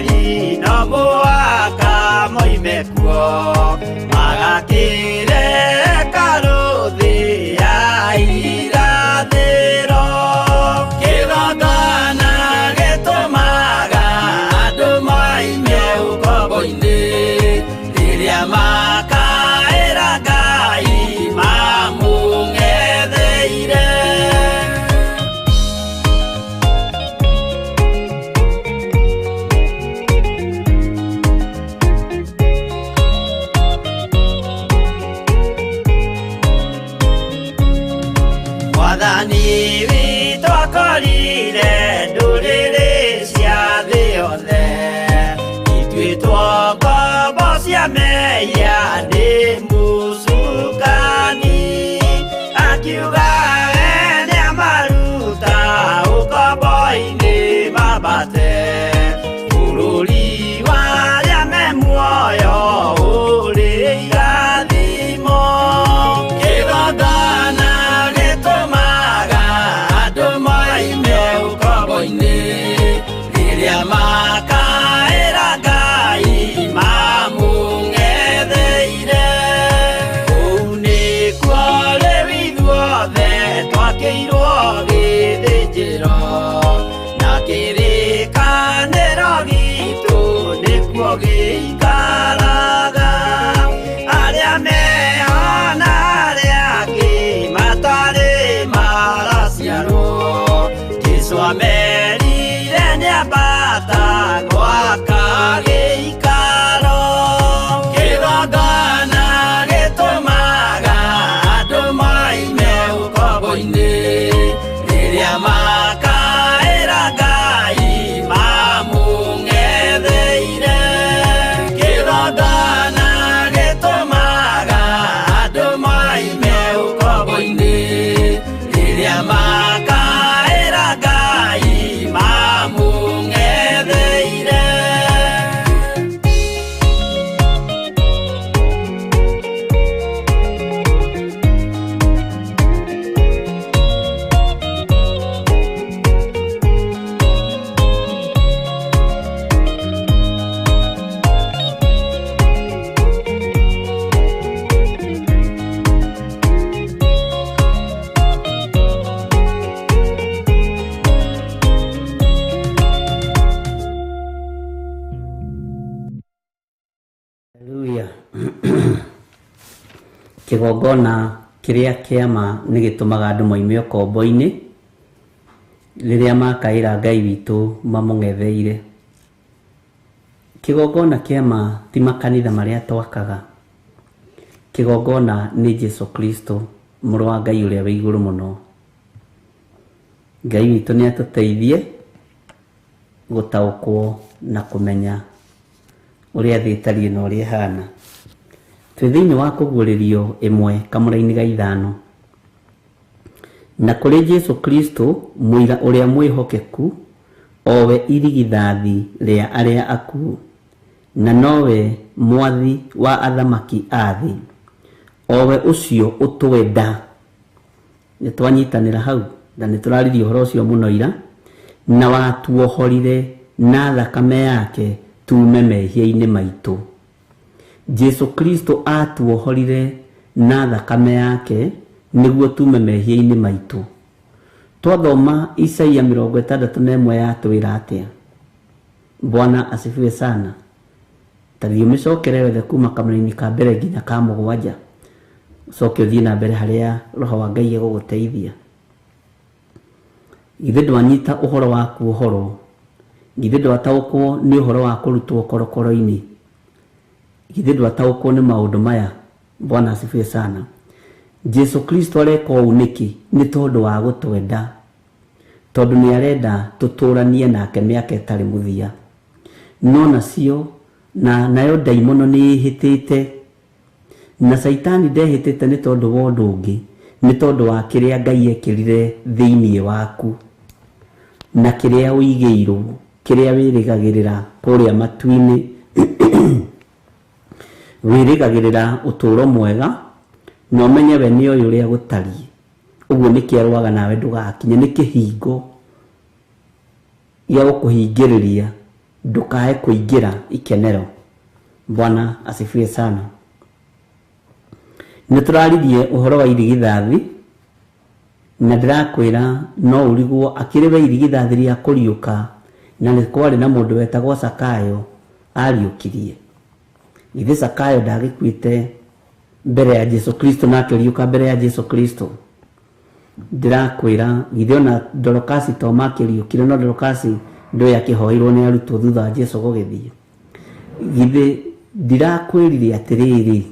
Isiraeli no mũhaka moime kuo magakĩre hekarũ thĩ ya irathĩro. Kĩgongona gĩtũmaga andũ moime ũkombo-inĩ rĩrĩa makaĩra Ngai mamũng'etheire. Mwathani witũ akorire ndũrĩrĩ cia thĩ yothe ituĩtwo ngombo cia mehia nĩ mũcukani akiuga we nĩamaruta ũkombo-inĩ mambate bũrũri wa arĩa me muoyo ũrĩ irathimo. Kĩgongona gĩtũmaga andũ moime ũkombo-inĩ rĩrĩa makaĩra Ngai mamũng'etheire. Kũu nĩkuo rĩu ithuothe twakĩirwo gĩthĩnjĩro na kĩrĩkanĩro gitũ nĩkuo gĩikaraga. Arĩa meho na arĩa angĩ matarĩ maraciarwo Jesũ amerire nĩambata gwaka gĩikaro. Kĩgongona gĩtũmaga andũ moime ũkombo-inĩ rĩrĩa makaĩra Ngai mamũng'etheire. Kĩgongona gĩtũmaga andũ moime ũkombo-inĩ rĩrĩa makaĩra Ngai mamũng'etheire. Haleluya. Kĩgongona kĩrĩa kĩama nĩ gĩtũmaga andũ moime ũkombo-inĩ rĩrĩa makaĩra Ngai witũ mamũng'etheire. Kĩgongona kĩama ti makanitha marĩa twakaga. Kĩgongona nĩ Jesu Kristo mũrũ wa Ngai ũrĩa wĩ igũrũ mũno. Ngai witũ nĩ atũteithie gũtaũkwo na kũmenya ũrĩa thĩ ĩtariĩ na ũrĩa ĩhana. Twĩ thĩinĩ wa kũguũrĩrio 1 kamũra-inĩ ga 5. Na kũrĩ Jesu Kristo mũira ũrĩa mwĩhokeku o we irigithathi rĩa arĩa akuũ na nowe mwathi wa athamaki a thĩ o we ũcio ũtwenda. Nĩ twanyitanĩra hau na nĩ tũraririe ũhoro ũcio mũno ira na watuohorire na thakame yake tume mehia-inĩ maitũ. Jesu Kristo atuohorire na thakame yake nĩguo tume mehia-inĩ maitũ. Twathoma Isaia 61 yatwĩra atĩa? Bwana asifiwe sana. Tathiĩ ũmĩcokere wethe kuma kamũra-inĩ ka mbere nginya ka 7 ũcoke ũthiĩ na mbere harĩa Roho wa Ngai egũgũteithia. Githĩ ndwanyita ũhoro wa kuohorwo? Githĩ ndwataũkwo nĩ ũhoro wa kũrutwo korokoro-inĩ? Githĩ ndwataũkwo nĩ maũndũ maya? Bwana asifiwe sana. Jesu Kristo areka ũũ nĩkĩ? Nĩ tondũ wa gũtwenda, tondũ nĩ arenda tũtũranie nake mĩaka ĩtarĩ mũthia. No nacio na nayo ndaimono nĩ ĩhĩtĩte na Saitani ndehĩtĩte nĩ tondũ wa ũndũ ũngĩ, nĩ tondũ wa kĩrĩa Ngai ekĩrire thĩinĩ waku na kĩrĩa ũigĩirwo, kĩrĩa wĩrĩgagĩrĩra kũrĩa matu-inĩ. Wĩrĩgagĩrĩra ũtũũro mwega na ũmenye we nĩ ũyũ ũrĩa gũtariĩ. Ũguo nĩkĩo arũaga nawe ndũgakinye, nĩ kĩhingo gĩa gũkũhingĩrĩria Ndũkae kũingĩra ikenero. Bwana asifiwe sana. Nĩ tũraririe ũhoro wa irigithathi na ndĩrakwĩra no ũrigwo akĩrĩ we irigithathi rĩa kũriũka, na nĩ kwarĩ na mũndũ wetagwo Sakayo ariũkirie. Githĩ Sakayo ndagĩkuĩte mbere ya Jesu Kristo na akĩriũka mbere ya Jesu Kristo? Ndĩrakwĩra githĩ ona Dorokasi to makĩriũkire, no Dorokasi ndũĩ akĩhoirwo nĩ arutwo thutha wa Jesu gũgĩthiĩ. Githĩ ndirakwĩrire atĩrĩrĩ,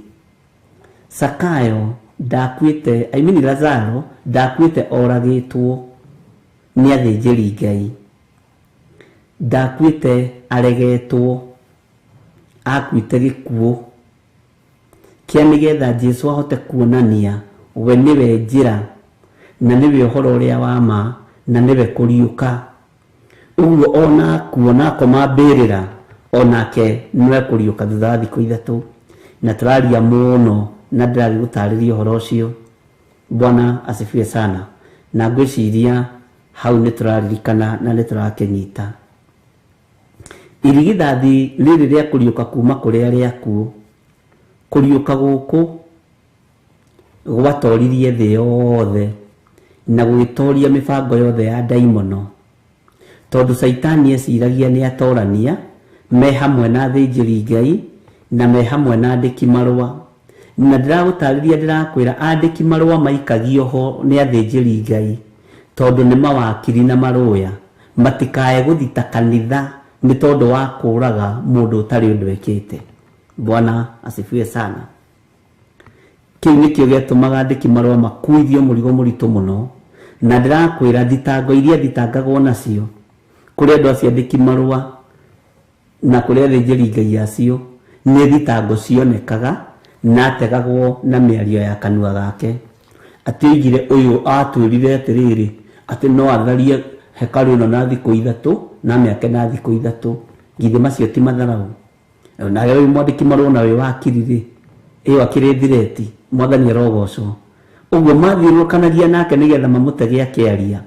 Sakayo ndakuĩte, I mean Lazaro ndakuĩte oragĩtwo nĩ athĩnjĩri Ngai, ndakuĩte aregetwo, akuĩte gĩkuũ kĩa nĩgetha Jesu ahote kuonania we nĩwe njĩra na nĩwe ũhoro ũrĩa wa ma na nĩwe kũriũka. Ũguo ona akua na akoma mbĩrĩra, onake nĩwe kũriũka thutha wa thikũ 3. Na tũraria mũno na ndĩragĩgũtarĩria ũhoro ũcio. Bwana asifiwe sana. Na ngwĩciria hau nĩ tũraririkana na nĩ tũrakĩnyita. Irigithathi rĩrĩ rĩa kũriũka kuma kũrĩ arĩa akuũ, kũriũka gũkũ gwatoririe thĩ yothe na gũgĩtoria mĩbango yothe ya ndaimono, tondũ Caitani eciragia nĩ atorania me hamwe na athĩnjĩri Ngai na me hamwe na andĩki marũa. Na ndĩragũtarĩria, ndĩrakwĩra andĩki marũa maikagio ho nĩ athĩnjĩri Ngai tondũ nĩ mawakiri na marũya, matikae gũthita kanitha nĩ tondũ wa kũraga mũndũ ũtarĩ ũndũ ekĩte. Bwana asifiwe sana. Kĩu nĩkĩo gĩatũmaga andĩki marũa makuithio mũrigo mũritũ mũno. Na ndĩrakwĩra thitango iria thitangagwo nacio kũrĩ andũ acio andĩki marũa na kũrĩ athĩnjĩri Ngai acio nĩ thitango cionekaga na ategagwo na mĩario ya kanua gake. Atĩ oigire ũyũ atwĩrire atĩrĩrĩ atĩ no atharie hekarũ ĩno na thikũ 3 na mĩake na thikũ 3. Githĩ macio ti matharau? Nawe wĩ mwandĩki marũa na wĩ wakiri rĩ, ĩyo akĩrĩ thireti, Mwathani arogocwo. Ũguo mathiũrũrũkanagia nake nĩgetha mamũtege akĩaria.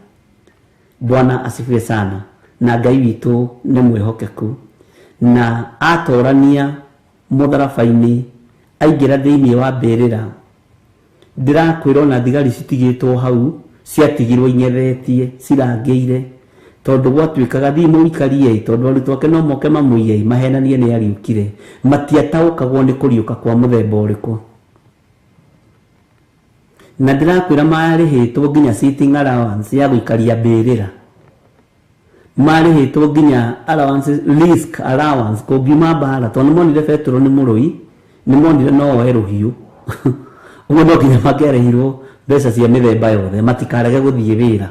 Bwana asifiwe sana. Na Ngai witũ nĩ mwĩhokeku, na atorania mũtharaba-inĩ aingĩra thĩinĩ wa mbĩrĩra. Ndĩrakwĩra ona thigari citigĩtwo hau ciatigirwo ing'ethetie cirangĩire, tondũ gwatuĩkaga thiĩ mũikarie, tondũ arutwo ake no moke mamũiye mahenanie nĩ ariũkire. Matiataũkagwo nĩ kũriũka kwa mũthemba ũrĩkũ. Na ndĩrakwĩra marĩhĩtwo nginya sitting allowance ya gũikaria mbĩrĩra, marĩhĩtwo nginya allowance, risk allowance kũngiuma mbara, tondũ nĩmonire Petero nĩ mũrũi, nĩmonire no oe rũhiũ. Ũguo no nginya makĩarĩhirwo mbeca cia mĩthemba yothe matikarege gũthiĩ wĩra.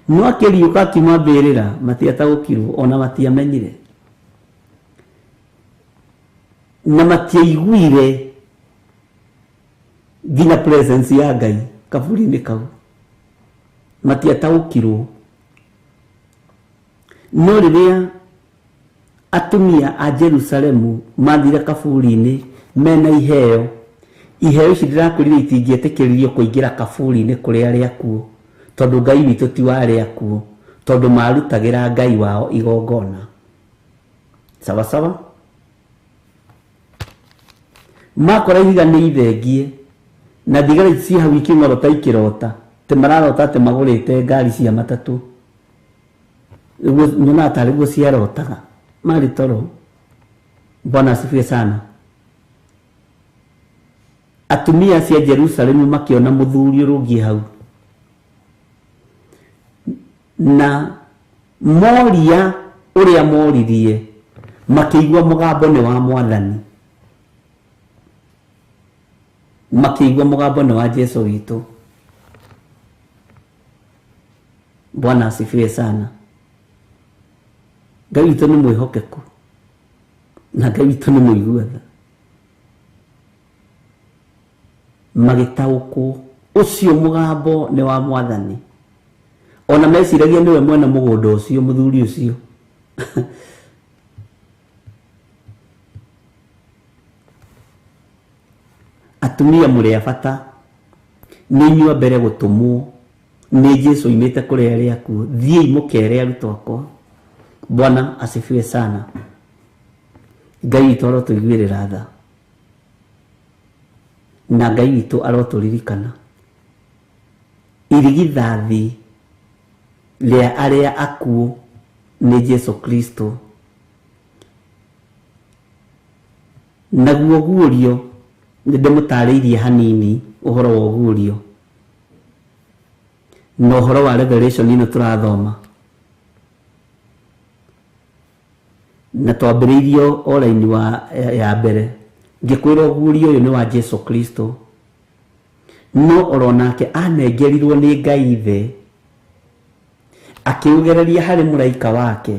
No akĩriũka akiuma mbĩrĩra matiataũkirwo ona matiamenyire, na matiaiguire nginya presence ya Ngai kaburi-inĩ kau, matiataũkirwo. No rĩrĩa atumia a Jerusalemu mathire kaburi-inĩ mena iheo, iheo ici ndĩrakwĩrire itingĩetĩkĩririo kũingĩra kaburi-inĩ kũrĩ arĩa akuũ, tondũ Ngai witũ ti wa arĩa akuũ, tondũ marutagĩra Ngai wao igongona. Sawa sawa. Makora ihiga nĩ ithengie, na thigari ci hau ikĩng'orota ikĩrota atĩ mararota atĩ magũrĩte ngari cia matatũ. Nĩguo nyonaga tarĩ guo ciarotaga marĩ toro. Bwana asifiwe sana. Atumia acio a Jerusalemu makĩona mũthuri ũrũngiĩ hau, na moria ũrĩa moririe makĩigua mũgambo nĩ wa Mwathani, makĩigua mũgambo nĩ wa Jesu witũ. Bwana asifiwe sana. Ngai witũ nĩ mwĩhokeku na Ngai witũ nĩ mũigua tha. Magĩtaũkwo ũcio mũgambo nĩ wa Mwathani, ona meciragia nĩwe mwene mũgũnda ũcio, mũthuri ũcio. Atumia mũrĩ a bata, nĩ inyuĩ a mbere gũtũmwo nĩ Jesu oimĩte kũrĩ arĩa akuũ. Thiĩi mũkere arutwo akwa Bwana asifiwe sana. Ngai witũ arotũiguĩrĩra tha, na Ngai witũ arotũririkana. Irigithathi rĩa arĩa akuũ nĩ Jesu Kristo, naguo guũrio nĩ ndĩmũtarĩirie hanini ũhoro wa ũguũrio na ũhoro wa revelation ĩno tũrathoma, na twambĩrĩirio o raini wa ya mbere ngĩkwĩra ũguũrio ũyũ nĩ wa Jesu Kristo, no oro nake anengerirwo nĩ Ngai Ithe akĩũgereria harĩ mũraika wake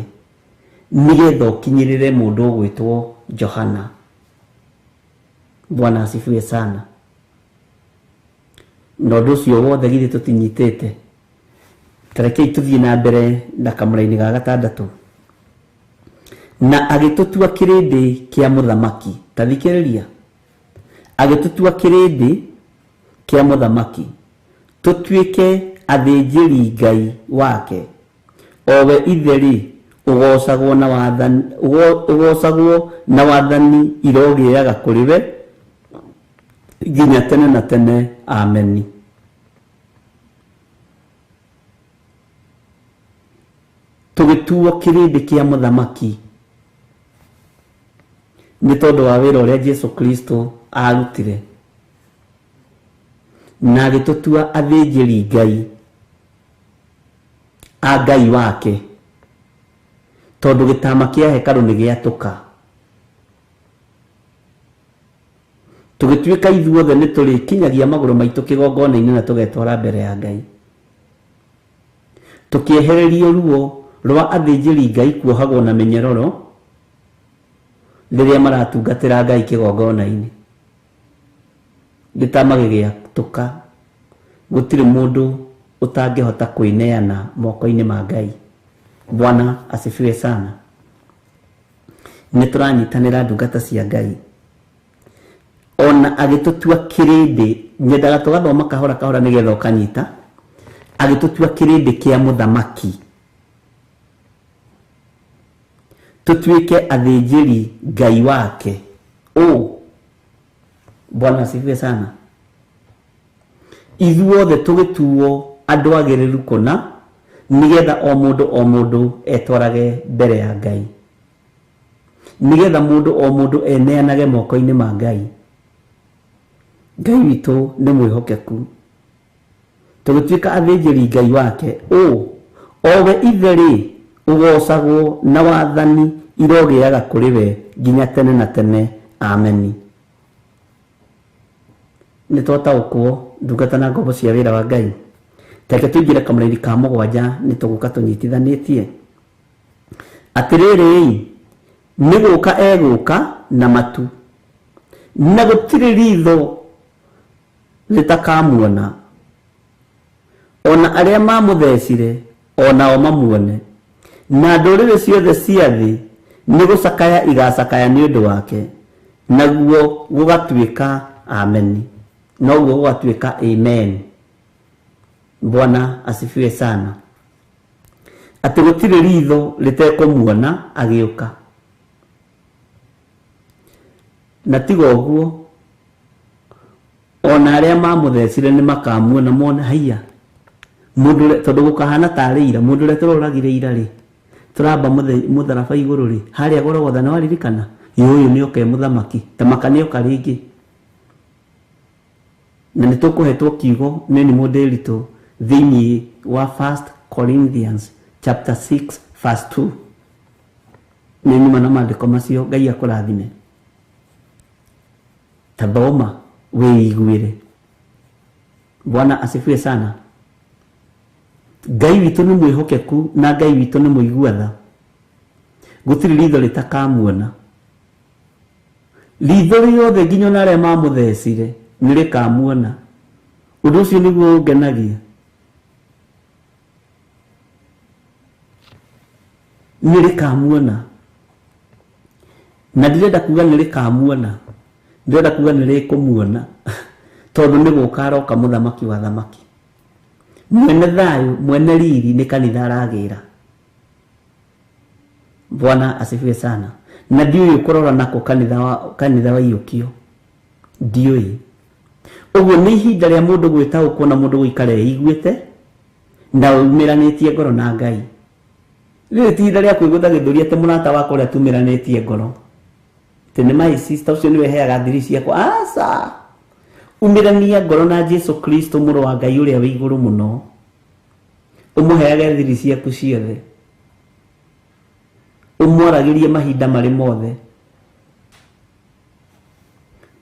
nĩgetha ũkinyĩrĩre mũndũ ũgwĩtwo Johana. Bwana asifiwe sana. Na ũndũ ũcio wothe githĩ tũtinyitĩte? Tarekei tũthiĩ na mbere na kamũraini ga gatandatũ. Na agĩtũtua kĩrĩndĩ kĩa mũthamaki. Ta thikĩrĩria, agĩtũtua kĩrĩndĩ kĩa mũthamaki, tũtuĩke athĩnjĩri Ngai wake, o we Ithe-rĩ, ũgocagwo na wathani, ũgocagwo na wathani irogĩaga kũrĩ we nginya tene na tene. Ameni. Tũgĩtuo kĩrĩndĩ kĩa mũthamaki nĩ tondũ wa wĩra ũrĩa Jesu Kristo arutire, na agĩtũtua athĩnjĩri Ngai a Ngai wake, tondũ gĩtama kĩa hekarũ nĩ gĩatũka. Tũgĩtuĩka ithuothe nĩ tũrĩkinyagia magũrũ maitũ kĩgongona-inĩ na tũgetwara mbere ya Ngai. Tũkĩehererio ruo rwa athĩnjĩri Ngai kuohagwo na mĩnyororo rĩrĩa maratungatĩra Ngai kĩgongona-inĩ. Gĩtama gĩgĩatũka, gũtirĩ mũndũ ũtangĩhota kwĩneana moko-inĩ ma Ngai. Bwana asifiwe sana. Nĩ tũranyitanĩra ndungata cia Ngai. Ona agĩtũtua kĩrĩndĩ, nyendaga tũgathoma kahora kahora nĩgetha ũkanyita. Agĩtũtua kĩrĩndĩ kĩa mũthamaki, tũtuĩke athĩnjĩri Ngai wake. O Bwana asifiwe sana. Ithuothe tũgĩtuo andũ agĩrĩru kũna, nĩgetha o mũndũ o mũndũ etwarage mbere ya Ngai, nĩgetha mũndũ o mũndũ eneanage moko-inĩ ma Ngai. Ngai witũ nĩ mwĩhokeku. Tũgĩtuĩka athĩnjĩri Ngai wake, o we Ithe-rĩ, ũgocagwo na wathani irogĩaga kũrĩ we nginya tene na tene. Ameni. Nĩ twataũkwo ndungata na ngombo cia wĩra wa Ngai. Tareke tũingĩre kamũraini ka mũgwanja, nĩ tũgũka tũnyitithanĩtie. Atĩrĩrĩ, nĩ gũka egũka na matu, na gũtirĩ ritho rĩtakamuona, ona arĩa mamũthecire onao mamuone, na ndũrĩrĩ ciothe cia thĩ nĩ gũcakaya igacakaya nĩ ũndũ wake, naguo gũgatuĩka ameni, noguo gũgatuĩka amen. Bwana asifiwe sana. Atĩ gũtirĩ ritho rĩtekũmuona agĩũka. Na tiga ũguo, ona arĩa mamũthecire nĩ makamuona mone, haiya, mũndũ tondũ gũkahana tarĩ ira, mũndũ ũrĩa tũroragire ira rĩ, tũramba mũtharaba igũrũ rĩ, harĩa Golgotha nĩ waririkana, ũyũ nĩ oke mũthamaki, ta maka nĩ oka rĩngĩ. Na nĩ tũkũhetwo kiugo nĩ Mũndĩritũ thĩinĩ wa 1 Corinthians chapter 6 verse 2. Nĩ nyuma na maandĩko macio, Ngai akũrathime. Ta thoma wĩiguĩre. Bwana asifiwe sana. Ngai witũ nĩ mwĩhokeku na Ngai witũ nĩ mũigua tha. Gũtirĩ ritho rĩtakamuona. Ritho rĩothe nginya ona arĩa mamũthecire nĩ rĩkamuona. Ũndũ ũcio nĩguo ũngenagia. Nĩ rĩkamuona. Na ndirenda kuga nĩ rĩkamuona, ndĩrenda kuga nĩ rĩkũmuona, tondũ nĩ gũka aroka mũthamaki wa thamaki, mwene thayũ, mwene riri, nĩ kanitha aragĩra. Bwana asifiwe sana. Na ndiũĩ ũkũrora nako kanitha wa iyũkio, ndiũĩ. Ũguo nĩ ihinda rĩa mũndũ gwĩtaũkwo na mũndũ gũikara eiguĩte na umĩranĩtie ngoro na Ngai. Rĩrĩ ti ihinda rĩa kwĩgũtha gĩthũri atĩ mũrata wakwa ũrĩa tumĩranĩtie ngoro, atĩ nĩ my sister ũcio nĩwe heaga thiri ciakwa. Aca, umĩrania ngoro na Jesu Kristo mũrũ wa Ngai ũrĩa wĩ igũrũ mũno, ũmũheage thiri ciaku ciothe, ũmwaragĩrie mahinda marĩ mothe,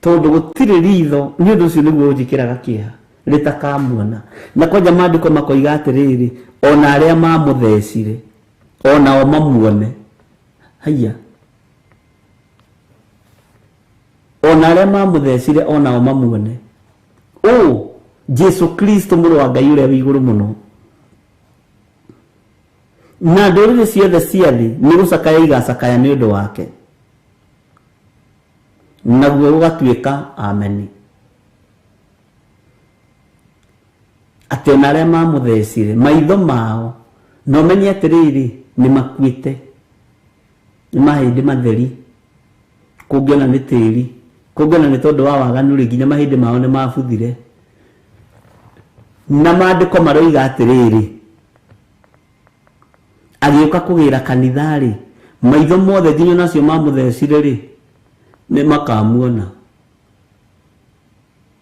tondũ gũtirĩ ritho. Nĩ ũndũ ũcio nĩguo ũnjĩkĩraga kĩeha rĩtakamuona. Na kwanja maandĩko makoiga atĩrĩrĩ, ona arĩa mamũthecire onao mamuone. Haiya, ona arĩa mamũthecire onao mamuone. Ũ Jesu Kristo mũrũ wa Ngai ũrĩa wĩ igũrũ mũno. Na ndũrĩrĩ ciothe cia thĩ nĩ gũcakaya igacakaya nĩ ũndũ wake, naguo gũgatuĩka ameni. Atĩ ona arĩa mamũthecire maitho mao no menye atĩrĩrĩ, nĩ makuĩte, nĩ mahĩndĩ matheri, kũngĩona nĩ tĩri, kũngĩona nĩ tondũ wa waganu rĩ, nginya mahĩndĩ mao nĩ mabuthire. Na maandĩko maroiga atĩrĩrĩ, agĩũka kũgĩra kanitha rĩ, maitho mothe nginya nacio mamũthecire rĩ, nĩ makamuona.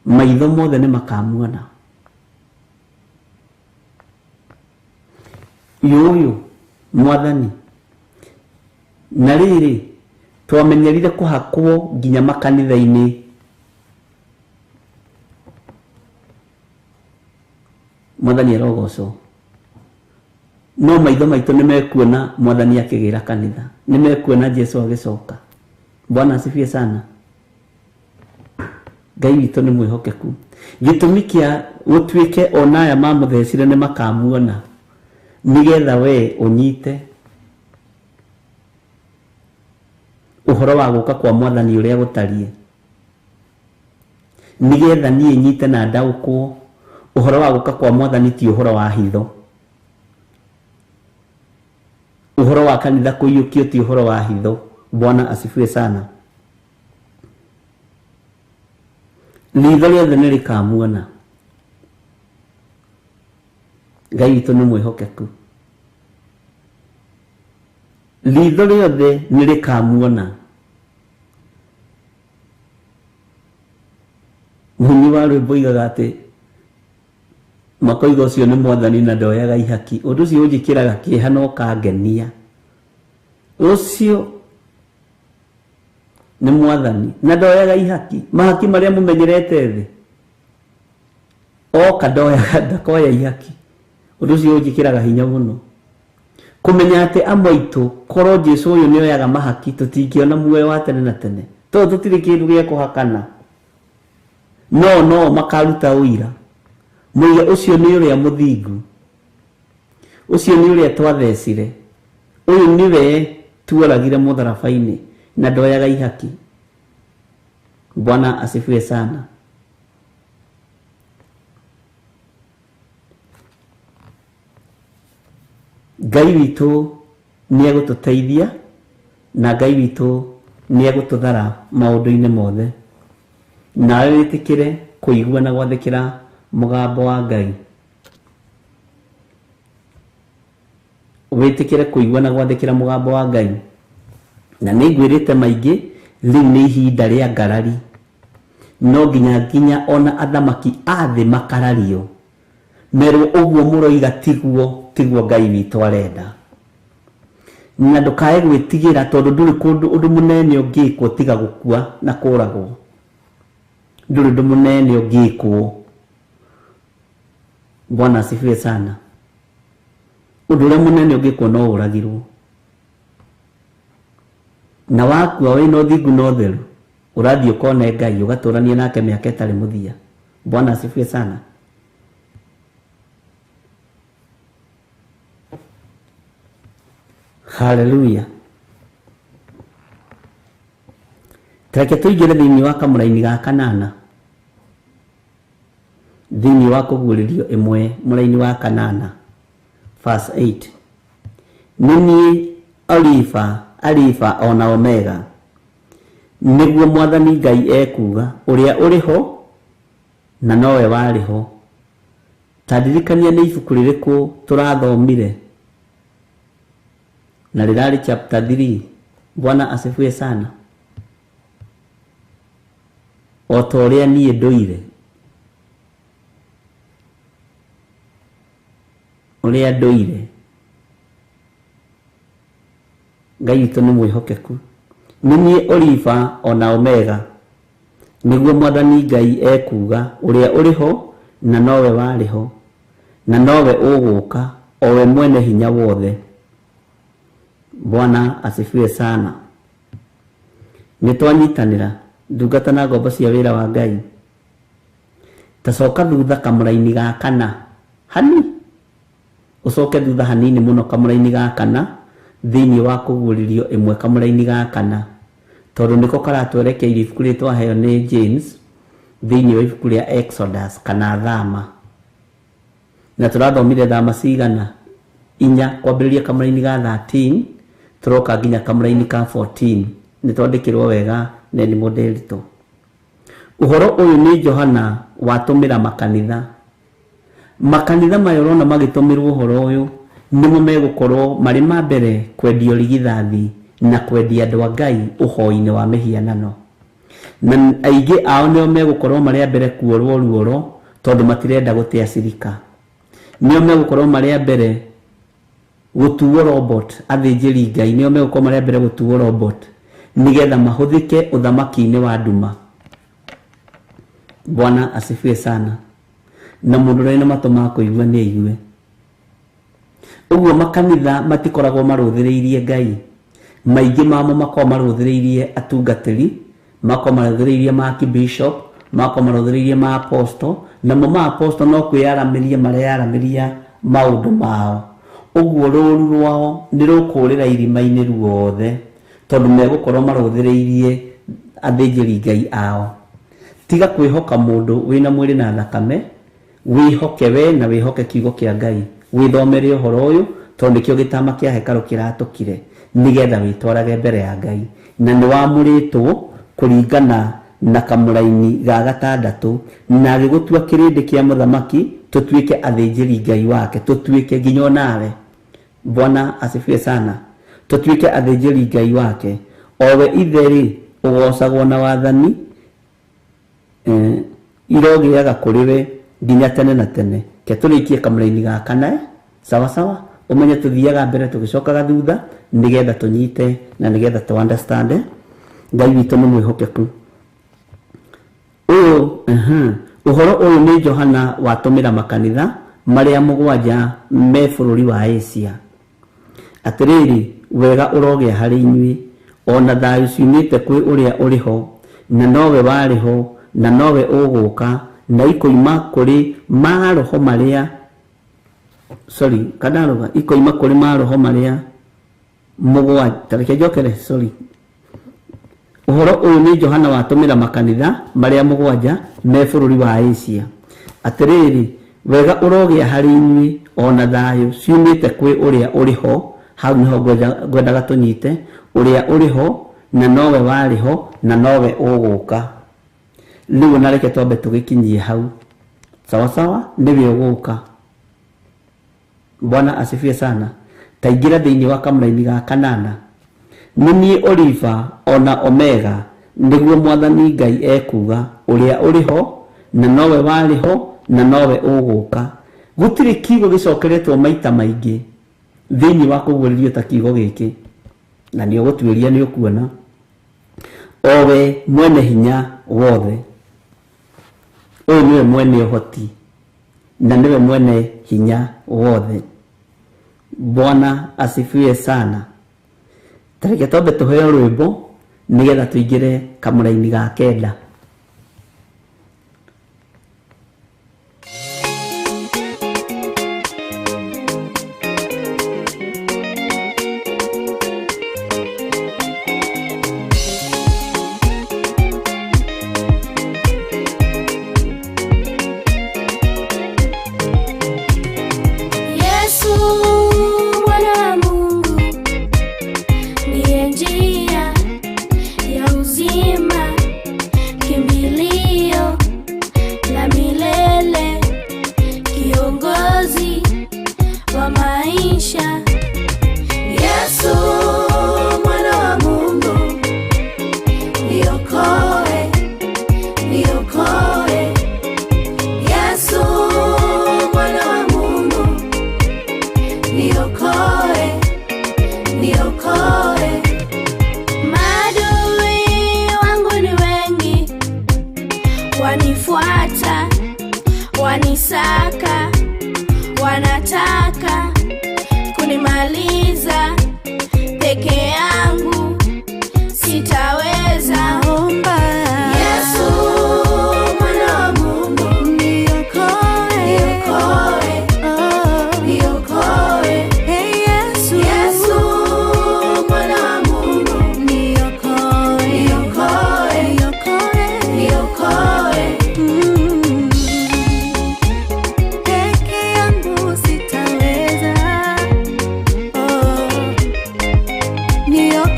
Maitho mothe nĩ makamuona. Yũyũ mwathani. Na rĩrĩ, twamenyerire kũhakwo nginya makanitha-inĩ. Mwathani arogocwo. No maitho maitũ nĩ mekuona mwathani akĩgĩra kanitha, nĩ mekuona Jesu agĩcoka. Bwana asifiwe sana. Ngai witũ nĩ mwĩhokeku. Gĩtũmi kĩa gũtuĩke ona aya mamũthecire nĩ makamuona, nĩgetha we ũnyite ũhoro wa gũka kwa mwathani ũrĩa gũtariĩ, nĩgetha niĩ nyite na ndaũkwo ũhoro wa gũka kwa mwathani ti ũhoro wa hitho. Ũhoro wa kanitha kũiyũkio ti ũhoro wa hitho. Bwana asifiwe sana. Ritho rĩothe nĩ rĩkamuona. Ngai witũ nĩ mwĩhokeku. Ritho rĩothe nĩ rĩkamuona. Mũini wa rwĩmbo oigaga atĩ makoiga ũcio nĩ mwathani na ndoyaga ihaki. Ũndũ ũcio ũnjĩkĩraga kĩeha na ũkangenia. Ũcio nĩ mwathani na ndoyaga ihaki. Mahaki marĩa mũmenyerete thĩ, oka ndoyaga, ndakoya ihaki. Ũndũ ũcio ũnjĩkĩraga hinya mũno kũmenya atĩ amwe aitũ korwo Jesu ũyũ nĩ oyaga mahaki, tũtingĩona muoyo wa tene na tene, tondũ tũtirĩ kĩndũ gĩa kũhakana. No makaruta ũira moiga ũcio nĩ ũrĩa mũthingu, ũcio nĩ ũrĩa twathecire, ũyũ nĩwe tuoragire mũtharaba-inĩ na ndoyaga ihaki. Bwana asifiwe sana. Ngai witũ nĩ egũtũteithia na Ngai witũ nĩ egũtũthara maũndũ-inĩ mothe. Nawe wĩtĩkĩre kũigua na gwathĩkĩra mũgambo wa Ngai. Wĩtĩkĩre kũigua na gwathĩkĩra mũgambo wa Ngai. Na nĩ ngwĩrĩte maingĩ, rĩu nĩ ihinda rĩa ngarari. No nginya ona athamaki a thĩ makarario, merwo ũguo mũroiga tiguo Ngai witũ arenda. Na ndũkae gwĩtigĩra tondũ ndũrĩ kũndũ ũndũ mũnene ũngĩkwo tiga gũkua na kũragwo. Ndũrĩ ũndũ mũnene ũngĩkwo. Bwana asifiwe sana. Ũndũ ũrĩa mũnene ũngĩkwo no ũragirwo. Na wakua wĩna ũthingu na ũtheru, ũrathiĩ ũkone Ngai ũgatũrania nake mĩaka ĩtarĩ mũthia. Bwana asifiwe sana. Haleluya. Reke tũingĩre thĩinĩ wa kamũraini ga kanana, thĩinĩ wa kũguũrĩrio ĩmwe mũraini wa kanana verse 8. Nĩ niĩ Olifa, Alifa ona Omega, nĩguo Mwathani Ngai ekuuga, ũrĩa ũrĩ ho na nowe warĩ ho. Ta ndirikania nĩ ibuku rĩrĩkũ tũrathomire na rĩrarĩ chapter 3. Bwana asifiwe sana. O ta ũrĩa niĩ ndũire, ũrĩa ndũire, Ngai witũ nĩ mwĩhokeku. Nĩ niĩ Olifa ona Omega, nĩguo Mwathani Ngai ekuuga, ũrĩa ũrĩ ho na nowe warĩ ho na nowe ũgũũka, o we mwene hinya wothe. Bwana asifiwe sana. Nĩ twanyitanĩra ndungata na ngombo cia wĩra wa Ngai. Tacoka thutha kamũraini ga kana hani, ũcoke thutha hanini mũno kamũraini ga kana thĩinĩ wa kũguũrĩrio ĩmwe kamũraini ga kana, tondũ nĩko karatwerekeirie ibuku rĩrĩ twaheo nĩ James thĩinĩ wa ibuku rĩa Exodus kana Thama. Na tũrathomire thama cigana? Inya, kwambĩrĩria kamũraini ga 13 tũroka nginya kamũraini ka 14. Nĩ twandĩkĩrwo wega nĩ nĩ mũndĩritũ. Ũhoro ũyũ nĩ Johana watũmĩra makanitha. Makanitha maya ũrona magĩtũmĩrwo ũhoro ũyũ nĩmo megũkorwo marĩ ma mbere kwendia ũrigithathi na kwendia andũ a Ngai ũhoi-inĩ wa mĩhianano. Na aingĩ ao nĩo megũkorwo marĩ a mbere kuorwo ruoro tondũ matirenda gũte acirika. Nĩo megũkorwo marĩ a mbere gũtuo robot, athĩnjĩri Ngai nĩo megũkorwo marĩ a mbere gũtuo robot nĩgetha mahũthĩke ũthamaki-inĩ wa nduma. Bwana asifiwe sana. Na mũndũ ũrĩa wĩna matũ ma kũigua nĩ aigue. Ũguo makanitha matikoragwo marũthĩrĩirie Ngai, maingĩ mamo makoragwo marũthĩrĩirie atungatĩri, makoragwo marũthĩrĩirie ma archbishop, makoragwo marũthĩrĩirie ma apostle, namo ma apostle no kwĩyaramĩria mareyaramĩria maũndũ mao. Ũguo rũru rwao nĩ rũkũrĩra irima-inĩ ruothe tondũ megũkorwo marũthĩrĩirie athĩnjĩri Ngai ao. Tiga kwĩhoka mũndũ wĩna mwĩrĩ na thakame, wĩhoke we na wĩhoke kiugo kĩa Ngai. Wĩthomere ũhoro ũyũ tondũ nĩkĩo gĩtama kĩa hekarũ kĩratũkire nĩgetha wĩtwarage mbere ya Ngai. Na nĩ wamũrĩtwo kũringana na kamũraini ga gatandatũ, na agĩgũtua kĩrĩndĩ kĩa mũthamaki tũtuĩke athĩnjĩri Ngai wake, tũtuĩke nginya onawe. Bwana asifiwe sana. Tũtuĩke athĩnjĩri Ngai wake, o we ithe-rĩ ũgocagwo na wathani irogĩaga kũrĩ we nginya tene na tene. Ke tũrĩkie kamũraini ga kana, sawa sawa. Ũmenye tũthiaga mbere tũgĩcokaga thutha nĩgetha tũnyite na nĩgetha tũ understand. Ngai witũ nĩ mwĩhokeku. Ũyũ ũhoro ũyũ nĩ Johana watũmĩra makanitha marĩa mũgwanja me bũrũri wa Asia. Atĩrĩrĩ, wega ũrogĩa harĩ inyuĩ, ona thayũ ciumĩte kwĩ ũrĩa ũrĩ ho na nowe warĩ ho na nowe ũgũũka, na ikoima kũrĩ maroho marĩa, sorry, kandaruga, ikoima kũrĩ maroho marĩa mũgwanja. Tareke njokere, sorry. Ũhoro ũyũ nĩ Johana watũmĩra makanitha marĩa mũgwanja me bũrũri wa Asia. Atĩrĩrĩ, wega ũrogĩa harĩ inyuĩ, ona thayũ ciumĩte kwĩ ũrĩa ũrĩ ho. Hau nĩho ngwendaga tũnyite, ũrĩa ũrĩ ho na nowe warĩ ho na nowe ũgũũka. Rĩu na reke twambe tũgĩkinyie hau. Sawa sawa, nĩwe ũgũũka. Bwana asifiwe sana. Taingĩra thĩinĩ wa kamũraini ga kanana. Nĩ niĩ Olifa ona Omega, nĩguo Mwathani Ngai ekuuga, ũrĩa ũrĩ ho na nowe warĩ ho na nowe ũgũũka. Gũtirĩ kiugo gĩcokeretwo maita maingĩ thĩinĩ wa kũguũrĩrio ta kiugo gĩkĩ, na nĩ ũgũtuĩria nĩ ũkuona. O we mwene hinya wothe, ũyũ nĩwe mwene ũhoti na nĩwe mwene hinya wothe. Bwana asifiwe sana. Tareke twambe tũheo rwĩmbo nĩgetha tũingĩre kamũraini ga kenda. Yesu mwana wa Mungu,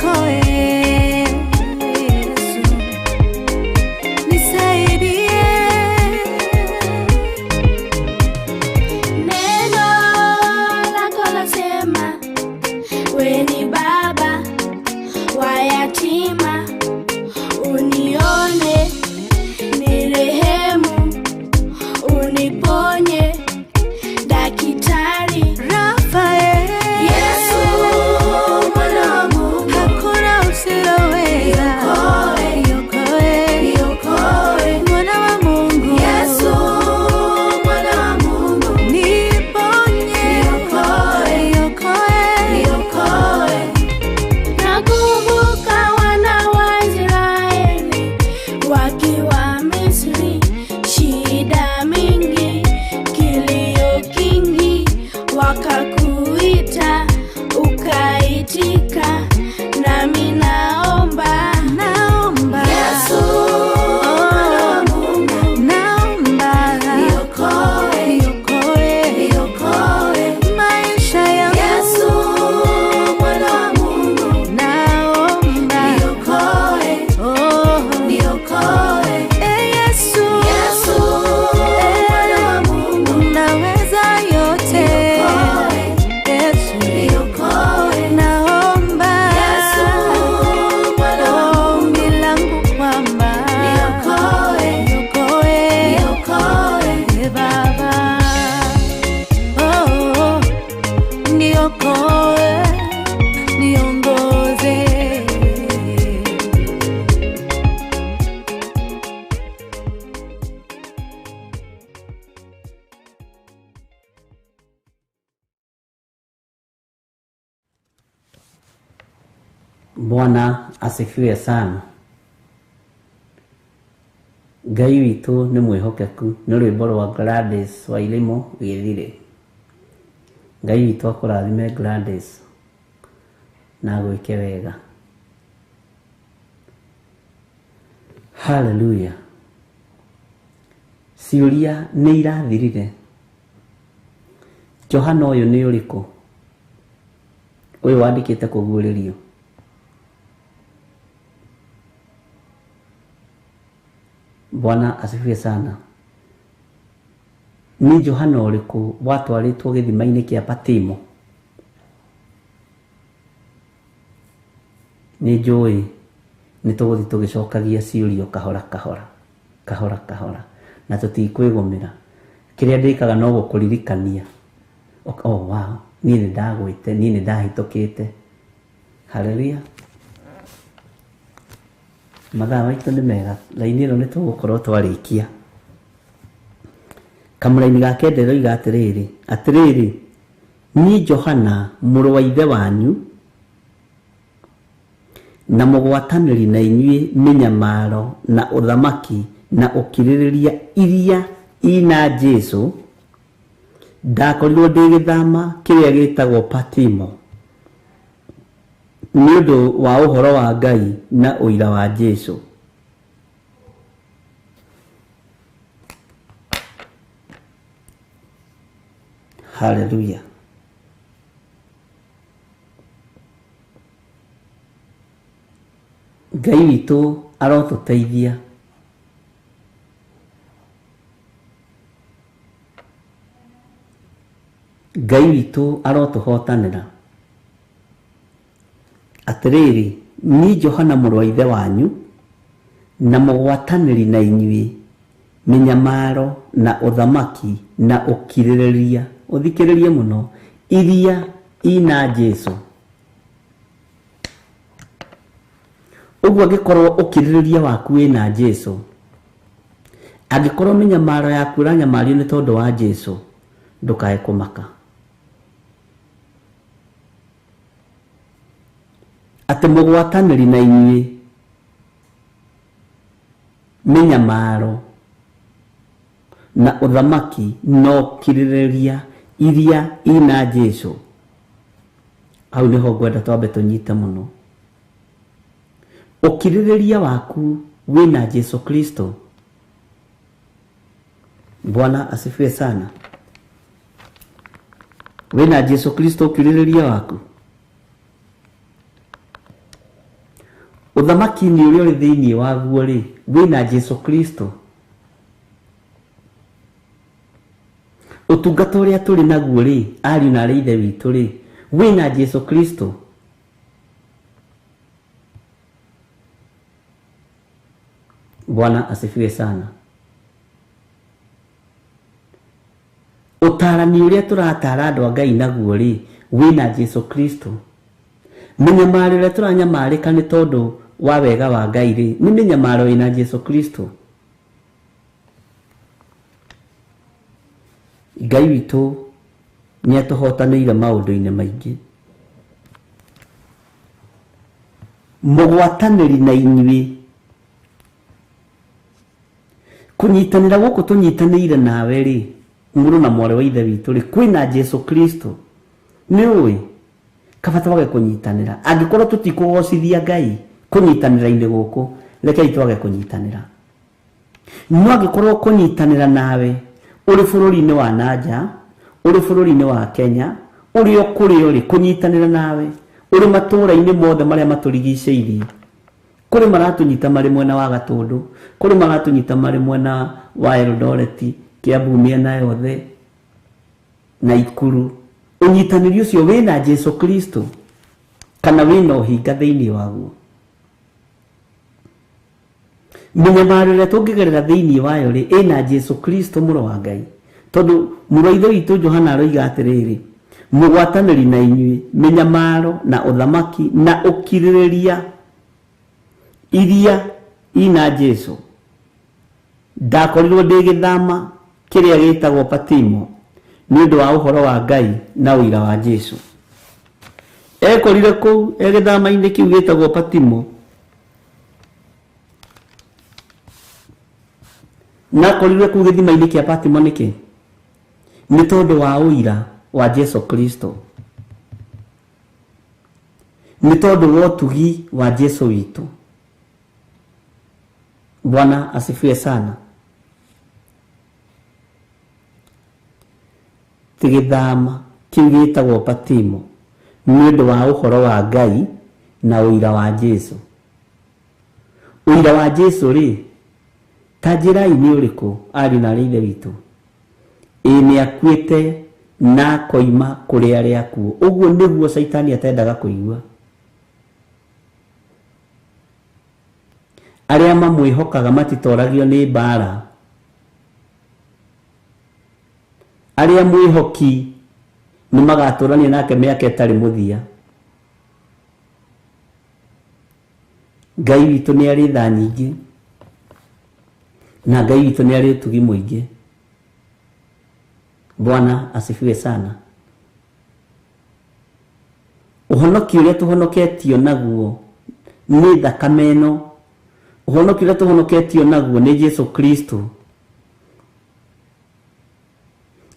Niokoe Yesu, nisaidie. Neno lako lasema, we ni baba wa yatima, unione, nirehemu, uniponye, daktari Rafael, Yesu mwana wa Mungu, hakuna usiloweza. Niokoe, Niokoe, niokoe. Mwana wa Mungu. Yesu mwana wa Mungu, niponye, Niokoe, niokoe, niokoe. Nakumbuka wana wa Israeli wakiwa Misri, shida mingi, kilio kingi, wakakuita ukaitika, nami naomba, naomba Yesu mwana wa Mungu, naomba niokoe, niokoe, niokoe. maisha yangu. Yesu mwana wa Mungu, naomba niokoe, oh, niokoe. eh, Yesu, Yesu mwana wa Mungu, unaweza yote. Niokoe, Yesu, niokoe. naomba Yesu mwana wa Mungu, ombi langu kwamba niokoe, niokoe, niokoe. eh, Baba, oh, oh, niokoe, niongoze. Bwana asifiwe sana. Ngai witũ nĩ mwĩhokeku nĩ rwĩmbo rwa Gladys Wairimu Gĩthirĩ. Ngai witũ akũrathime Gladys na agwĩke wega. Haleluya. Ciũria nĩ irathirire. Johana ũyũ nĩ ũrĩkũ? Ũyũ wandĩkĩte kũguũrĩrio. Bwana asifiwe sana. Nĩ Johana ũrĩkũ watwarĩtwo gĩthima-inĩ kĩa Patimo? Nĩ njũĩ nĩ tũgũthiĩ tũgĩcokagia ciũria kahora kahora kahora kahora na tũtikwĩgũmĩra. Kĩrĩa ndĩkaga no gũkũririkania. Oh, wow, niĩ nĩ ndagwĩte, niĩ nĩ ndahĩtũkĩte. Haleluya. Mathaa maitũ nĩ mega, raini ĩno nĩ tũgũkorwo twarĩkia. Kamũraini ga kenda ĩroiga atĩrĩrĩ, atĩrĩrĩ, niĩ Johana mũrũ wa ithe wanyu na mũgwatanĩri na inyuĩ mĩnyamaro na ũthamaki na ũkirĩrĩria iria ina Jesũ, ndakorirwo ndĩ gĩthama kĩrĩa gĩtagwo Patimo nĩ ũndũ wa ũhoro wa Ngai na ũira wa Jesũ. Haleluya. Ngai witũ arotũteithia. Ngai witũ arotũhotanĩra. Atĩrĩrĩ, niĩ Johana mũrũ wa ithe wanyu na mũgwatanĩri na inyuĩ mĩnyamaro na ũthamaki na ũkirĩrĩria, ũthikĩrĩrie mũno, iria ina Jesũ. Ũguo angĩkorwo ũkirĩrĩria waku wĩna Jesũ, angĩkorwo mĩnyamaro yaku ĩranyamario nĩ tondũ wa Jesũ, ndũkae kũmaka. Atĩ mũgwatanĩri na inyuĩ mĩnyamaro na ũthamaki na ũkirĩrĩria iria ina Jesũ. Hau nĩho ngwenda twambe tũnyite mũno. Ũkirĩrĩria waku wĩna Jesũ Kristo. Bwana asifiwe sana. Wĩna Jesũ Kristo ũkirĩrĩria waku. Ũthamaki-inĩ ũrĩa ũrĩ thĩinĩ waguo rĩ, wĩna Jesu Kristo. Ũtungata ũrĩa tũrĩ naguo rĩ, ariũ na arĩ ithe witũ rĩ, wĩna Jesu Kristo. Bwana asifiwe sana. Ũtarani ũrĩa tũratara andũ a Ngai naguo rĩ, wĩna Jesu Kristo. Mĩnyamaro ĩrĩa tũranyamarĩka nĩ tondũ wa wega wa Ngai rĩ, nĩ mĩnyamaro ĩna Jesu Kristo. Ngai witũ nĩ atũhotanĩire maũndũ-inĩ maingĩ. Mũgwatanĩri na inyuĩ, kũnyitanĩra gũkũ tũnyitanĩire nawe rĩ, mũrũ na mwarĩ wa ithe witũ rĩ, kwĩna Jesu Kristo. Nĩ ũĩ kaba twage kũnyitanĩra. Angĩkorwo tũtikũgocithia Ngai kũnyitanĩra-inĩ gũkũ, rekei twage kũnyitanĩra. No angĩkorwo kũnyitanĩra nawe ũrĩ bũrũri-inĩ wa nanja, ũrĩ bũrũri-inĩ wa Kenya, ũrĩ o kũrĩa ũrĩ, kũnyitanĩra nawe ũrĩ matũũra-inĩ mothe marĩa matũrigicĩirie, kũrĩ maratũnyita marĩ mwena wa Gatũndũ, kũrĩ maratũnyita marĩ mwena wa Eldoret, Kiambu mĩena yothe, Naikuru. Ũnyitanĩri ũcio wĩna Jesu Kristo kana wĩna ũhinga thĩinĩ waguo. Mĩnyamaro ĩrĩa tũngĩgerera thĩinĩ wayo rĩ, ĩna Jesu Kristo mũrũ wa Ngai. Tondũ mũrũ wa ithe witũ Johana aroiga atĩrĩrĩ, mũgwatanĩri na inyuĩ mĩnyamaro na ũthamaki na ũkirĩrĩria iria ina Jesu. Ndakorirwo ndĩ gĩthama kĩrĩa gĩtagwo Patimo nĩ ũndũ wa ũhoro wa Ngai na ũira wa Jesu. Ekorire kũu e gĩthama-inĩ kĩu gĩtagwo Patimo, na akorirwe kũu gĩthima-inĩ kĩa Patimo nĩkĩ? Nĩ tondũ wa ũira wa Jesu Kristo, nĩ tondũ wa ũtugi wa Jesu witũ. Bwana asifiwe sana. Ti gĩthama kĩu gĩtagwo Patimo nĩ ũndũ wa ũhoro wa Ngai na ũira wa Jesu. Ũira wa Jesu rĩ, ta njĩrai nĩ ũrĩkũ, ariũ na arĩ ithe witũ? Ĩ nĩ akuĩte na akoima kũrĩ arĩa akuũ. Ũguo nĩguo Caitani atendaga kũigua. Arĩa mamwĩhokaga matitoragio nĩ mbara. Arĩa mwĩhoki nĩ magatũrania nake mĩaka ĩtarĩ mũthia. Ngai witũ nĩ arĩ tha nyingĩ, na Ngai witũ nĩ arĩ ũtugi mũingĩ. Bwana asifiwe sana. Ũhonoki ũrĩa tũhonoketio naguo nĩ thakame ĩno, ũhonoki ũrĩa tũhonoketio naguo nĩ Jesu Kristo,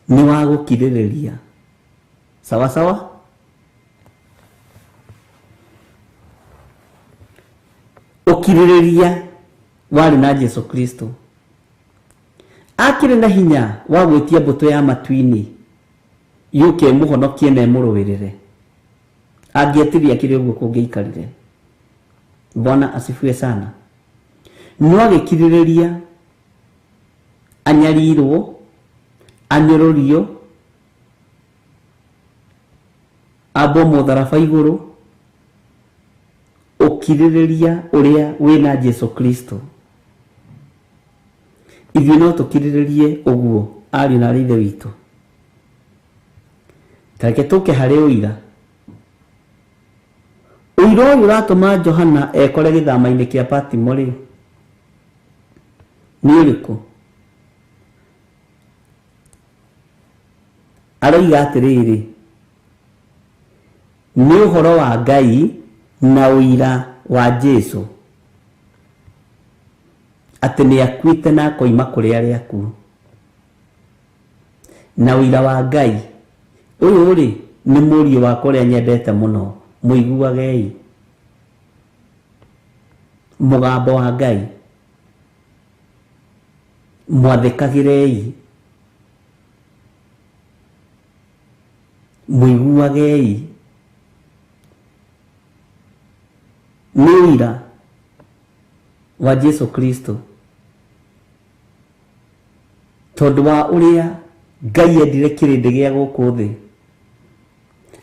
nĩ wa gũkirĩrĩria. Sawa sawa? Ũkirĩrĩria warĩ na Jesu Kristo. Akĩrĩ na hinya wa gwĩtia mbũtũ ya matu-inĩ yũke ĩmũhonokie na ĩmũrũĩrĩre. Angĩetirie akĩrĩ ũguo kũngĩaikarire. Bwana asifiwe sana. No agĩkirĩrĩria anyarirwo, anyũrũrio, ambwo mũtharaba igũrũ. Ũkirĩrĩria ũrĩa wĩna Jesu Kristo. Ithuĩ no tũkirĩrĩrie ũguo, ariũ na arĩ ithe witũ. Ta reke tũke harĩ ũira. Ũira ũyũ ũratũma Johana ekore gĩthama-inĩ kĩa Patimo rĩ, nĩ ũrĩkũ? Aroiga atĩrĩrĩ, nĩ ũhoro wa Ngai na ũira wa Jesu, atĩ nĩ akuĩte na akoima kũrĩ arĩa akuũ. Na ũira wa Ngai ũyũ rĩ, nĩ mũriũ wakwa ũrĩa nyendete mũno, mũiguagei. Mũgambo wa Ngai mwathĩkagĩrei, mũiguagei. Nĩ ũira Wa Jesu Kristo tondũ wa ũrĩa Ngai endire kĩrĩndĩ gĩa gũkũ thĩ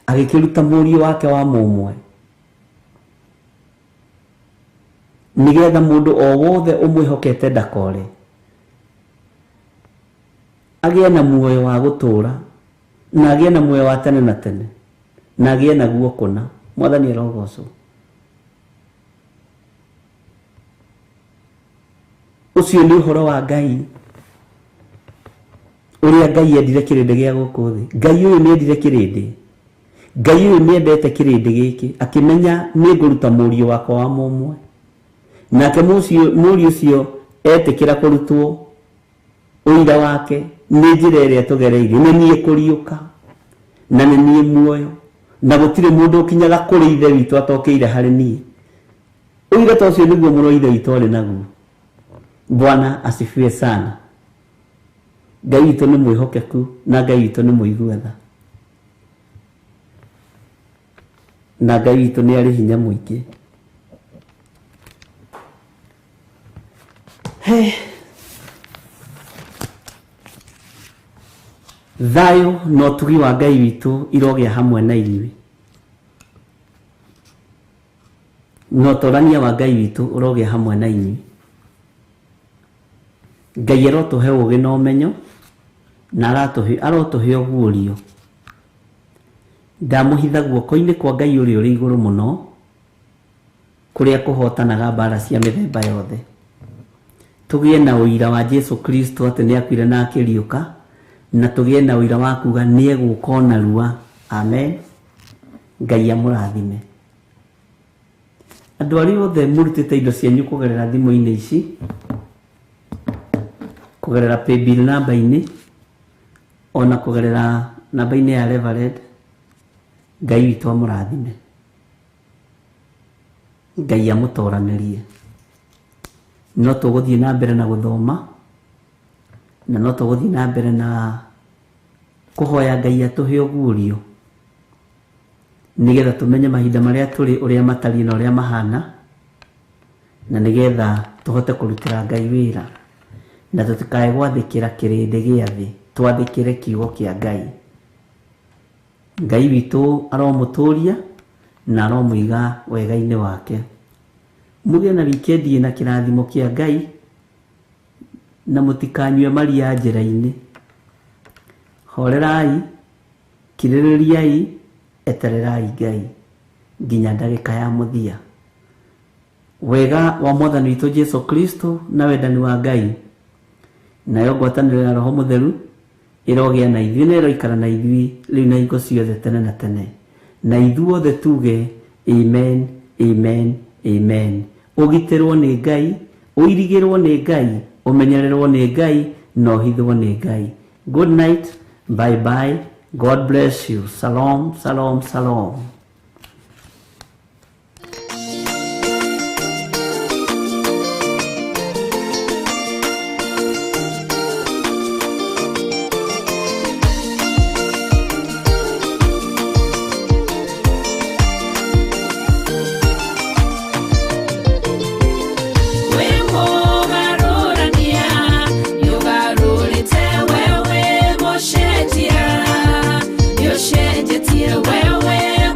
agĩkĩruta mũriũ wake wa mũmwe nĩgetha mũndũ o wothe ũmwĩhokete ndakore agĩe na muoyo wa gũtũũra na agĩe na muoyo wa tene na tene na agĩe naguo kũna. Mwathani arogocwo. Ũcio nĩ ũhoro wa Ngai ũrĩa Ngai endire kĩrĩndĩ gĩa gũkũ thĩ. Ngai ũyũ nĩ endire kĩrĩndĩ, Ngai ũyũ nĩ endete kĩrĩndĩ gĩkĩ, akĩmenya nĩ ngũruta mũriũ wakwa wa mũmwe. Nake mũriũ ũcio etĩkĩra kũrutwo ũira wake nĩ njĩra ĩrĩa tũgereirie, nĩ niĩ kũriũka na nĩ niĩ muoyo na gũtirĩ mũndũ ũkinyaga kũrĩ ithe witũ atokĩire harĩ niĩ. Ũira ta ũcio nĩguo mũno ithe witũ arĩ naguo. Bwana asifiwe sana. Ngai witũ nĩ mwĩhokeku na Ngai witũ nĩ mũigua tha na Ngai witũ nĩ arĩ hinya mũingĩ. He thayũ na ũtugi wa Ngai witũ irogĩa hamwe na inyuĩ, na ũtorania wa Ngai witũ ũrogĩa hamwe na inyuĩ. Ngai arotũhe ũũgĩ na ũmenyo na arotũhe ũguũrio. Ndamũhitha guoko-inĩ kwa Ngai ũrĩa ũrĩ igũrũ mũno, kũrĩa kũhotanaga mbara cia mĩthemba yothe. Tũgĩe na ũira wa Jesu Kristo atĩ nĩ akuire na akĩriũka, na tũgĩe na ũira wa kuga nĩ egũka o narua. Amen. Ngai amũrathime. Andũ arĩa othe mũrutĩte indo cianyu kũgerera thimũ-inĩ ici, kũgerera paybill namba-inĩ, ona kũgerera namba-inĩ ya Reverend, Ngai witũ amũrathime. Ngai amũtoranĩrie. No tũgũthiĩ na mbere na gũthoma, na no tũgũthiĩ na mbere na kũhoya Ngai atũhe ũguũrio nĩgetha tũmenye mahinda marĩa tũrĩ ũrĩa matariĩ na ũrĩa mahana, na nĩgetha tũhote kũrutĩra Ngai wĩra na tũtikae gwathĩkĩra kĩrĩndĩ gĩa thĩ, twathĩkĩre kiugo kĩa Ngai. Ngai witũ aromũtũria na aromũiga wega-inĩ wake. Mũgĩe na wikendi na kĩrathimo kĩa Ngai, na mũtikanyue maria njĩra-inĩ. Horerai, kirĩrĩriai, etererai Ngai nginya ndagĩka ya mũthia. Wega wa Mwathani witũ Jesu Kristo na wendani wa Ngai nayo ngwatanĩro ya Roho Mũtheru ĩrogĩa na ithuĩ na ĩroikara na ithuĩ rĩu na hingo ciothe tene na tene. Na ithuothe tuge amen, amen, amen. Ũgitĩrwo nĩ Ngai, ũirigĩrwo nĩ Ngai, ũmenyererwo nĩ Ngai na ũhithwo nĩ Ngai. Good night, bye bye, God bless you. Shalom, shalom, shalom. Wewe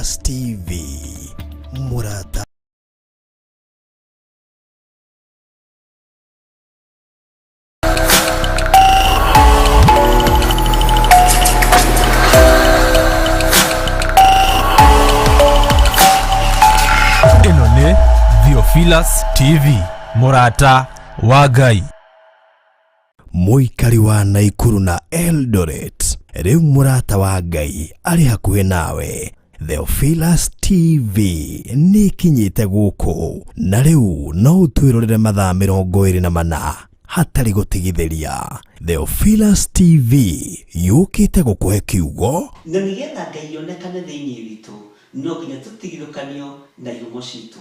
Theophilus TV, mũrata. Ĩno nĩ Theophilus TV, mũrata wa Ngai. Mũikari wa Naikuru na Eldoret, rĩu mũrata wa Ngai arĩ hakuhĩ nawe. Theophilus TV nĩ ĩkinyĩte gũkũ na rĩu no ũtwĩrorere mathaa 24 hatarĩ gũtigithĩria. Theophilus TV yũkĩte gũkũhe kiugo Na nĩgetha Ngai onekane thĩinĩ witũ, no nginya tũtigithũkanio na ihumo citũ.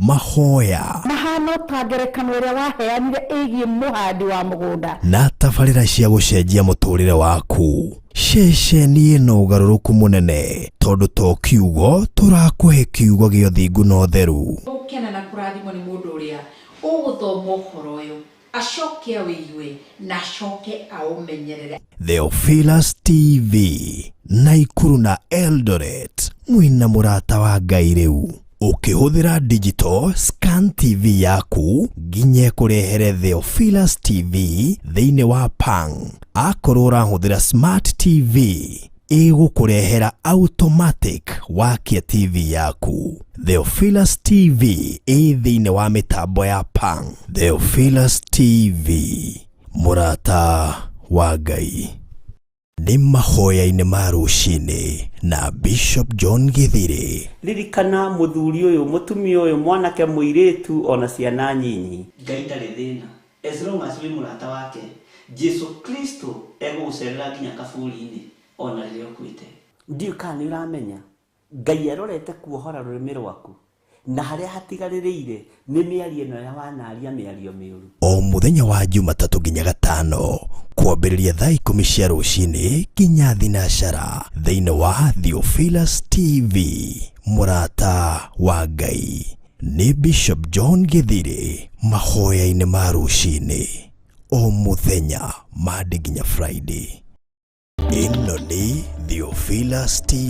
Mahoya Mahana ta ngerekano ĩrĩa waheanire ĩgiĩ mũhandi wa mũgũnda. Na tabarĩra cia gũcenjia mũtũrĩre waku. Ceceni ĩno ũgarũrũku mũnene tondũ to kiugo tũrakũhe, kiugo gĩa ũthingu na ũtheru. Gũkena na kũrathimwo nĩ mũndũ ũrĩa ũgũthoma ũhoro ũyũ, acoke awĩigue na acoke aũmenyerere. Theophilus TV, Naikuru na Eldoret, mwĩna mũrata wa Ngai rĩu. Ũkĩhũthĩra digital scan TV yaku nginya ĩkũrehere Theophilus TV thĩinĩ wa Pang. Akorwo ũrahũthĩra smart TV, ĩgũkũrehera automatic wakia TV yaku. Theophilus TV ĩ thĩinĩ wa mĩtambo ya Pang. Theophilus TV, mũrata wa Ngai. Nĩ mahoya-inĩ ma rũcinĩ na Bishop John Githiri. Ririkana mũthuri ũyũ, mũtumia ũyũ, mwanake, mũirĩtu, ona ciana nyinyi, Ngai ndarĩ thĩna as long as wĩ mũrata wake. Jesu Kristo egũgũcerera nginya kaburi-inĩ ona rĩrĩa ũkuĩte. Ndiũĩ kana nĩ ũramenya Ngai arorete kuohora rũrĩmĩ rwaku na harĩa hatigarĩrĩire nĩ mĩario ĩno ya wanaria mĩario mĩũru. O mũthenya wa Jumatatũ nginya Gatano, kwambĩrĩria thaa 10 cia rũcinĩ nginya 10 thĩinĩ wa Theophilus TV, mũrata wa Ngai. Nĩ Bishop John Githiri mahoya-inĩ ma rũcinĩ o mũthenya, Monday nginya Friday. Ĩno nĩ Theophilus TV.